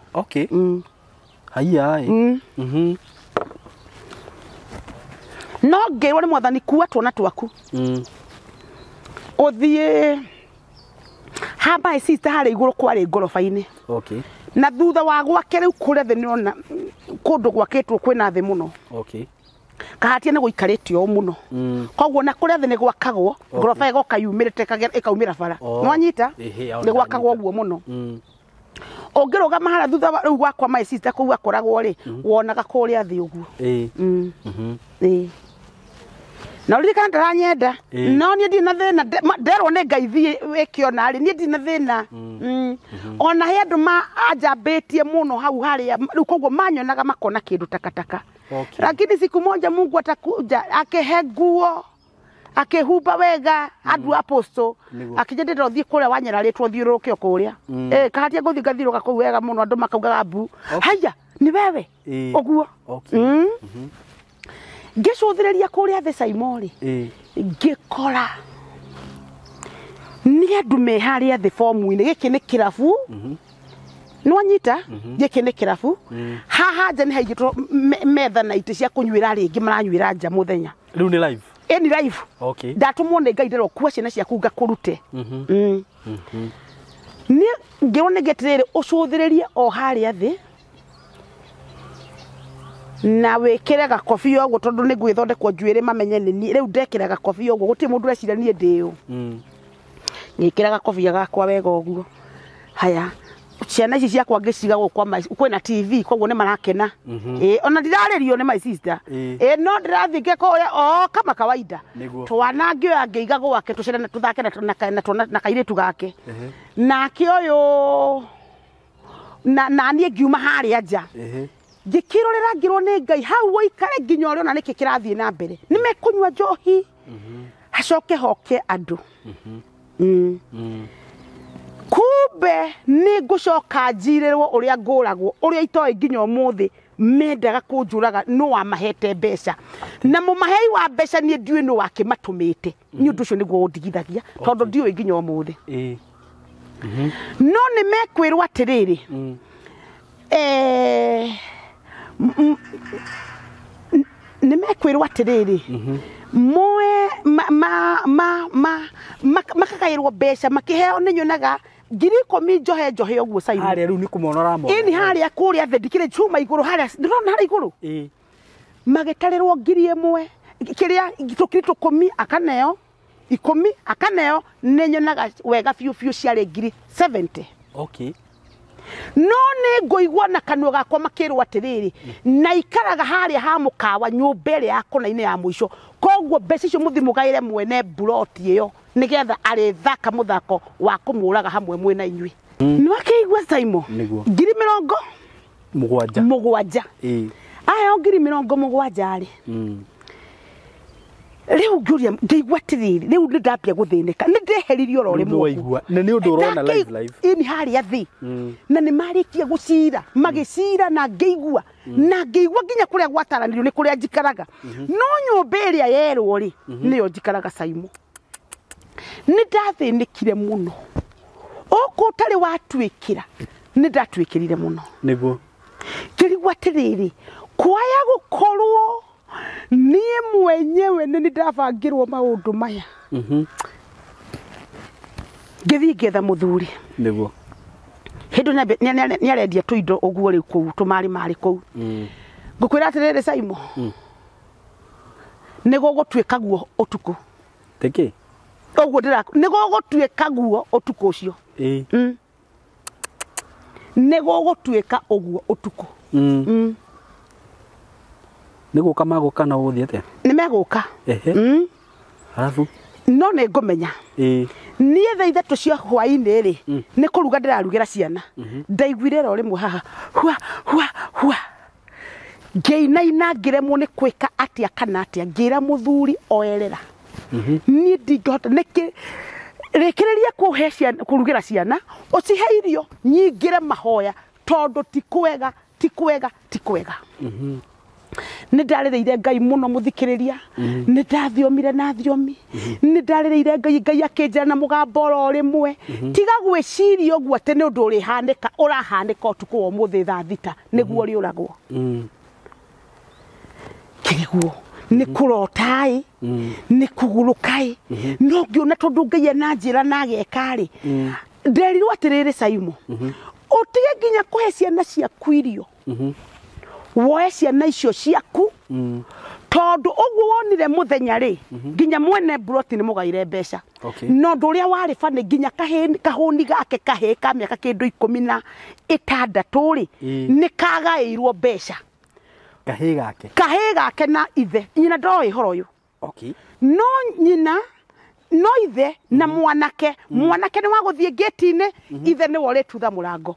Haiya. No ngĩrwo nĩ mwathani kua tuona twaku. Ũthiĩ ha my sister harĩa igũrũ kwarĩ ngoroba-inĩ. Na thutha wa gwake rĩu kũrĩa thĩ nĩona kũndũ gwakĩtwo kwĩna thĩ mũno. Kahatia nĩ gũikarĩte ũũ mũno. Koguo na kũrĩa thĩ nĩ gwakagwo ngoroba ĩgoka yumĩrĩte ĩkaumĩra bara. Nĩwanyita? Nĩ gwakagwo ũguo mũno. Ũngĩrũgama harĩa thutha wa rĩu gwakwa my sister kũu akoragwo rĩ wonaga kũrĩa thĩ ũguo. Ĩĩ. Na ũririkana ndaranyenda no niĩ ndirĩ na thĩna nderwo nĩ Ngai thiĩ wĩke ona rĩ niĩ ndirĩ na thĩna. Ona he andũ anjambĩtie mũno hau harĩa rĩu koguo manyonaga makona kĩndũ takataka. Lakini siku moja Mungu atakuja akehe nguo akihumba wega andu apostle akije ndĩra ũthiĩ kũrĩa wanyararĩtwo thiũrũrũke o kũrĩa. Kahatia ngũthiĩ ngathiũrũrũka kũu wega mũno andũ makaugaga mbu. Haiya nĩ wewe ũguo. Ngĩcũthĩrĩria kũrĩa thĩ Saimo rĩ ngĩkora nĩ andũ me harĩa thĩ fomu-inĩ gĩkĩ nĩ kĩrabu. Nĩwanyita? Gĩkĩ nĩ kĩrabu. Haha nja nĩ haigĩtwo metha na itĩ cia kũnyuĩra rĩngĩ maranyuĩra nja mũthenya. Rĩu nĩ live? Ĩ nĩ live. Ndatũmwo nĩ Ngai ndĩrwo kua ciana ciaku ngakũrute. Niĩ ngĩrwo nĩ atĩrĩrĩ ũcũthĩrĩrie o harĩa thĩ na wĩkĩre gakobia ũguo tondũ nĩ ngwĩthondekwo njuĩrĩ mamenye nĩ niĩ. Rĩu ndekĩra gakobia ũguo gũtirĩ mũndũ ũreciria niĩ ndĩ ũ. Ngĩkĩra gakobia gakwa wega ũguo. Haya ciana ici ciakwa ngĩciga gũkũ kwa kwĩna TV koguo nĩ marakena. Ĩĩ ona ndirarĩrio nĩ my sister. Ĩĩ no ndĩrathiĩ ngeka o kama kawaida. Twana ngĩoya ngĩiga gwake tũcere tũthake na kairĩtu gake. Nake ũyũ na niĩ ngiuma harĩa nja. Ngĩkĩrorera ngĩrwo nĩ Ngai hau ũikare nginya ũrĩona nĩkĩ kĩrathiĩ na mbere. Nĩ mekũnyua njohi hacoke hoke andũ. Kumbe nĩ ngũcoka njirĩrwo ũrĩa ngũragwo ũrĩa itoĩ nginya ũmũthĩ mendaga kũnjũraga nũ wamahete mbeca. Na mũmahei wa mbeca niĩ ndiũĩ nũ wakĩmatũmĩte. Nĩ ũndũ ũcio nĩguo ũndigithagia tondũ ndiũĩ nginya ũmũthĩ. No nĩ mekwĩrwo atĩrĩrĩ nĩ mekwĩrwo atĩrĩrĩ moe makagaĩrwo mbeca makĩheo nĩ nyonaga 10,000 njohe njohe ũguo Simon. Harĩa rĩu nĩ kũmona ũramona. Ĩni harĩa kũrĩa thĩ ndikĩrĩ cuma igũrũ harĩa ndĩrona harĩa igũrũ. Magĩtarĩrwo 1,000 kĩrĩa tũkiri tũkũmi akaneo 10 akaneo nĩ nyonaga wega biũ biũ ciarĩ 70,000. No nĩ ngũigua na kanua gakwa makĩrwo atĩrĩrĩ na ikaraga harĩa ha mũkawa nyũmba ĩrĩa ya kona-inĩ ya mũico koguo mbeca icio mũthiĩ mũgaĩre mwene mburoti ĩyo nĩgetha arĩthaka mũthako wa kũmũraga hamwe mwĩna inyuĩ. Nĩwakĩigua Simon? 70,000. Mũgwanja. Aheo 70,000 rĩ. Rĩu ngĩũria ngĩigua atĩrĩrĩ rĩu nĩ ndambia gũthĩnĩka nĩ ndeheririo oro rĩmwe. Na nĩ ũndũ ũrona live live. Ĩni harĩa thĩ. Na nĩ marĩkia gũcira magĩcira na ngĩigua na ngĩigua nginya kũrĩa gwataranĩrio nĩ kũrĩa njikaraga. No nyũmba ĩrĩa yerwo rĩ nĩyo njikaraga Simon. Nĩ ndathĩnĩkire mũno. Ũkũ ũtarĩ watuĩkĩra nĩ ndatuĩkĩrire mũno. Nĩguo. Ngĩrigwo atĩrĩrĩ kwaya gũkorwo niĩ mwenyewe nĩ ndabangĩrwo maũndũ maya. Ngĩthiĩ ngĩetha mũthuri. Nĩguo. Hĩndĩ nĩ arendia tũindo ũguo rĩu kũu tũmarĩ marĩ kũu. Ngũkwĩra atĩrĩrĩ Simon. Nĩ gũgũtuĩka guo ũtukũ. Tĩkĩ? Ũguo ndĩra nĩ gũgũtuĩka guo ũtukũ ũcio. Nĩ gũgũtuĩka ũguo ũtukũ. Nĩ gũka magũka na ũgũthiĩ atĩa? Nĩ megũka. Arabu no nĩ ngũmenya. Niĩ thaa ithatũ cia hwaĩ-inĩ rĩ, nĩ kũruga ndĩrarugĩra ciana. Ndaiguire ro rĩmwe haha hua hua hua. Ngĩinaina ngĩremwo nĩ kwĩka atĩa kana atĩa, ngĩra mũthuri oerera. Niĩ ndingĩhota nĩkĩ rĩkĩrĩria kũhe ciana kũrugĩra ciana ũcihe irio nyingĩre mahoya tondũ ti kwega ti kwega ti kwega. Nĩ ndarĩrĩire Ngai mũno mũthikĩrĩria, nĩ ndathiomire na thiomi, nĩ ndarĩrĩire Ngai, Ngai akĩnjĩra na mũgambo oro rĩmwe, tiga gwĩciria ũguo atĩ nĩ ũndũ ũrĩhanĩka ũrahanĩka ũtukũ wa ũmũthĩ thaa thita nĩguo ũrĩũragwo. Kĩguo nĩ kũrota-ĩ, nĩ kũgũrũka-ĩ, no ngĩona tondũ Ngai ena njĩra na ageka-rĩ, nderirwo atĩrĩrĩ Saimo, ũtige nginya kũhe ciana ciaku irio, woe ciana icio ciaku, tondũ ũguo wonire mũthenya rĩ, nginya mwene mburoti nĩ mũgaire mbeca. No ũndũ ũrĩa warĩ bani nginya kahũni gake kahĩĩ ka mĩaka kĩndũ 16 rĩ, nĩ kagaĩirwo mbeca. Kahĩĩ gake. Kahĩĩ gake na ithe. Nyina ndoĩ ũhoro ũyũ. No nyina, no ithe na mwanake. Mwanake nĩ wa gũthiĩ ngĩti-inĩ, ithe nĩwe ũrĩtutha mũrango.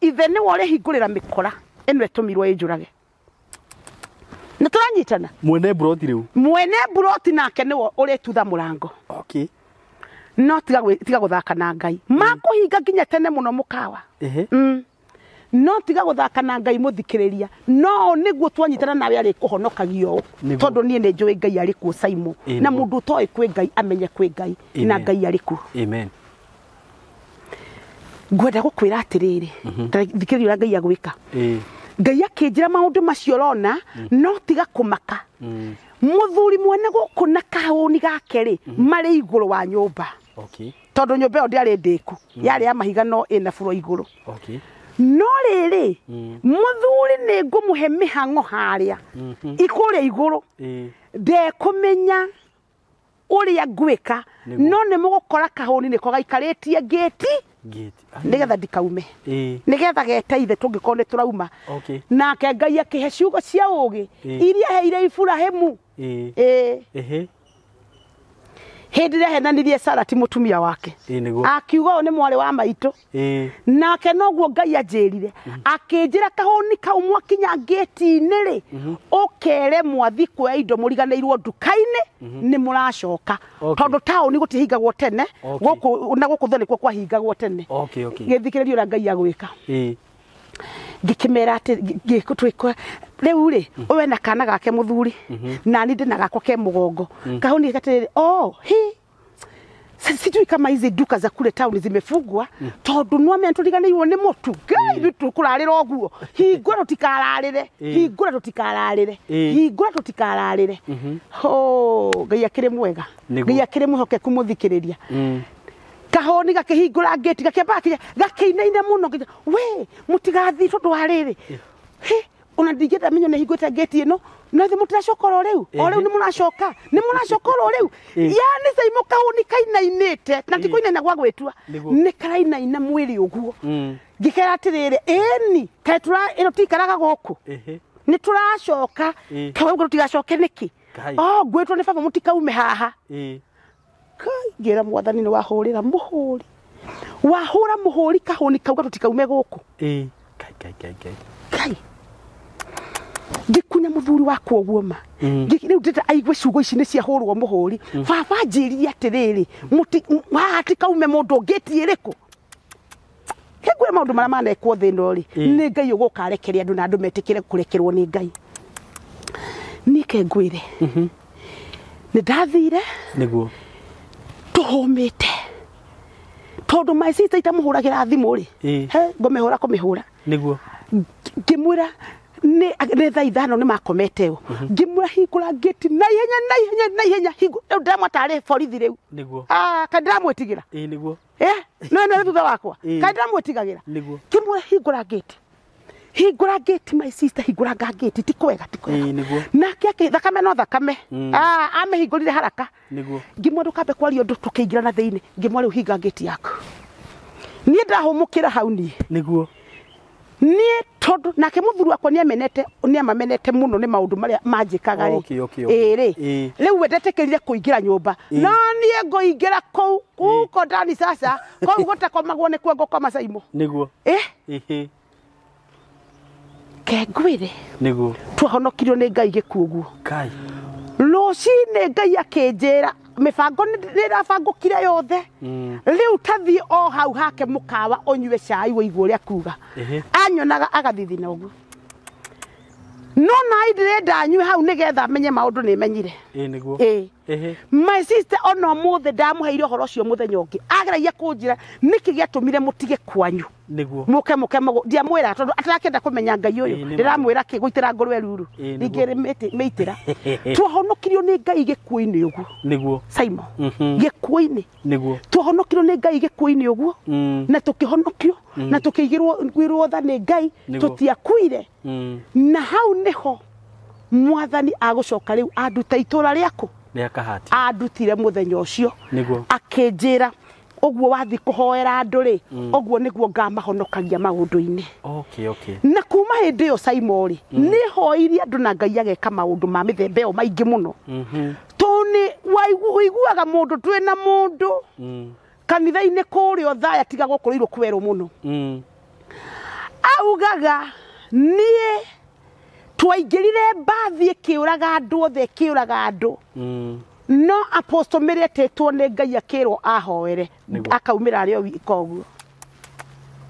Ithe nĩwe ũrĩhingũrĩra mĩkora ĩno ĩtũmirwo ĩnjũrage. Nĩ tũranyitana? Mwene mburoti rĩu. Mwene mburoti nake nĩwe ũrĩtutha mũrango. No tiga gũthaka na Ngai. Makũhinga nginya tene mũno mũkawa. No tiga gũthaka na Ngai mũthikĩrĩria. No nĩguo twanyitana nawe arĩ kũhonokagio ũũ. Tondũ niĩ nĩ njũĩ Ngai arĩ kuo Saimo. Na mũndũ ũtoĩ kwĩ Ngai amenye kwĩ Ngai. Na Ngai arĩ kuo. Amen. Ngwenda gũkwĩra atĩrĩrĩ, thikĩrĩria ũrĩa Ngai agwĩka. Ngai akĩnjĩra maũndũ macio ũrona, no tiga kũmaka. Mũthuri mwene gũkũ na kahũni gake rĩ, marĩ igũrũ wa nyũmba. Tondũ nyũmba ĩyo ndĩarĩ ndĩku, yarĩ ya mahiga no ĩna buro igũrũ. No rĩrĩ, mũthuri nĩ ngũmũhe mĩhang'o harĩa, ikũrĩa igũrũ. Ndekũmenya ũrĩa ngwĩka, no nĩ mũgũkora kahũni nĩko gaikarĩtie ngĩti, nĩgetha ndikaume. Nĩgetha geteithe tũngĩkorwo nĩ tũrauma. Nake Ngai akĩhe ciugo cia ũũgĩ, iria aheire Iburahĩmu. Hĩndĩ ĩrĩa ahenanirie Sara ti mũtumia wake. Akiuga ũyũ nĩ mwarĩ wa maitũ. Nake noguo Ngai anjĩrire. Akĩnjĩra kahũni kau mwakinya ngĩti-inĩ rĩ, ũkere mwathi kuoya indo mũriganĩirwo nduka-inĩ, nĩ mũracoka. Tondũ taũni gũtihingagwo tene, gũkũ na gũkũ thĩ nĩkuo kwahingagwo tene. Gĩthikĩrĩrio ũrĩa Ngai agwĩka. Ngĩkĩmera atĩ, ngĩtwĩka, rĩu rĩ, ũyũ ena kana gake mũthuri, na niĩ ndĩna gakwa ke mũgongo. Kahũni atĩrĩrĩ, oh, hi. Sijui kama hizi duka za kule town zimefungwa, tondũ no amenya tũriganĩirwo nĩ mũtu. Ngai, ithuĩ tũkũrarĩra ũguo. Hingũra tũtikararĩre. Hingũra tũtikararĩre. Hingũra tũtikararĩre. Ho, Ngai akĩrĩ mwega. Ngai akĩrĩ mwĩhokeku mũthikĩrĩria. Kahũni gakĩhingũra ngĩti, gakĩamba gakĩinaina mũno, nginya, we, mũtigathiĩ tondũ wa rĩrĩ. Hĩ, ona ndingĩenda menye nĩ hingũrĩte ngĩti ĩno, no ithuĩ mũtiracoka oro rĩu? O rĩu nĩ mũracoka? Nĩ mũracoka oro rĩu? Yani Saimo kahũni kainainĩte, na ti kũinaina gwa gwĩtua. Nĩ karainaina mwĩrĩ ũguo. Ngĩkera atĩrĩrĩ, ĩni, kaĩ ĩno tikaraga gũkũ? Nĩ tũracoka. Kaĩ ũguo tũtigacoke nĩkĩ? Oh, ngwĩtwo nĩ baba mũtikaume haha. Kai, ngĩra mwathani nĩ wahũrĩra mũhũri. Wahũra mũhũri kahũni kauga tũtikaume gũkũ. Kai, kai, kai, kai. Kai. Ngĩkunya mũthuri wakwa ũguo ma. Rĩu ndĩrenda aigue ciugo ici nĩ ciahũrwo mũhũri. Baba anjĩrire atĩrĩrĩ, haha tikaume mũndũ ngĩti ĩrĩkũ? Kĩngwĩra maũndũ marĩa manekwo thĩ ĩno rĩ, nĩ Ngai ũgũka arekere andũ na andũ metĩkĩre kũrekerwo nĩ Ngai. Niĩ ke ngwĩre. Nĩ ndathire. Tũhũmĩte. Tondũ my sister itamũhũragĩra thimũ rĩ, he, ngũmĩhũra kũmĩhũra. Ngĩmwĩra, nĩ thaa ithano nĩ makomete ũ. Ngĩmwĩra hingũra ngĩti na ihenya, na ihenya, na ihenya, hingũra. Rĩu ndĩramwatarĩ borithi rĩu. Kaĩ ndĩramwĩtigĩra? No, no, thutha wakwa. Kaĩ ndĩramwĩtigagĩra? Ngĩmwĩra hingũra ngĩti. Hingũra gate my sister, hingũra gate, ti kwega ti kwega. Ĩĩ nĩguo. Nake akĩ thakame no thakame. Ah, amĩhingũrire haraka. Nĩguo. Ngĩmwĩra ndũkambe kwaria ũndũ tũkĩingĩra na thĩinĩ. Ngĩmwĩra rĩu hinga gate yaku. Niĩ ndahũmũkĩra hau niĩ. Nĩguo. Niĩ tondũ nake mũthuri wakwa nĩamenete nĩamamenete mũno nĩ maũndũ marĩa manjĩkaga rĩ. Okay, okay, okay. Ĩĩ rĩ. Ĩĩ. Rĩu we ndetĩkĩrire kũingĩra nyũmba. No niĩ ngũingĩra kũu kuko ndani sasa kũu gũtakomagwo nĩkuo ngũkoma Saimo. Nĩguo. Eh, Ĩhĩ. ke ngwĩre Nĩguo. twahonokirio nĩ Ngai gĩkuũ ũguo. Kai. Rũcinĩ Ngai akĩnjĩra mĩbango nĩ ĩrabangũkire yothe. Rĩu tathiĩ o hau hake mũkawa ũnyue cai wĩigue ũrĩa kuga. Ĩhĩ. Anyonaga agathithina ũguo. No nai ndĩrenda nyue hau nĩgetha menye maũndũ nĩ menyire. Ĩĩ nĩguo. Ĩĩ. Ĩhĩ. My sister ona ũmũthĩ ndamũheire ũhoro ũcio mũthenya ũngĩ. Ageragia kũnjĩra nĩkĩ gĩatũmire mũtige kwanyu. Nĩguo. Mũke mũke mũgũ ndiamwĩra tondũ atarakĩenda kũmenya Ngai ũyũ. Ĩĩ, nĩ ma. Ndĩramwĩra kĩ gũitĩra ngũrwe ruru. Ĩĩ, nĩguo. Ningĩ mĩitĩra. Twahonokirio nĩ Ngai gĩkuũ-inĩ ũguo. Nĩguo. Simon. Mhm. Gĩkuũ-inĩ. Nĩguo. Twahonokirio nĩ Ngai gĩkuũ-inĩ ũguo. Na tũkĩhonokio na tũkĩigĩrwo tha nĩ Ngai Nĩguo. tũtiakuire. Na hau nĩho mwathani agũcoka rĩu anduta itũra rĩaku Rĩa Kahati. andutire mũthenya ũcio. Nĩguo. Akĩnjĩra ũguo wathiĩ kũhoera andũ rĩ ũguo nĩguo ngamahonokagia maũndũ-inĩ. Okay, okay. Na kuma hĩndĩ ĩyo Simon rĩ nĩ hoirie andũ na Ngai ageka maũndũ ma mĩthemba ĩyo maingĩ mũno. Tondũ nĩ ũiguaga mũndũ twĩna mũndũ kanitha-inĩ kũrĩa Othaya tiga gũkũrĩirwo kwerũ mũno. Augaga niĩ twaingĩrire mbathi ĩkĩũraga andũ othe ĩkĩũraga andũ. No apostle Mary etĩtwo nĩ Ngai akĩrwo ahoere Nĩguo. akaumĩra arĩ o wika ũguo.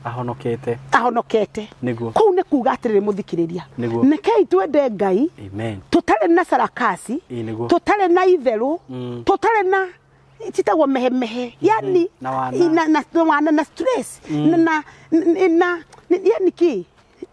Ahonokete. Ahonokete. Nĩguo. Kũu nĩ kuga atĩrĩrĩ mũthikĩrĩria. Nĩguo. Rekei twende Ngai. Amen. Tũtarĩ na sarakasi. Ĩĩ nĩguo. Tũtarĩ na itherũ. Tũtarĩ na citagwo mehemehe. Yani Na wana. na wana na stress. Na na yani kĩ?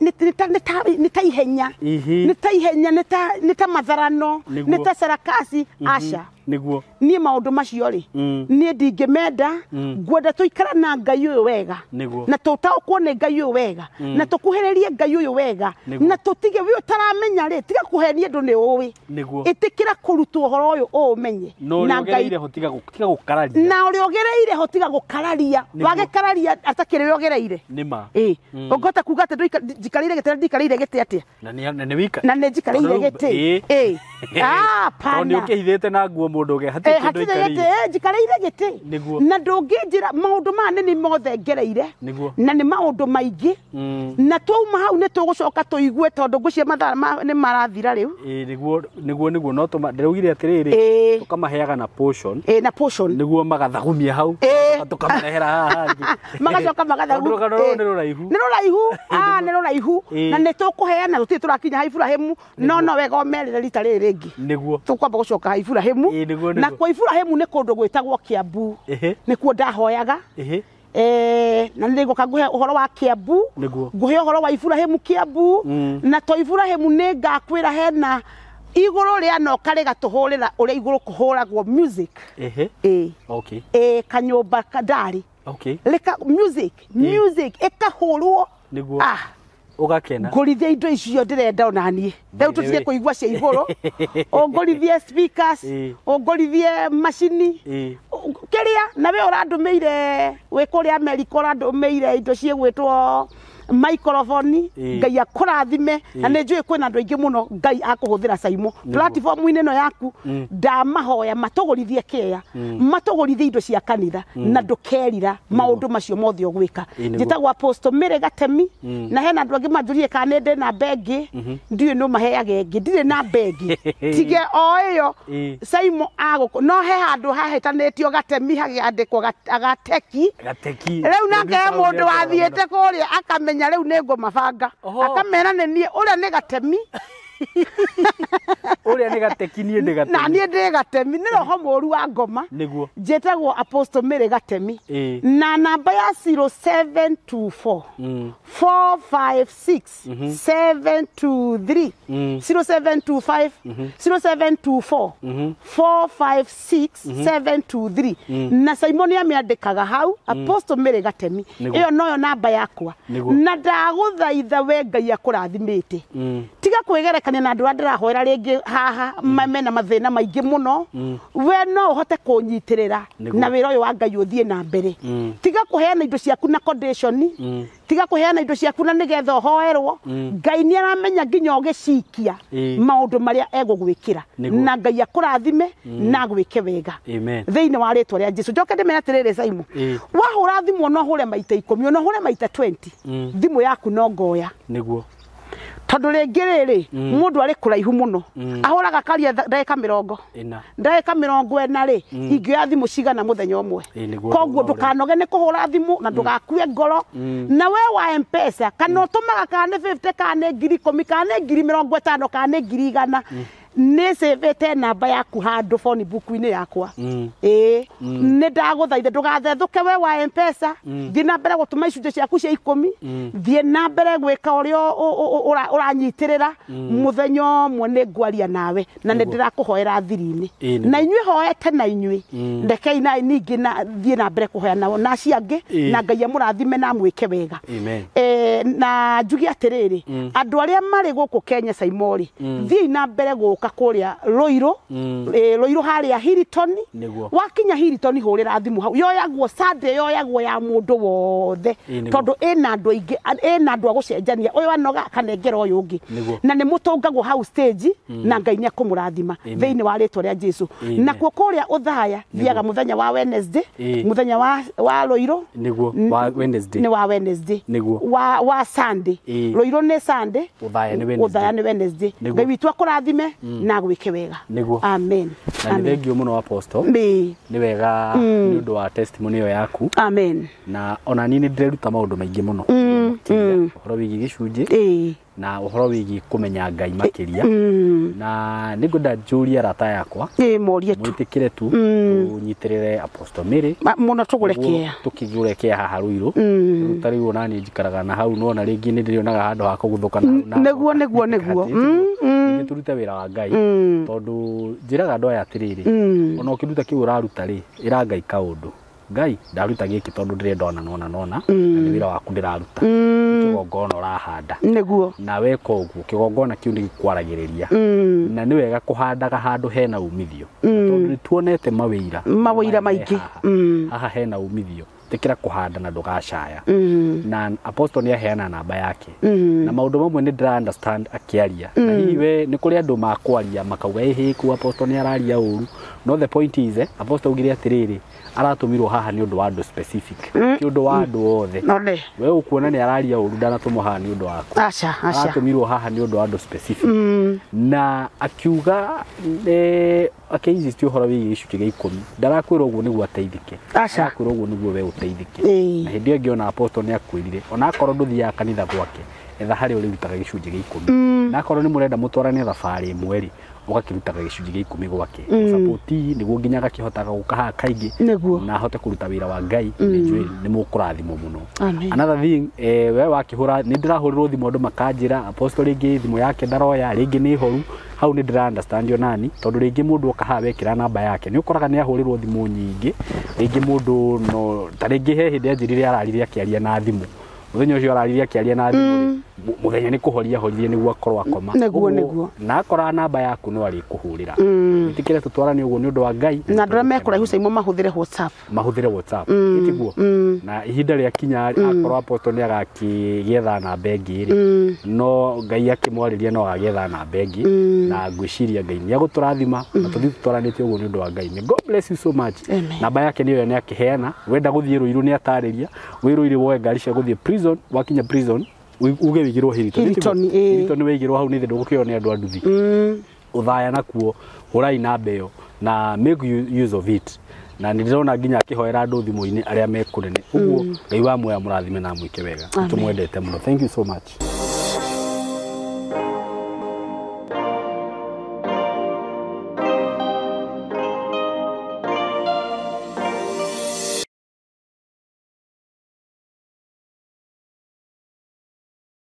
Nĩ ta ihenya. Ihi. Nĩ ta ihenya nĩ ta matharano. Nĩguo. Nĩ ta sarakasi. Aca. Nĩguo. Niĩ maũndũ macio rĩ niĩ ndingĩmenda ngwenda tũikare na Ngai ũyũ wega. Nĩguo. Na tũtaũkwo nĩ Ngai ũyũ wega. Na tũkuhĩrĩrie Ngai ũyũ wega. Nĩguo. Na tũtige we ũtaramenya rĩ tiga kũhenia andũ nĩ ũĩ. Nĩguo. Ĩtĩkĩra kũrutwo ũhoro ũyũ ũũmenye. Na ũrĩa Na Ngai ũgereire ho tiga gũkararia. na ũrĩa ũgereire ho tiga gũkararia. Nĩguo. Wagĩkararia atakĩrĩ we ũgereire. Nĩ ma. Ĩĩ. Ũngĩhota kuga atĩ njikarĩire gĩtĩ na ndikarĩire gĩtĩ atĩa? Na nĩ wika. Na nĩ njikarĩire gĩtĩ. Ĩĩ. Ĩĩ. Ah, Tondũ nĩ pana. ũkĩhithĩte na nguo mũndũ ũngĩ hatirĩ kĩndũ hatirĩ aikarĩire. gĩtĩ, njikarĩire gĩtĩ. Nĩguo. Na ndũngĩnjĩra maũndũ maya nĩ nĩ mothe ngereire. Nĩguo. Na nĩ maũndũ maingĩ. Na twauma hau nĩ tũgũcoka tũigue tondũ ngwĩciria mathaa nĩ marathira rĩu. Ĩĩ nĩguo nĩguo nĩguo no tũma ndĩraugire atĩrĩrĩ Ĩĩ. tũkamaheaga na portion. Ĩĩ na portion. Nĩguo magathagumia hau. Ĩĩ. Tũkamarehera haha hangĩ. Magacoka magathagu. Tondũ rũgano rũrũ nĩ rũraihu. Nĩ rũraihu. Ah, nĩ rũraihu. Ĩĩ. Na nĩ tũkũheana tũtirĩ tũrakinya ha Iburahĩmu no no wega ũmerĩre rita rĩrĩ rĩngĩ. Nĩguo. Tũkwamba gũcoka ha Iburahĩmu. Ĩĩ, nĩguo, Na nĩguo. kwa Iburahĩmu nĩ kũndũ gwĩtagwo Kiambu. Ĩhĩ. Nĩkuo ndahoyaga. Ĩhĩ. Na nĩ ngũka ngũhe ũhoro wa Kiambu. Nĩguo. Ngũhe ũhoro wa Iburahĩmu Kiambu. Na to Iburahĩmu nĩ ngakwĩra hena igũrũ rĩanoka rĩgatũhũrĩra ũrĩa igũrũ kũhũragwo music. Ĩhĩ. Ĩĩ. Okay. Ĩĩ kanyũmba ndarĩ. Okay. Rĩka music, music ĩkahũrwo. Nĩguo. Ah. Ũgakena. Ngũrithie indo icio ndĩrenda ona niĩ. Rĩu the tũtige way. kũigua cia igũrũ. Ũngũrithie speakers, Ĩĩ. ũngũrithie macini. Ĩĩ. Kĩrĩa na we ũrandũmĩire wĩ kũrĩa Amerika ũrandũmĩire indo ciĩgwĩtwo microphone. Ĩĩ. Ngai akũrathime na nĩ njũĩ kwĩna andũ aingĩ mũno Ngai akũhũthĩra Saimo platform-inĩ ĩno yaku ndamahoya matũgũrithie kĩea matũgũrithie indo cia kanitha na ndũkerira maũndũ macio mothe ũgwĩka. Ĩĩ, nĩguo. Njĩtagwo Apostle Mary Gatemi na hena andũ angĩ manjũrire kana nĩ ndĩ namba ĩngĩ ndiũĩ no maheaga ĩngĩ ndirĩ namba ĩngĩ tige o ĩyo Ĩĩ. Saimo agũkũ no he handũ hahĩtanĩtio Gatemi hagĩandĩkwo Gateki. Gateki. Rĩu nake he mũndũ wathiĩte kũrĩa akamenya rĩu nĩ ngũmabanga. Oho. Akamera nĩ niĩ ũrĩa nĩ Gatemi. Ũrĩa nĩ gateki niĩ ndĩ gatemi. Na niĩ ndĩ gatemi nĩ roho mũru wa ngoma. Nĩguo. Njĩtagwo Apostle Mary Gatemi. Ĩĩ. Na namba ya 0724 456 723 0725 0724 456 723 na Simon amĩandĩkaga hau Apostle Mary Gatemi. Nĩguo. Ĩyo noyo namba yakwa. Nĩguo. Na ndagũthaitha we Ngai akũrathimĩte, tiga kwĩgerekania na andũ arĩa ndĩrahoera rĩngĩ haha mena mathĩna maingĩ mũno. We no ũhote kũnyitĩrĩra Nĩguo. na wĩra ũyũ wa Ngai ũthiĩ na mbere. Tiga kũheana indo ciaku na condition, tiga kũheana indo ciaku na nĩgetha ũhoerwo. Ngai nĩ aramenya nginya ũgĩcikia Ĩĩ. maũndũ marĩa egũgwĩkĩra. Nĩguo. Na Ngai akũrathime na agwĩke wega Amen. thĩinĩ wa rĩtwa rĩa Jesu. Njoke ndĩmere atĩrĩrĩ Saimu, Ĩĩ. wahũra thimũ ona ũhũre maita 10, ona ũhũre maita 20, thimũ yaku no ngoya. Nĩguo. Tondũ rĩngĩ rĩrĩ mũndũ arĩ kũraihu mũno ahũraga karia ndagĩka 40, Ĩna. ndagĩka 40 rĩ, ingĩoya thimũ cigana mũthenya ũmwe? Ĩĩ, nĩguo. Koguo no ndũkanoge nĩ kũhũra thimũ na ndũgakue ngoro. Na we wa Mpesa kana ũtũmaga kana nĩ 50 kana nĩ 10,000 kana nĩ 50,000 kana nĩ 100,000, nĩ cĩvĩte namba yaku handũ phone book-inĩ yakwa. Ĩĩ, nĩ ndagũthaitha ndũgathethũke. We wa Mpesa, thiĩ na mbere gũtũma icunjĩ ciaku cia 10, thiĩ na mbere gwĩka ũrĩa ũranyitĩrĩra. Mũthenya ũmwe nĩ ngwaria nawe na nĩ ndĩrakũhoera thiri-inĩ. Ĩĩ, nĩguo. Na inyuĩ hoete na inyuĩ, rekei na ningĩ na thiĩ na mbere kũhoya nao na acio angĩ. Ĩĩ. Na Ngai amũrathime na amwĩke wega. Amen. Na njuge atĩrĩrĩ, andũ arĩa marĩ gũkũ Kenya, Saimori, thiĩi na mbere gũka kũrĩa Ruiru, Ruiru harĩa Hilton. Nĩguo. Wakinya Hilton hũrĩra thimũ hau, yoyagwo Sunday, yoyagwo ya mũndũ wothe. Ĩĩ, nĩguo. Tondũ ĩna andũ aingĩ, ĩna andũ a gũcenjania, ũyũ anoga akanengera ũyũ ũngĩ. Nĩguo. Na nĩ mũtũngagwo hau stage na Ngai nĩ akũmũrathima Amen. thĩinĩ wa rĩtwa rĩa Jesu. Amen. Nakuo kũrĩa Ũthaya thiaga mũthenya wa Wednesday, Ĩĩ. mũthenya wa Ruiru. Nĩguo wa Wednesday. Nĩ wa Wednesday. Nĩguo. Wa Sunday. Ĩĩ. Ruiru nĩ Sunday. Ũthaya nĩ Wednesday. Ũthaya nĩ Wednesday. Nĩguo. Ngai witũ akũrathime na agwĩke wega. Nĩguo. Amen. Na nĩ Amen. thengio mũno Apostle. Ĩĩ. Nĩ wega nĩ ũndũ wa testimony ĩyo yaku. Amen. Na ona niĩ nĩ ndĩreruta maũndũ maingĩ mũno makĩria, ũhoro wĩgiĩ gĩcunjĩ Ĩĩ. na ũhoro wĩgiĩ kũmenya Ngai makĩria. Na nĩ ngwenda njũrie arata yakwa, Ĩĩ, morie tu. mwĩtĩkĩre tu tũnyitĩrĩre Apostle Mary. Mũno tũgũre nĩguo kĩea. Tũkĩgũre kĩa haha Ruiru. Rĩu ta rĩu ona niĩ njikaraga na hau, nona rĩngĩ nĩ ndĩrĩonaga handũ ha kũguthũka na hau na Nĩguo, nĩguo, nĩguo. Ningĩ tũrute wĩra wa Ngai, tondũ njĩraga andũ aya atĩrĩrĩ, ona ũkĩruta kĩu ũraruta rĩ, ĩra Ngai kaũndũ, Ngai ndaruta gĩkĩ tondũ ndĩrenda ona nona nona, na nĩ wĩra waku ndĩraruta. Nĩ kĩgongona ũrahanda. Nĩguo. Na weka ũguo kĩgongona kĩu nĩ gĩkwaragĩrĩria. Na nĩ wega kũhandaga handũ hena umithio, tondũ nĩ tuonete mawĩira Mawĩira maya me maingĩ. haha. Haha hena umithio, tĩkĩra kũhanda na ndũgacaya. Na Apostle nĩ aheana namba yake na maũndũ mamwe nĩ ndĩra understand akĩaria, na hihi we nĩ kũrĩ andũ makwaria makauga ĩhĩ kũ Apostle nĩ araria ũru, no the point is, Apostle augire atĩrĩrĩ, aratũmirwo haha nĩ ũndũ wa andũ specific, ti ũndũ wa andũ othe. None. We ũkuona nĩ araria ũru, ndanatũmwo haha nĩ ũndũ waku. Aca, aca. Aratũmirwo haha nĩ ũndũ wa andũ specific, na akiuga akĩinsist ũhoro wĩgiĩ gĩcunjĩ gĩa 10. Ndarakwĩra ũguo nĩguo ateithĩke, Aca. arakwĩra ũguo nĩguo we ũteithĩke. Ĩĩ. Na hĩndĩ ĩyo ĩngĩ ona Apostle nĩ akwĩrire, ona akorwo ndũthiaga kanitha gwake, etha harĩa ũrĩrutaga gĩcunjĩ gĩa 10, na akorwo nĩ mũrenda mũtwarane thabarĩ ĩmwe rĩ, ũgakĩrutaga gĩcunjĩ gĩa 10 gwake support, nĩguo nginya agakĩhotaga gũka haha kaingĩ Nĩguo. na ahote kũruta wĩra wa Ngai. Nĩ njũĩ nĩ mũkũrathimwo mũno. Amen. Another thing, we wakĩhũra, nĩ ndĩrahũrĩrwo thimũ andũ makanjĩra Apostle rĩngĩ thimũ yake ndaroya, rĩngĩ nĩ horu. Hau nĩ ndĩra understand onani, tondũ rĩngĩ mũndũ oka haha wekĩra namba yake nĩ ũkoraga nĩ ahũrĩrwo thimũ nyingĩ. Rĩngĩ mũndũ no ta rĩngĩ he hĩndĩ anjĩrire ararire akĩaria na thimũ mũthenya ũcio, ararire akĩaria na thimũ rĩ, mũthenya nĩ kũhoria horirie nĩguo akorwo akoma. Nĩguo, Ũguo, nĩguo. Na akora namba yaku no arĩkũhũrĩra. Ĩtĩkĩre tũtwarane ũguo nĩ ũndũ wa Ngai. Na andũ arĩa me kũraihu Saimo mahũthĩre WhatsApp. Mahũthĩre WhatsApp, ĩtiguo? Na ihinda rĩa kinya akorwo Apostle nĩ agakĩgetha namba ĩngĩ rĩ, no Ngai akĩmwarĩria no agagĩetha namba ĩngĩ, na ngwĩciria Ngai nĩ agũtũrathima na tũthiĩ tũtwaranĩte ũguo nĩ ũndũ wa Ngai. May God bless you so much. Amen. Namba yake nĩyo nĩ akĩheana. Wenda gũthiĩ Ruiru nĩ atarĩria, wĩ Ruiru woe ngari cia gũthiĩ prison, wakinya prison uge wĩigĩrwo Hilton. Hilton, ĩĩ. Hilton wĩigĩrwo hau nĩ thĩ, ndũgũkĩo nĩ andũ a nduthi. Ũthaya nakuo hũrai namba ĩyo na make use of it, na nĩ ndĩrona nginya akĩhoera andũ thimũ-inĩ arĩa me kũnene ũguo. Ngai wa muoya mũrathime na amwĩke wega. Amen. Tũmwendete mũno. Thank you so much.